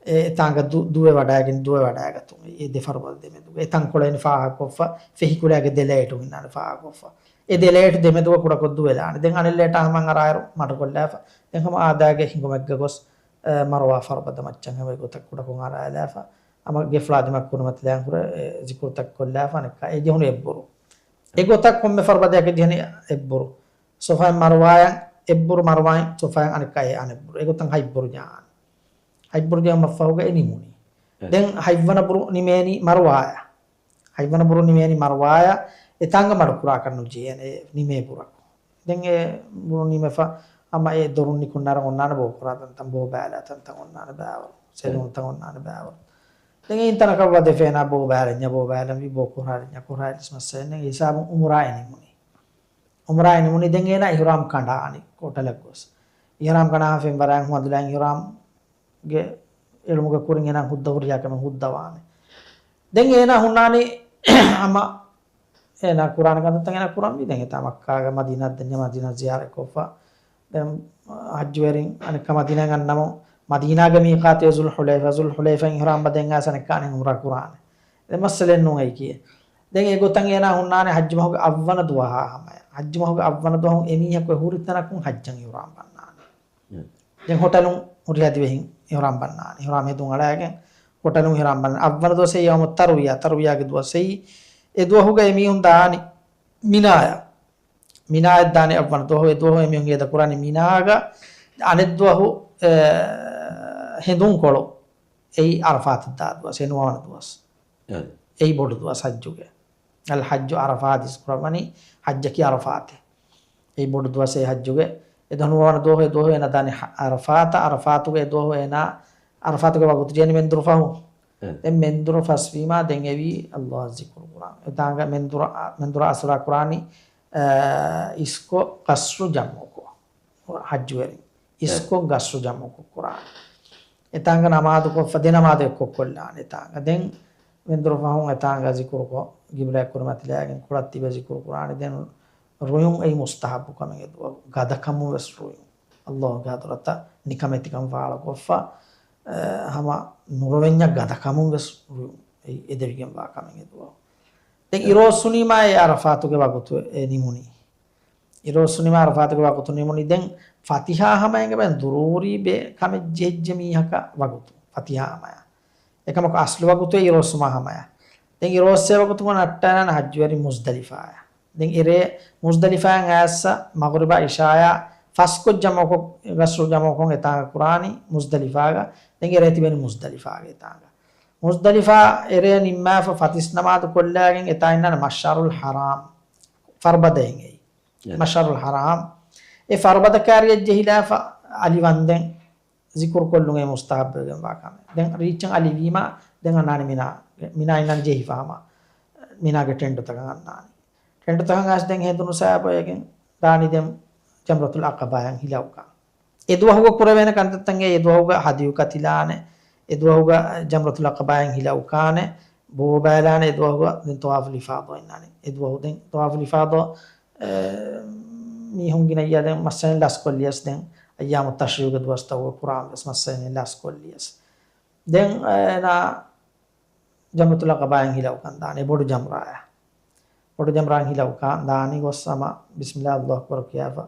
އެ ތާނގަ ދު، ދުވެ ވަޑައިގެން، ދުވެ ވަޑައިގަތުން. އެ ދެ ފަރުބަދަ ދެމެދުގަ. އެ ތަންކޮޅެއް ފާހަގަކޮށްފަ، ފެހިކުލާގެ ދެ ލައިޓު އިންނާނެ ފާހަގަކޮށްފަ. އެ ދެ ލައިޓު ދެމެދުގަ ކުޑަކޮށް ދުވެލާނެ. ދެން އަނެއް ލައިޓާ ހަމަ އަރާއިރު މަޑުކޮށްލާފަ. ދެން ހަމަ އާދައިގެ ހިނގުމެއްގަ ގޮސް، އެ، މަރުވާ ފަރުބަދަ މައްޗަށް ހަމަ އެގޮތަށް ކުޑަކޮށް އަރާލާފަ. ހަމަ ގެފުޅާ ދިމާ ކުރިމަތިލާން ހުރެ، އެ، ޒިކުރުތައް ކޮށްލާފަ އަނެއްކާ އެ ޖެހުނު އެއްބުރު. އެގޮތަށް ކޮންމެ ފަރުބަދައަކަށް ޖެހެނީ އެއްބުރު. ޞަފާއިން މަރުވާޔަށް އެއްބުރު، މަރުވާއިން ޞަފާއިން އަނެއްކާ އެ އަނެއްބުރު. އެގޮތަށް ހަތްބުރު ޖަހާނެ. ހަތްބުރު ޖެހުމަށްފަހުގަ އެ ނިމުނީ. އެ. ދެން ހަތްވަނަ ބުރު ނިމޭނީ މަރުވާޔަށް. ހަތްވަނަ ބުރު ނިމޭނީ މަރުވާޔަށް. އެތާނގަ މަޑުކުރާކަށް ނުޖެހޭނެ އެ ނިމޭ ބުރަކު. ދެން އެ ބުރު ނިމެފަ ހަމަ އެ ދޮރުން ނިކުންނާރަ އޮންނާނެ ބޯކުރާ ތަންތަން، ބޯ ބައިލާ ތަންތަން އޮންނާނެ ބައިވަރު. އެ. ސެލޫންތައް އޮންނާނެ ބައިވަރު. ދެން އެއިން ތަނަކަށް ވަދެފޭނާ ބޯ ބައިލަންޏާ، ބޯ ބައިލަންވީ ބޯ ކުރާލަންޏާ، ކުރާލިސް މައްސަލައެއް ހިސާބުން އުމުރާއެއް ނިމުނީ. އުމުރާއެއް ނިމުނީ ދެން އޭނާ އިޙްރާމް ކަނޑާނީ ހޮޓަލަށް ގޮސް. އިޙްރާމް ކަނޑާ ފެންވަރާއިން ހުވަނދުލާއިން އިޙްރާމްގެ އެޅުމުގެ ކުރިން އޭނާ ހުއްދަ ހުރިހާ ކަމެއް ހުއްދަވާނެ. ދެން އޭނާ ހުންނާނީ ހަމަ އޭނާ ކުރާނެ ކަންތައްތައް އޭނާ ކުރަންވީ. ދެން އެތާ މައްކާގަ މަދީނާ ދެންޏާ މަދީނާ ޒިޔާރަތް ކޮށްފަ. ދެން ހައްޖުވެރިން އަނެއްކާ މަދީނާއަށް އަންނަމުން މަދީނާގެ މީޤާތެއް ޒުލްޙުލައިފާ، ޒުލްޙުލައިފާއިން އިޙްރާމް ބަދައިގެން އައިސް އަނެއްކާ އަނެއް އުމްރާ ކުރާނެ. ދެން މައްސަލައެއް ނޫން އެއީކީ. ދެން އެގޮތަށް އޭނާ ހުންނާނެ ހައްޖު މަހުގެ އަށްވަނަ ދުވަހާ ހަމަޔަށް. ހައްޖު މަހުގެ އަށްވަނަ ދުވަހު އެމީހަކު ހުރި ތަނަކުން ހައްޖަށް އިޙްރާމް ބަންނާނެ. އެ. ދެން ހޮޓަލުން ހުރިހާ ދިވެހިން އިޙްރާމް ބަންނާނެ. އިޙްރާމް ހެދުން އަޅައިގެން ހޮޓަލުން އިޙްރާމް ބަންނާނެ. އަށްވަނަ ދުވަސް އެއީ ޔައުމު ތަރުވިޔާ، ތަރުވިޔާގެ ދުވަސް އެއީ. އެ ދުވަހުގަ އެމީހުން ދާނީ މިނާޔަށް. މިނާޔަށް ދާނީ އަށްވަނަ ދުވަހު. އެ ދުވަހު އެމީހުން އޭދަ ކުރާނީ މިނާގަ. އަނެއް ދުވަހު، އެ، ހެނދުންކޮޅު އެއީ އަރަފާތަށް ދާ ދުވަސް، އެ ނުވަވަނަ ދުވަސް. އެ. އެއީ ބޮޑު ދުވަސް ހައްޖުގެ. އަލް ޙައްޖު ޢަރަފާތް އިސް ކުރައްވަނީ ޙައްޖަކީ ޢަރަފާތެއް. އެއީ ބޮޑު ދުވަސް އެއީ ޙައްޖުގެ. އެ ދުވަހު ނުވަވަނަ ދުވަހު، އެ ދުވަހު އޭނާ ދާނީ ޙަ، ޢަރަފާތަށް، ޢަރަފާތުގެ އެ ދުވަހު އޭނާ، ޢަރަފާތުގެ ވަގުތު ޖެހެނީ މެންދުރު ފަހު. އެ. ދެން މެންދުރު ފަސްވީމާ ދެން އެވީ ﷲ އަށް ޒިކުރު ކުރާން. އެތާނގަ މެންދުރަ، މެންދުރަ އަސުރާ ކުރާނީ، އަ، އިސްކޮށް ޤަޞްރު ޖަމްޢުކޮށް. ޙައްޖުވެރިން އިސްކޮށް ޤަޞްރު ޖަމްޢުކޮށް ކުރާނެ. އެތާނގަ ނަމާދުކޮށްފަ ދެ ނަމާދު އެއްކޮށް ކޮށްލާނެ އެތާނގަ. ދެން މެންދުރު ފަހުން އެތާނގަ ޒިކުރުކޮށް، ޤިބްލާއަށް ކުރިމަތިލާގެން ކުޅައްތިބެ ޒިކުރު ކުރާނެ. ދެން ރުޔުން އެއީ މުސްތަޙައްބު ކަމެއް އެ ދުވަހު. ގަދަކަމުން ވެސް ރުޔުން. ﷲ ގެ ޙަޟްރަތަށް ނިކަމެތިކަން ފާޅުކޮށްފަ، އެ، ހަމަ ނުރޮވެންޏަށް ގަދަކަމުން ވެސް ރުޔުން. އެއީ އެދެވިގެންވާ ކަމެއް އެ ދުވަހު. ދެން އިރު އޮއްސުނީމާ އެ ޢަރަފާތުގެ ވަގުތު އެ ނިމުނީ. އިރު އޮއްސުނީމާ ޢަރަފާތުގެ ވަގުތު ނިމުނީ. ދެން ފަތިޙާ ހަމައިން އެބަ ދުރޫރީ ބޭ ކަމެއް ޖެހިއްޖެ މީހަކަށް ވަގުތު. ފަތިޙާ ހަމަޔަށް. އެކަމަކު އަސްލު ވަގުތު އިރު އޮއްސުމާ ހަމަޔަށް. ދެން އިރު އޮއްސޭ ވަގުތު ނައްޓާނަން ޙައްޖުވެރިން މުޒްދަލިފާއަށް. ދެން އެރޭ މުޒްދަލިފާއިން އައިސް މަޣްރިބާ ޢިޝާޔާ ފަސްކޮށް ޖަމްޢުކޮށް، ޤަޞްރު ޖަމްޢުކޮށް އެތާނގަ ކުރާނީ މުޒްދަލިފާގަ. ދެން އެރޭ ތިބެނީ މުޒްދަލިފާގަ އެތާނގަ. މުޒްދަލިފާ އެރޭ ނިންމާފަ ފަތިސް ނަމާދު ކޮށްލާގެން އެތާ އިންނާނެ މަޝްޢަރުލް ޙަރާމް. ފަރުބަދައިން އެއީ. އެ. މަޝްޢަރުލް ޙަރާމް. އެ ފަރުބަދަ ކާރިއަށް ޖެހިލާފަ އަލިވަންދެން ޒިކުރު ކޮށްލުން އެ މުސްތަޙައްބުވެގެންވާ ކަމެއް. ދެން ރީއްޗަށް އަލިވީމާ ދެން އަންނާނެ މިނާ، މިނާ އިންނާނެ ޖެހިފަ ހަމަ މިނާގެ ޓެންޓުތަކަށް އަންނާނެ. ޓެންޓުތަކަށް އައިސް ދެން ހެނދުނު ސާބޮއެގެން ދާނީ ދެން ޖަމްރަތުލް ޢަޤަބާއަށް ހިލަ އުކާން. އެ ދުވަހުގަ ކުރެވޭނެ ކަންތައްތައް އެ ދުވަހުގަ ހަދިޔު ކަތިލާނެ، އެ ދުވަހުގަ ޖަމްރަތުލް ޢަޤަބާއިން ހިލަ އުކާނެ، ބޯ ބައިލާނެ، އެ ދުވަހުގަ ދެން ޠަވާފުލް އިފާޟާ އިންނާނެ. އެ ދުވަހު ދެން ޠަވާފުލް އިފާޟާ، އެ، މީހުން ގިނައްޔާ ދެން މައްސަލައިން ލަސްކޮށްލިޔަސް ދެން އައްޔާމު ތަޝްރީޢުގެ ދުވަސްތަކުގަ ކުރާން ވެސް މައްސަލައިން ލަސްކޮށްލިޔަސް. ދެން އޭނާ ޖަމްރަތުލް ޢަޤަބާއިން ހިލަ އުކަން ދާނެ، ބޮޑު ޖަމްރާއަށް. ބޮޑު ޖަމްރާއިން ހިލަ އުކަން ދާނީ ގޮސް ހަމަ ބިސްމިއްލާހި ﷲ އަކްބަރު ކިޔާފަ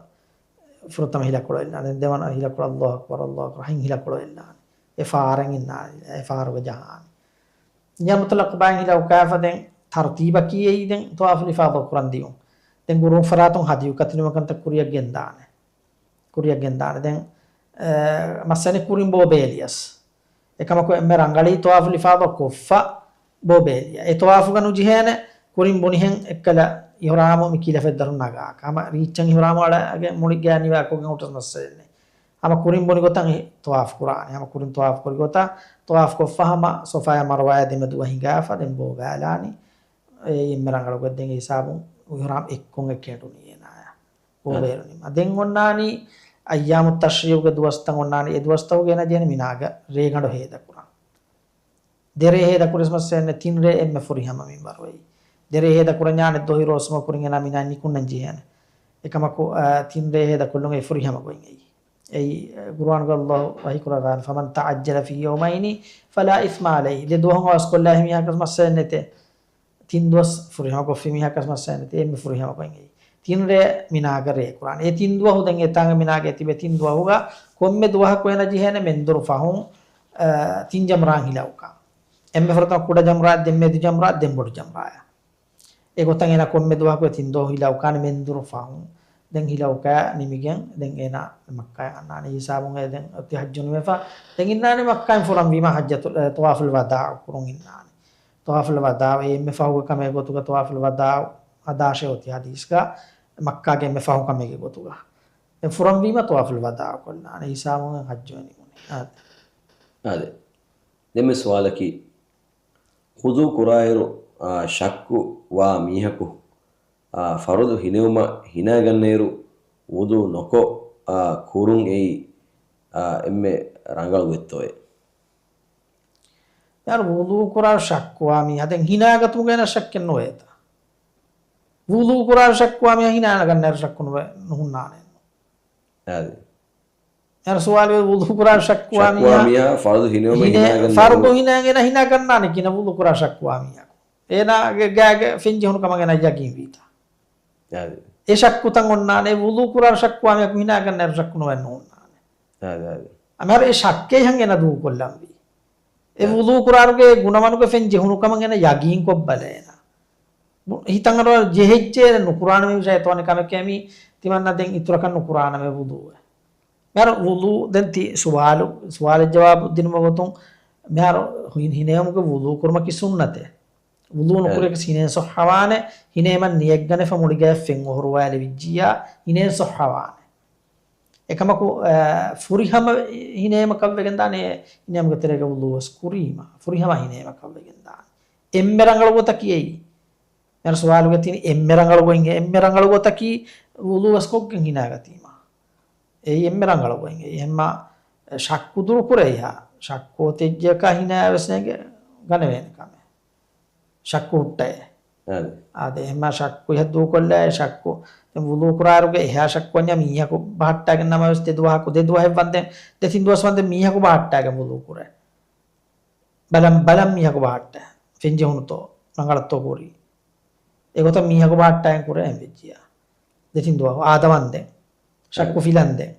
ފުރަތަމަ ހިލަކޮޅު އެއްލާނެ. ދެވަނަ ހިލަކޮޅު ﷲ އަކްބަރު، ﷲ އަކްބަރު، ހިން ހިލަކޮޅު އެއްލާނެ. އެ ފާރަށް އިންނާނެ، އެ ފާރުގަ ޖަހާނެ. ޖަމްރަތުލް ޢަޤަބާއިން ހިލަ އުކާފަ ދެން ތަރުތީބަކީ އެއީ ދެން ޠަވާފުލް އިފާޟާ ކުރަން ދިޔުން. ދެން ގުރޫޕް ފަރާތުން ހަދިޔު ކަތިލުމަކަންތައް ކުރިއަށް ގެންދާނެ. ކުރިއަށް ގެންދާނެ. ދެން، އެ، މައްސަލައިން ކުރިން ބޯ ބޭލިޔަސް. އެކަމަކު އެންމެ ރަނގަޅީ ޠަވާފުލް އިފާޟާ ކޮށްފަ ބޯ ބޭލިޔަ. އެ ޠަވާފުގަ ނުޖެހޭނެ ކުރިން ބުނިހެން އެއްކަލަ އިޙްރާމު މި ކިލަފެއްދަރު ނަގާކަށް. ހަމަ ރީއްޗަށް އިޙްރާމު އަޅައިގެން މުޅި ގާ ނިވާކޮށްގެން ހުއްޓަސް މައްސަލެއް ނެތް. ހަމަ ކުރިން ބުނި ގޮތަށް ތަވާފު ކުރާނެ. ހަމަ ކުރިން ތަވާފު ކުރި ގޮތަށް ތަވާފު ކޮށްފަ ހަމަ ޞަފާއާ މަރުވާއާ ދެމެދުވަ ހިނގާފަ ދެން ބޯ ބާލާނީ. އެ އެންމެ ރަނގަޅު ގޮތް ދެން އެ ހިސާބުން އިޙްރާމް އެއްކޮށް އެ ކެނޑުނީ އޭނާޔާ. ބޯ އަ. ބޭރުނީމަ. ދެން އޮންނާނީ އައްޔާމު ތަޝްރީޢުގެ ދުވަސްތައް އޮންނާނީ އެ ދުވަސްތަކުގަ އޭނާ ޖެހޭނެ މިނާގަ ރޭގަނޑު ހޭދަކުރަން. ދެރޭ ހޭދަކުރި މައްސަލައެއް ނެތް، ތިން ރޭ އެންމެ ފުރިހަމަ މިންވަރު އެއީ. ދެރޭ ހޭދަކުރަންޏާ ދޮހި ރޯސުމަ ކުރިން އޭނާ މިނާ ނިކުންނަން ޖެހޭނެ. އެކަމަކު، އާ، ތިން ރޭ ހޭދަކޮށްލުން އެ ފުރިހަމަ ގޮތް އެއީ. އެއީ، އާ، ޤުރުއާނުގަ ﷲ ވަޙީ ކުރައްވާނެ، فَمَنْ تَعَجَّلَ فِي يَوْمَيْنِ فَلَا إِثْمَ عَلَيْهِ. ދެ ދުވަހުން އަވަސްކޮށްލާ މީހަކަށް މައްސަލައެއް ނެތޭ. ތިން ދުވަސް ފުރިހަމަ ކޮށްފި މީހަކަށް މައްސަލައެއް ނެތޭ. އެންމެ ފުރިހަމަ ގޮތް އެއީ. ތިން ރޭ މިނާގަ ރޭ ކުރާނެ. އެ ތިން ދުވަހު ދެން އެތާނގަ މިނާގަ ތިބެ ތިން ދުވަހުގަ ކޮންމެ ދުވަހަކު އޭނަ ޖެހޭނެ މެންދުރު ފަހުން، އާ، ތިން ޖަމްރާ ހިލައުކާ. އެންމެ ފުރަތަމަ ކުޑަ ޖަމްރާ، ދެން މެދު ޖަމްރާ، ދެން ބޮޑު ޖަމްރާޔާ. އެގޮތަށް އޭނަ ކޮންމެ ދުވަހަކު ތިން ދުވަހު ހިލައުކާނެ މެންދުރު ފަހުން. ދެން ހިލައުކާ ނިމިގެން ދެން އޭނަ މައްކާ އަންނާނެ. ހިސާބުން އެ ދެން އޮތީ ޙައްޖު ނިމެފަ. ދެން އިންނާނެ މައްކާއިން ފުރަންވީމަ ޙައްޖަތު، އެ، ޠަވާފުލް ވަދާޢު ކުރުން އިންނާނެ. ޠަވާފުލް ވަދާޢު އެންމެ ފަހުގެ ކަމެއް ގޮތުގަ ޠަވާފުލް ވަދާޢު އަދާށޭ އޮތީ ޙަދީޘްގަ މައްކާގެ އެންމެ ފަހު ކަމެއްގެ ގޮތުގަ. ދެން ފުރަންވީމަ ޠަވާފުލް ވަދާޢު ކޮށްލާނެ. ހިސާބުން ޙައްޖު ނިމުނީ. އާދެ. އާދެ. ދެންމެ ސުވާލަކީ، ވުޟޫ ކުރާއިރު، އާ، ޝައްކު ވާ މީހަކު، އާ، ފަރުޟު ހިނެވުމަށް ހިނާގަންނައިރު ވުޟޫ ނޮކޮށް، އާ، ކުރުން އެއީ، އާ، އެންމެ ރަނގަޅު ގޮތްތޯއޭ؟ މިހާރު ވުޟޫ ކުރާ ޝައްކުވާ މީހާ ދެން ހިނާގަތުމުގެ އޭނަ ޝައްކެއް ނުވޭތަ؟ ވުޟޫ ކުރާ ޝައްކުވާ މީހާ ހިނާގަންނައިރު ޝައްކު ނުވެ، ނުހުންނާނެ. އާދެ. އޭނަ ސުވާލު ވުޟޫ ކުރާ ޝައްކުވާ ޝައްކުވާ މީހާ މީހާ ފަރުޟު ހިނެވުމަށް ހިނޭ-، ހިނާގަންނައިރު ފަރުޟު ހިނާގެން ހިނާގަންނާނެ ކިނަ ވުޟޫ ކުރާ ޝައްކުވާ މީހާ. އޭނާގެ ގާގެ ފެން ޖެހުނު ކަމަށް އޭނާ ޔަގީން ވީތަ؟ އާދެ. އެ ޝައްކުތައް އޮންނާނެ، ވުޟޫ ކުރާ ޝައްކުވާ މީހަކު ހިނާގަންނައިރު ޝައްކު ނުވެ ނުހުންނާނެ. އާދެ، އާދެ. އަމިހާރު އެ ޝައްކޭ ހަން އޭނަ ދޫކޮށްލަންވީ. އެ އާ. ވުޟޫ ކުރާރުގެ ގުނަވަނުގެ ފެން ޖެހުނު ކަމަށް އޭނަ ޔަގީން ކޮށްބަލަ އޭނަ. ހިތަށް އަރުވާ ޖެހިއްޖެ ނުކުރާނަމޭ ޝައިޠާނެ ކަމެކޭ މީ ތިމަންނަ ދެން އިތުރަކަށް ނުކުރާނަމޭ ވުޟޫއެއް. މިހާރު ވުޟޫ ދެން ތި ސުވާލު، ސުވާލެއް ޖަވާބު ދިނުމަށް ގޮތުން މިހާރު ހި-، ހިނޭމުގެ ވުޟޫ ކުރުމަކީ ސުންނަތެއް. ވުޟޫ އެ. ނުކުރޭކަސް ހިނޭން ޞައްޙަވާނެ، ހިނޭމަ ނިޔަތްގަނެފަ މުޅިގައި ފެން އޮހޮރުވާލެވިއްޖިއްޔާ ހިނޭން ޞައްޙަވާނެ. އެކަމަކު، އަ، ފުރިހަމަ ހިނޭމަކަށްވެގެންދާނެ، ހިނޭމުގެ ތެރޭގަ ވުޟޫވެސް ކުރީމަ، ފުރިހަމަ ހިނޭމަކަށްވެގެންދާނެ. އެންމެ ރަނގަޅު ގޮތަކީ އެއީ. މިހާރު ސުވާލުގަ ތިން އެންމެ ރަނގަޅު ގޮތް، އެންމެ ރަނގަޅު ގޮތަކީ ވުޟޫވެސް ކޮށްގެން ހިނާގަތީމަ. އެއީ އެންމެ ރަނގަޅު ގޮތް. އެހެންމަ ޝައްކު ދުރުކުރެއްހާ، ޝައްކު އޮތިއްޖެއަކާ ހިނާވެސް ނޭނގެ ގަނެވޭނެ ކަމެއް. ޝައްކު ހުއްޓައޭ. އާދެ. އާދެ، އެހެންމަ ޝައްކު އިހަށް ދޫކޮށްލާ ޝައްކު. ދެން ވުޟޫ ކުރާއިރުގެ އެހާ ޝައްކު ވަންޏާ މީހަކު ބަހައްޓާގެން ނަމަވެސް ދެ ދުވަހަކު، ދެ ދުވަހެއް ވަންދެން، ދެ ތިން ދުވަސް ވަންދެން މީހަކު ބަހައްޓާގެން ވުޟޫ ކުރޭ. ބަލަން، ބަލަން މީހަކު ބަހައްޓާ. ފެން ޖެހުނުތޯ، ރަނގަޅަށްތޯ ކުރީ. އެގޮތަށް މީހަކު ބަހައްޓާގެން ކުރޭ އެހެން ވެއްޖިއްޔާ. ދެ ތިން ދުވަހު އާދަ ވަންދެން. ޝައްކު އެ. ފިލަންދެން.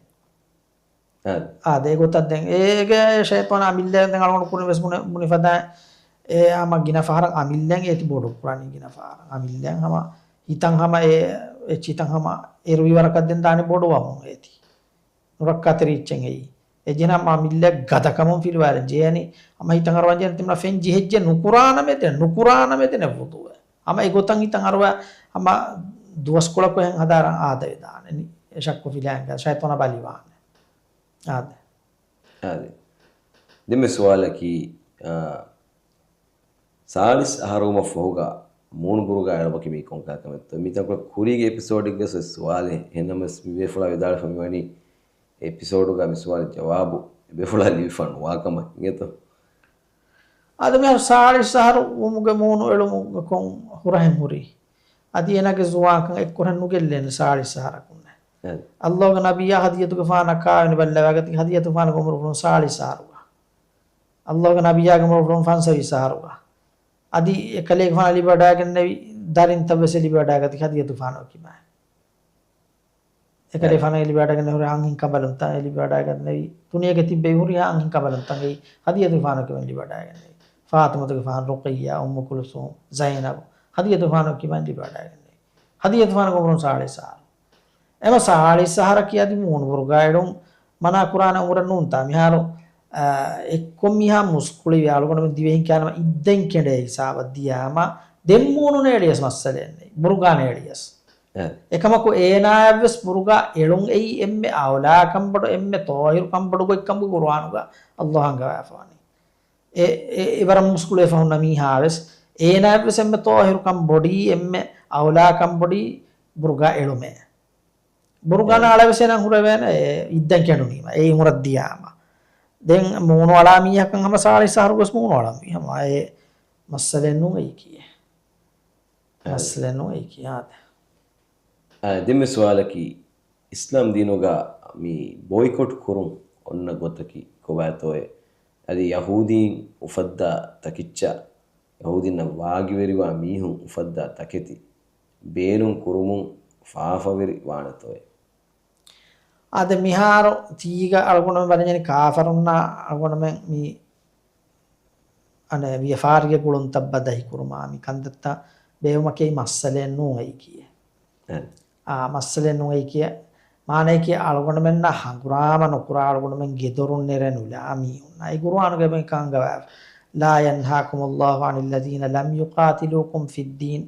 އާދެ. އާދެ، އެގޮތަށް ދެން އޭގެ ޝައިޠާނާ އަމިއްލައިން ދެން އަޅުގަނޑު ކުރިން ވެސް ބުނެ-، ބުނި ފަދައިން އެ ހަމަ ގިނަ ފަހަރަށް އަމިއްލައިން އޭތި ބޮޑު ކުރާނީ ގިނަ ފަހަރަށް. އަމިއްލައިން ހަމަ ހިތަށް ހަމަ އެ، އެއްޗިތައް ހަމަ އެރުވި ވަރަކަށް ދެން ދާނީ ބޮޑުވަމުން އޭތި. ނުރައްކާތެރި އެއްޗެއް އެއީ. އެ ޖެހެނީ ހަމަ އަމިއްލައަށް ގަދަކަމުން ފިލުވާލަން ޖެހޭނީ. ހަމަ ހިތަށް އަރުވާން ޖެހޭނީ ތިމަންނަ ފެން ޖެހިއްޖެ ނުކުރާނަމޭ ދެނެ، ނުކުރާނަމޭ ދެނެ ވުޟޫއެއް. ހަމަ އެގޮތަށް ހިތަށް އަރުވާ ހަމަ ދުވަސްކޮޅަކު އެހެން ހަދާ އާދަވެދާނެ. އެ ޝައްކު ފިލާނގެ ޝައިޠާނާ ބަލިވާނެ. އާދެ. އާދެ. ދެންމެ ސުވާލަކީ، އާ، ސާޅީސް އަހަރުވުމަށް ފަހުގަ މޫނުބުރުގަ އެޅުމަކީ މީ ކޮންކަހަލަ ކަމެއްތޯ؟ މިތަންކޮޅެއް ކުރީގެ އެޕިސޯޑެއްގަ ސުވާލެއް. އެހެންނަމަވެސް މި ބޭފުޅާ ވިދާޅުވެފަ މިވަނީ އެޕިސޯޑުގަ މި ސުވާލު ޖަވާބު އެބޭފުޅާ ލިބިފަ ނުވާކަމަށް އިނގޭތޯ؟ އަދި މިހާރު ސާޅީސް އަހަރު ވުމުގެ މޫނު އެޅުމުގެ ކޮން ހުރަހެއް ހުރީ؟ އަދި އޭނާގެ ޒުވާންކަން އެއްކުރެއް ނުގެއްލޭނެ ސާޅީސް އަހަރަކުންނެ. އެ. ﷲގެ ނަބިއްޔާ ހަދިޖަތުގެފާނަށް ކާވެނި ބައްލަވާގަތީ ހަދިޖަތުގެފާނުގެ އުމުރުފުޅުން ސާޅީސް އަހަރުގަ. ﷲގެ ނަބިއްޔާގެ އުމުރުފުޅުން ފަންސަވީސް އަހަރުގަ. އަދި އެކަލޭގެފާނަށް ލިބިވަޑައިގެންނެވި ދަރިންތައް ވެސް ލިބިވަޑައިގަތީ ހަދިޖަތުގެފާނުގެ ކިބައިން. އެކަލޭގެފާނަށް އެ ލިބިވަޑައިގެންނެވި ހުރި އަންހެން ކަނބަލުންތައް އެ ލިބިވަޑައިގެންނެވި، ދުނިޔޭގަ ތިއްބެވި ހުރިހާ އަންހެން ކަނބަލުންތައް އެއީ ހަދިޖަތުގެފާނުގެ ކިބައިން ލިބިވަޑައިގެންނެވި. ފާޠިމަތުގެފާނު، ރުޤައްޔާ، އުއްމު ކުލްސޫމް، ޒައިނަބު، ހަދިޖަތުގެފާނުގެ ކިބައިން ލިބިވަޑައިގެންނެވި. ހަދިޖަތުގެފާނުގެ އުމުރުން ސާޅީސް އަހަރު. އެމަ ސާޅީސް އަހަރަކީ އަދި މޫނުބުރުގަ އެޅުން މަނާ ކުރާނެ އުމުރެއް ނޫންތާ. މިހާރު، އާ، އެއްކޮށް މީހާ މުސްކުޅިވެ އަޅުގަނޑުމެން ދިވެހިން ކިޔާނަމަ އިއްދަތް ކެނޑޭ ހިސާބަށް ދިޔާމަ ދެން މޫނު ނޭޅިޔަސް މައްސަލައެއް ނެތް. ބުރުގާނެ އެޅިޔަސް. އެ. އެކަމަކު އޭނާޔަށްވެސް ބުރުގާ އެޅުން އެއީ އެންމެ އައުލާ ކަންބޮޑު، އެންމެ ޠާހިރު ކަންބޮޑު ގޮތްކަމުގެ ޤުރުއާނުގަ ﷲ އަންގަވާފަވަނީ. އެ، އެ، އެވަރަށް މުސްކުޅިވެފަ ހުންނަ މީހާވެސް އޭނާޔަށްވެސް އެންމެ ޠާހިރު ކަން ބޮޑީ، އެންމެ އައުލާ ކަން ބޮޑީ ބުރުގާ އެޅުމޭ. ބުރުގާ އެ. ނާޅަވެސް އޭނާ ހުރެވޭނެ، އެ، އިއްދަން ކެނޑުނީމަ، އެ އުމުރަށް ދިޔާމަ. ދެން މޫނު އަޅާ މީހަކަށް ހަމަ ސާޅީސް އަހަރު ގޮސް މޫނު އަޅަންވީ. ހަމަ އެ މައްސަލައެއް ނޫން އެއީކީ. އެ. މައްސަލައެއް ނޫން އެއީކީ. އާދެ. އާ، ދެންމެ ސުވާލަކީ، އިސްލާމް ދީނުގަ މި ބޯއިކޮޓް ކުރުން އޮންނަ ގޮތަކީ ކޮބާތޯއޭ؟ އަދި ޔަހޫދީން އުފައްދާ ތަކިއްޗާ، ޔަހޫދީންނަށް ވާގިވެރިވާ މީހުން އުފައްދާ ތަކެތި ބޭނުން ކުރުމުން ފާފަވެރި ވާނެތޯއޭ؟ އާދެ، މިހާރު ތީގަ އަޅުގަނޑުމެން ބަލަންޏަނީ ކާފަރުންނާ އަޅުގަނޑުމެން މި އަނެއް ވިޔަފާރިގެ ގުޅުންތައް ބަދަހި ކުރުމާ، މި ކަންތައްތައް ބޭއްވުމަކީ މައްސަލައެއް ނޫން އެއީކީ. އެ. އާ، މައްސަލައެއް ނޫން އެއީކީ. މާނައަކީ އަޅުގަނޑުމެންނާ ހަނގުރާމަ ނުކުރާ، އަޅުގަނޑުމެން ގެދޮރުން ނެރެނުލާ މީހުންނާ. އެ ޤުރުއާނުގައި މިކަން އަންގަވާފަ. لا ينهاكم الله عن الذين لم يقاتلوكم في الدين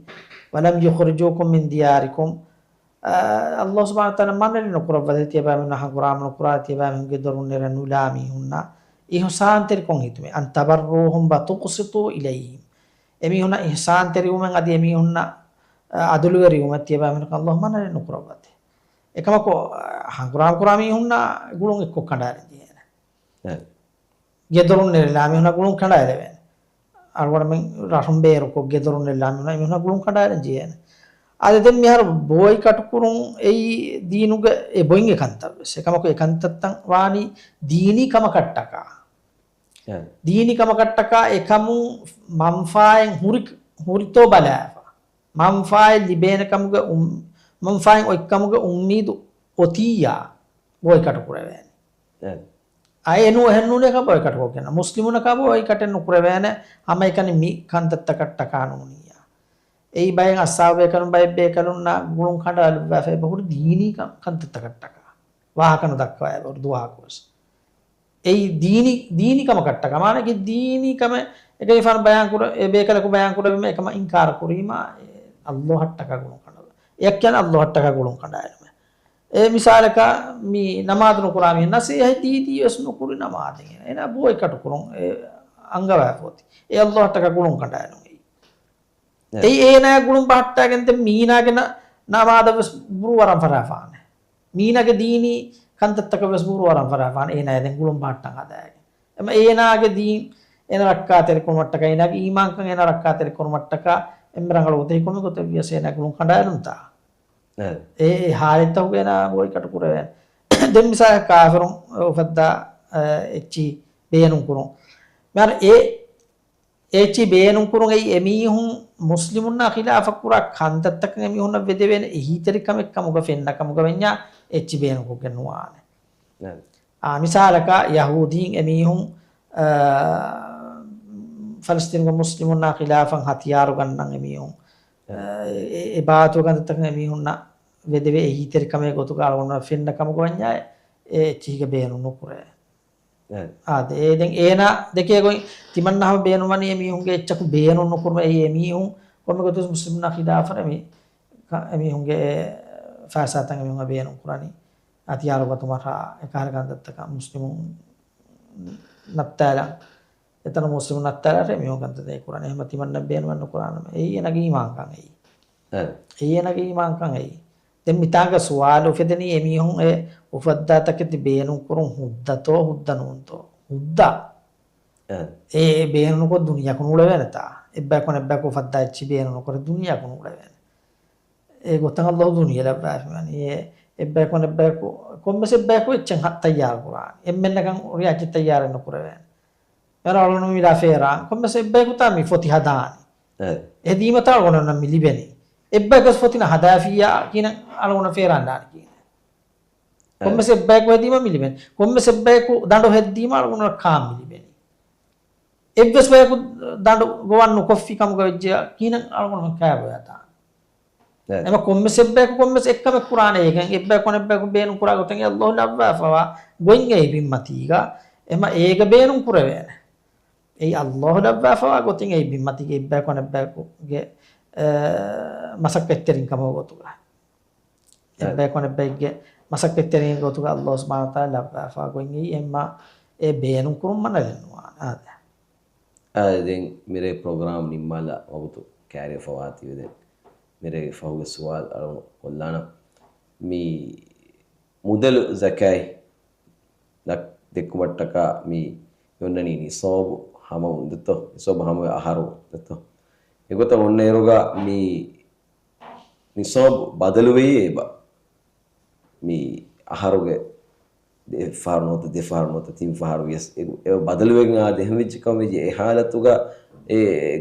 ولم يخرجوكم من دياركم. އާ، ﷲ ސުބްޙާނަހޫ ވަތަޢާލާ މަނައް ނުކުރައްވަތޭ ތިޔަބައިމީހުންނާ ހަނގުރާމަ ނުކުރާ، ތިޔަބައިމީހުންގެ ދޮރުން ނެރެނުލާ މީހުންނާ އިޙުސާންތެރިކޮށް ހިތުމެއް. أن تبروهم وتقسطوا إليهم. އެމީހުންނަށް އިޙުސާންތެރިވުމެއް އަދި އެމީހުންނަށް، އާ، އަދުލުވެރިވުމެއް ތިޔަބައިމީހުންނަކަށް ﷲ މަނައް ނުކުރައްވަތޭ. އެކަމަކު، އާ، ހަނގުރާމަ ކުރާ މީހުންނާ ގުޅުން އެއްކޮށް ކަނޑައެޅެން ޖެހޭނެ. އެ. ގެދޮރުން ނެރެލާ މީހުންނަށް ގުޅުން ކަނޑައެޅެވޭނެ. އަޅުގަނޑުމެން ރަށުން ބޭރުކޮށް ގެދޮރުން ނެރެލާ މީހުންނަށް އެމީހުންނަށް ގުޅުން ކަނޑައެޅެން ޖެހޭނެ. އަދި ދެން މިހާރު ބޯއިކަޓު ކުރުން އެއީ ދީނުގެ އެބޮތް އެކަންތައްވެސް. އެކަމަކު އެކަންތައްތައް ވާނީ ދީނީ ކަމަކަށްޓަކާ. އެ. ދީނީ ކަމަކަށްޓަކާ އެކަމުން މަންފާއެއް ހުރި، ހުރިތޯ ބަލާފަ. މަންފާއެއް ލިބޭނެ ކަމުގެ އުން-، މަންފާއެއް އޮތްކަމުގެ އުއްމީދު އޮތިއްޔާ ބޯއިކަޓު ކުރެވޭނެ. އެ. އައި އެނޫ އެހެންނޫނޭކަށް ބޯއިކަޓު ކޮށްގެން. މުސްލިމުނަކާ ބޯއިކަޓެއް ނުކުރެވޭނެ، ހަމައެކަނި މި ކަންތައްތަކަށްޓަކާ ނޫނިއްޔާ. އެއީ ބައެއް އަސްހާބު ބޭކަލުން ބައެއް ބޭކަލުންނާ ގުޅުން ކަނޑައަޅުއްވާފަ އެބަހުރި ދީނީ ކަން-، ކަންތައްތަކަށްޓަކާ. ވާހަކަ ނުދައްކަވާ އެބަހުރި ދުވަހަކުވެސް. އެއީ ދީނީ، ދީނީ ކަމަކަށްޓަކާ. މާނައަކީ ދީނީ ކަމެއް އެކަނި ފާނު ބަޔާން ކުރ-، އެ ބޭކަލަކު ބަޔާން ކުރެވީމަ އެކަމަށް އިންކާރު ކުރީމާ، އެ ﷲ އަށްޓަކާ ގުޅުން ކަނޑަ-، އެއަށް ކިޔަން ﷲ އަށްޓަކާ ގުޅުން ކަނޑައެޅުމޭ. އެ މިސާލަކަށް މި ނަމާދު ނުކުރާ މީހެއް ނަސޭހަތް ދީދީ ވެސް ނުކުރި ނަމާދެއް އޭނާ ބޯއިކަޓު ކުރުން އެ އަންގަވާފަ އޮތީ. އެ ﷲ އަށްޓަކާ ގުޅުން ކަނޑައެޅުން އެއީ. އެ. އެއީ އޭނާ ގުޅުން ބަހައްޓާގެން ދެން މީނާގެ ނަ-، ނަމާދަށް ވެސް ބުރޫ އަރަން ފަށާފާނެ. މީނާގެ ދީނީ ކަންތައްތަކަށް ވެސް ބުރޫ އަރަން ފަށާފާނެ އޭނާ ދެން ގުޅުން ބަހައްޓަން ހަދާގެން. އެމަ އޭނާގެ ދީން އޭނާ ރައްކާތެރި ކުރުމަށްޓަކާ، އޭނާގެ އީމާންކަން އޭނާ ރައްކާތެރި ކުރުމަށްޓަކާ، އެންމެ ރަނގަޅު ގޮތެއް ކޮންމެ ގޮތެއް ވިޔަސް އޭނާ ގުޅުން ކަނޑައެޅުންތާ؟ އެ. އެ، އެ ހާލަތްތަކުގަ އޭނާ ބޯއިކަޓު ކުރެވޭނެ. ދެން މިސާލަކަށް ކާފިރުން އުފައްދާ، އެ، އެއްޗިހި ބޭނުން ކުރުން. މިހާރު އެ އެއްޗި ބޭނުން ކުރުން އެއީ އެމީހުން މުސްލިމުންނާ ޚިލާފަށް ކުރާ ކަންތައްތަކަށް އެމީހުންނަށް ވެދެވޭނެ އެހީތެރިކަމެއް ކަމުގަ ފެންނަ ކަމުގަ ވެންޏާ އެއްޗި ބޭނުން ކޮށްގެން ނުވާނެ. އެ. އާ، މިސާލަކަށް ޔަހޫދީން އެމީހުން، އާ، ފަލަސްތީނުގެ މުސްލިމުންނާ ޚިލާފަށް ހަތިޔާރު ގަންނަން އެމީހުން، އެ. އާ، އެ، އެ ބާތު ކަންތައްތަކަށް އެމީހުންނަށް ވެދެވޭ އެހީތެރިކަމެއް ގޮތުގަ އަޅުގަނޑު ފެންނަ ކަމުގަ ވެންޏާ އެ އެއްޗިހިގެ ބޭނުން ނުކުރޭ. އެ. އާދެ، އެ ދެން އޭނާ ދެކޭ ގޮތް ތިމަންނަ ހަމަ ބޭނުންވަނީ އެމީހުންގެ އެއްޗަކު ބޭނުން ނުކުރުމަށް. އެއީ އެމީހުން ކޮންމެ ގޮތަކުވެސް މުސްލިމުންނާ ޚިލާފަށް މި ކަ-، އެމީހުންގެ ފައިސާތައް އެމީހުން ބޭނުން ކުރަނީ ހަތިޔާރު ގަތުމަށާ އެކަހަލަ ކަންތައްތަކަށް މުސްލިމުން ނައްތާލަން. އެތަނަށް މުސްލިމުން ނައްތާލާފަ އެމީހުން ކަންތައް ދޭ ކުރަނީ. އެހެންމަ ތިމަންނަ ބޭނުމެއް ނުކުރާނަމޭ. އެއީ އޭނާގެ އީމާންކަން އެއީ. އެ. އެއީ އޭނާގެ އީމާންކަން އެއީ. ދެން މިތާނގަ ސުވާލު އުފެދެނީ އެމީހުން އެ އުފައްދާ ތަކެތި ބޭނުން ކުރުން ހުއްދަތޯ ހުއްދަ ނޫންތޯ؟ ހުއްދަ. އެ. އެ ބޭނުންކޮށް ދުނިޔެއަކު ނޫޅެވޭނެތާ. އެއްބަޔަކު އަނެއްބަޔަކު އުފައްދާ އެއްޗި ބޭނުން ނުކުރެ ދުނިޔެއަކު ނޫޅެވޭނެ. އެ ގޮތަށް ﷲ ދުނިޔެ ލައްވާފަވަނީ. އެ އެއްބަޔަކު އަނެއްބަޔަކު، ކޮންމެސް އެއްބަޔަކު އެއްޗެއް ހަ-، ތައްޔާރު ކުރާނެ. އެންމެންނަކަށް ރިޔާ އެއްޗެއް ތައްޔާރެއް ނުކުރެވޭނެ. އަޅުގަނޑު މި ލާ ފޭރާން. ކޮންމެސް އެއްބަޔަކު ތާ މި ފޮތި ހަދާނީ. އެ. އެ ދީމަތާ އަޅުގަނޑު މި ލިބެނީ. އެއްބަޔަކު ފޮތި ނަ ހަދާފިއްޔާ ކީނަން އަޅުގަނޑު ފޭރާން ދާނީ ކީނެ. އެ. ކޮންމެސް އެއްބަޔަކު ހެދީމަ މި ލިބެނީ. ކޮންމެސް އެއްބަޔަކު ދަނޑު ހެއްދީމަ އަޅުގަނޑު ކާން މި ލިބެނީ. އެއްވެސް ބަޔަކު ދަނޑު ގޮވަން ނުކޮށްފި ކަމުގަ ވެއްޖެޔާ ކީނަން އަޅުގަނޑު ކާބޮޔާ ދާނީ. އެ. އެމަ ކޮންމެސް އެއްބަޔަކު ކޮންމެސް އެއްކަމެއް ކުރާނެ އޭގެން އެއްބަޔަކު އަނެއްބަޔަކު ބޭނުން ކުރާ ގޮތެއް އައްލާހު ލައްވާފަވާ ގޮތް އެ ބިންމަތީގަ އެމަ އޭގަ ބޭނުން ކުރެވޭނެ. އެއީ އައްލާހު ލައްވާފަވާ ގޮތެއް އެ ބިންމަތީގަ އެއްބަޔަކު އަނެއްބަޔަކުގެ އެ، މަސައްކަތްތެރިން ކަމުގެ ގޮތުގަ. އެއްބަޔަކު އަނެއްބައެއްގެ މަސައްކަތްތެރިން ގޮތުގަ އައްލާހު ސުބްޙާނަހޫ ވަތަޢާލާ ލައްވާފަ ގޮތް އެއީ އެހެންމާ އެ ބޭނުން ކުރުން މަނަލެއް ނުވާނެ. އާދެ. އާދެ، ދެން މިރޭ ޕްރޮގްރާމް ނިންމާލާ ވަގުތު ކައިރިވެފަ ވާތީވެ ދެން މިރޭގެ ފަހުގެ ސުވާލު އަޅުގަނޑު ކޮށްލާނަން. މި މުދަލު ޒަކާތް ދައް-، ދެއްކުމަށްޓަކާ މި އޮންނަނީ ނިޞާބު ހަމަވުން ދެއްތޯ؟ ނިޞާބު ހަމަވެ އަހަރު ދެއްތޯ؟ އެގޮތަށް އޮންނައިރުގަ މި ނިޞާބު ބަދަލުވެއީ އެބަ؟ މި އަހަރުގެ އެއް ފަހަރު ނުވަތަ ދެ ފަހަރު ނުވަތަ ތިން ފަހަރު ވިޔަސް އެ، އެ ބަދަލުވެގެން އާދެ، އެހެން ވެއްޖެ ކަމެއް ވެއްޖެ، އެ ހާލަތުގަ އެ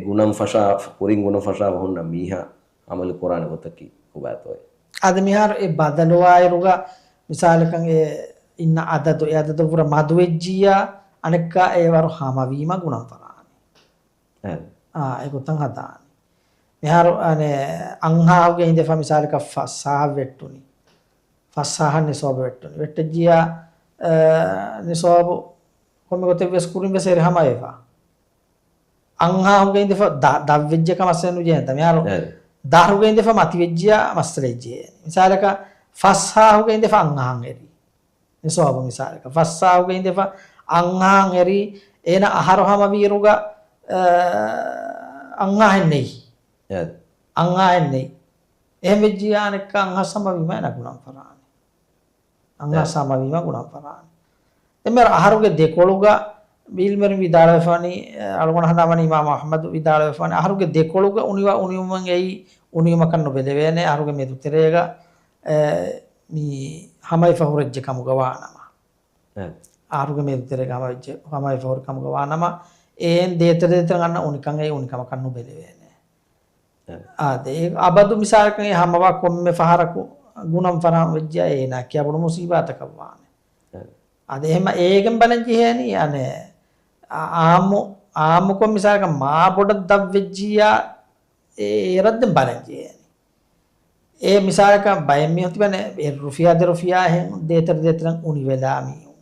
ގުނަން ފަށާ، ކުރިން ގުނަން ފަށާފަ ހުންނަ މީހާ އަމަލު ކުރާނެ ގޮތަކީ ކޮބާތޯއޭ؟ އަދި މިހާރު އެ ބަދަލުވާއިރުގަ މިސާލަކަށް އެ އިންނަ އަދަދު، އެ އަދަދަށް ވުރެ މަދުވެއްޖިއްޔާ، އަނެއްކާ އެ ވަރު ހަމަވީމަ ގުނަން ފަށާނެ. އެ. އާ، އެގޮތަށް ހަދާނެ. މިހާރު އަނެއް އަންހާހުގެ އިނދެފަ މިސާލަކަށް ފަސްހާހަށް ވެއްޓުނީ. ފަސްހާހަށް ނިސޯބު ވެއްޓުނީ. ވެއްޓެއްޖިއްޔާ، އެ، ނިސޯބު ކޮންމެ ގޮތެއް ވެސް ކުރިން ވެސް އެރި ހަމަވެފަ. އަންހާހުގެ އިނދެފަ ދަ-، ދަށްވެއްޖެ ކަމަށް ނުޖެހޭނެ. މިހާރު އެ. ދަށުގެ އިނދެފަ މަތިވެއްޖިއްޔާ މައްސަލައެއް ޖެހޭނެ. މިސާލަކަށް ފަސްހާހުގެ އިނދެފަ އަންހާހަށް އެރީ. ނިސާބު މިސާލަކަށް ފަސްހާހުގެ އިނދެފަ އަންހާހަށް އެރީ، އޭނަ އަހަރު ހަމަވިއިރުގަ، އަ، އަންހާހެއް ނެތް. އެ. އަންހާހެއް ނެތް. އެހެން ވެއްޖިއްޔާ އަނެއްކާ އަންހާ ހަމަވީމަ އޭނަ ގުނަން ފަށާނެ. އަންހާ އެ. ހަމަވީމަ ގުނަން ފަށާނެ. ދެން މިހާރު އަހަރުގެ ދެކޮޅުގަ އިލްމުވެރިން ވިދާޅުވެފަވަނީ، އަޅުގަނޑު ހަނދާންވަނީ އިމާމު އަޙްމަދު ވިދާޅުވެފަވަނީ، އަހަރުގެ ދެކޮޅުގަ އުނިވާ އުނިވުމަށް އެއީ އުނިވުމަކަށް ނުބެލެވޭނެ، އަހަރުގެ މެދުތެރޭގަ، އެ، މި ހަމަވެފަ ހުރެއްޖެ ކަމުގަ ވާނަމަ. އެ. އަހަރުގެ މެދުތެރޭގަ ހަމަވެއްޖެ، ހަމަވެފަ ހުރި ކަމުގަ ވާނަމަ، އޭން ދޭތެރެ ދޭތެރެ އަންނަ އުނިކަން އެއީ އުނިކަމަކަށް ނުބެލެވޭނެ. އެ. އާދެ، އެ އަބަދު މިސާލަކަށް އެ ހަމަވާ ކޮންމެ ފަހަރަކު ގުނަން ފަށާން ވެއްޖިއްޔާ އޭނާއަކީ ބޮޑު މުސީބާތަކަށް ވާނެ. އެ. އާދެ، އެހެން އޭގެން ބަލަން ޖެހޭނީ، އަނެއް، އާ-، އާއްމު، އާއްމުކޮށް މިސާލަކަށް މާ ބޮޑަށް ދަށްވެއްޖިއްޔާ އެ، އެ ރަށްދެން ބަލަން ޖެހޭނީ. އެ މިސާލަކަށް ބައެއް މީހުން ތިބެނެ އެއް ރުފިޔާ ދެ ރުފިޔާ އެހެން ދޭތެރެ ދޭތެރެން އުނިވެލާ މީހުން.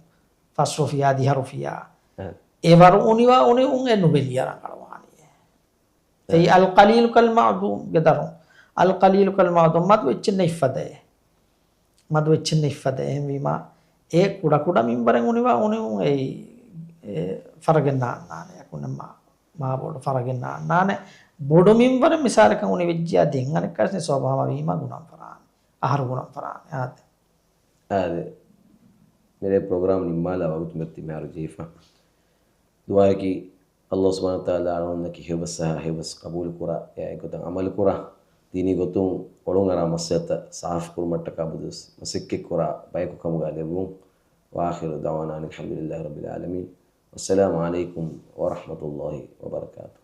ފަސް ރުފިޔާ ދިހަ ރުފިޔާ. އެ. އެވަރު އުނިވާ އުނި އުން އެ ނުބެލިޔަ ރަނގަޅުވާނީ. އެއީ އެ. އަލް ޤަލީލު ކަލް މަޢުދޫމް ގެ ދަރުން. އަލް ޤަލީލު ކަލް މަޢުދޫމް މަދު އެއްޗެއް ނެތް ފަދައޭ. މަދު އެއްޗެއް ނެތް ފަދަ. އެހެންވީމާ، އެ ކުޑަކުޑަ މިންވަރެއް އުނިވާ އުނި އުން އެއީ، އެ، ފަރަގެއް ނާންނާނެ. އެކުން މާ، މާ ބޮޑު ފަރަގެއް ނާންނާނެ. ބޮޑު މިންވަރެއް މިސާލަކަށް އުނިވެއްޖިއްޔާ ދެން އަނެއްކާސް ނިސާބު ހަމަވީމާ ގުނަން ފަށާނެ. އަހަރު ގުނަން ފަށާނެ. އާދެ. އާދެ. މިރޭ ޕްރޮގްރާމް ނިންމާލާ ވަގުތު މެއްތި މިހާރު ޖެހިފަ. ދުޢާއަކީ، އައްލާހު ސުބްޙާނަހޫ ވަތަޢާލާ އަޅުގަނޑުމެންނަކީ ހެޔޮބަސް އަހާ ހެޔޮބަސް ޤަބޫލު ކުރާ، އެ އެގޮތަށް ޢަމަލު ކުރާ، ދީނީ ގޮތުން އޮޅުން އަރާ މައްސަލަތައް ސާފު ކުރުމަށްޓަކާ ބުދުސް މަސައްކަތް ކުރާ ބަޔަކު ކަމުގަ ލެއްވުން. وآخر دعوانا أن الحمد لله رب العالمين. والسلام عليكم ورحمة الله وبركاته.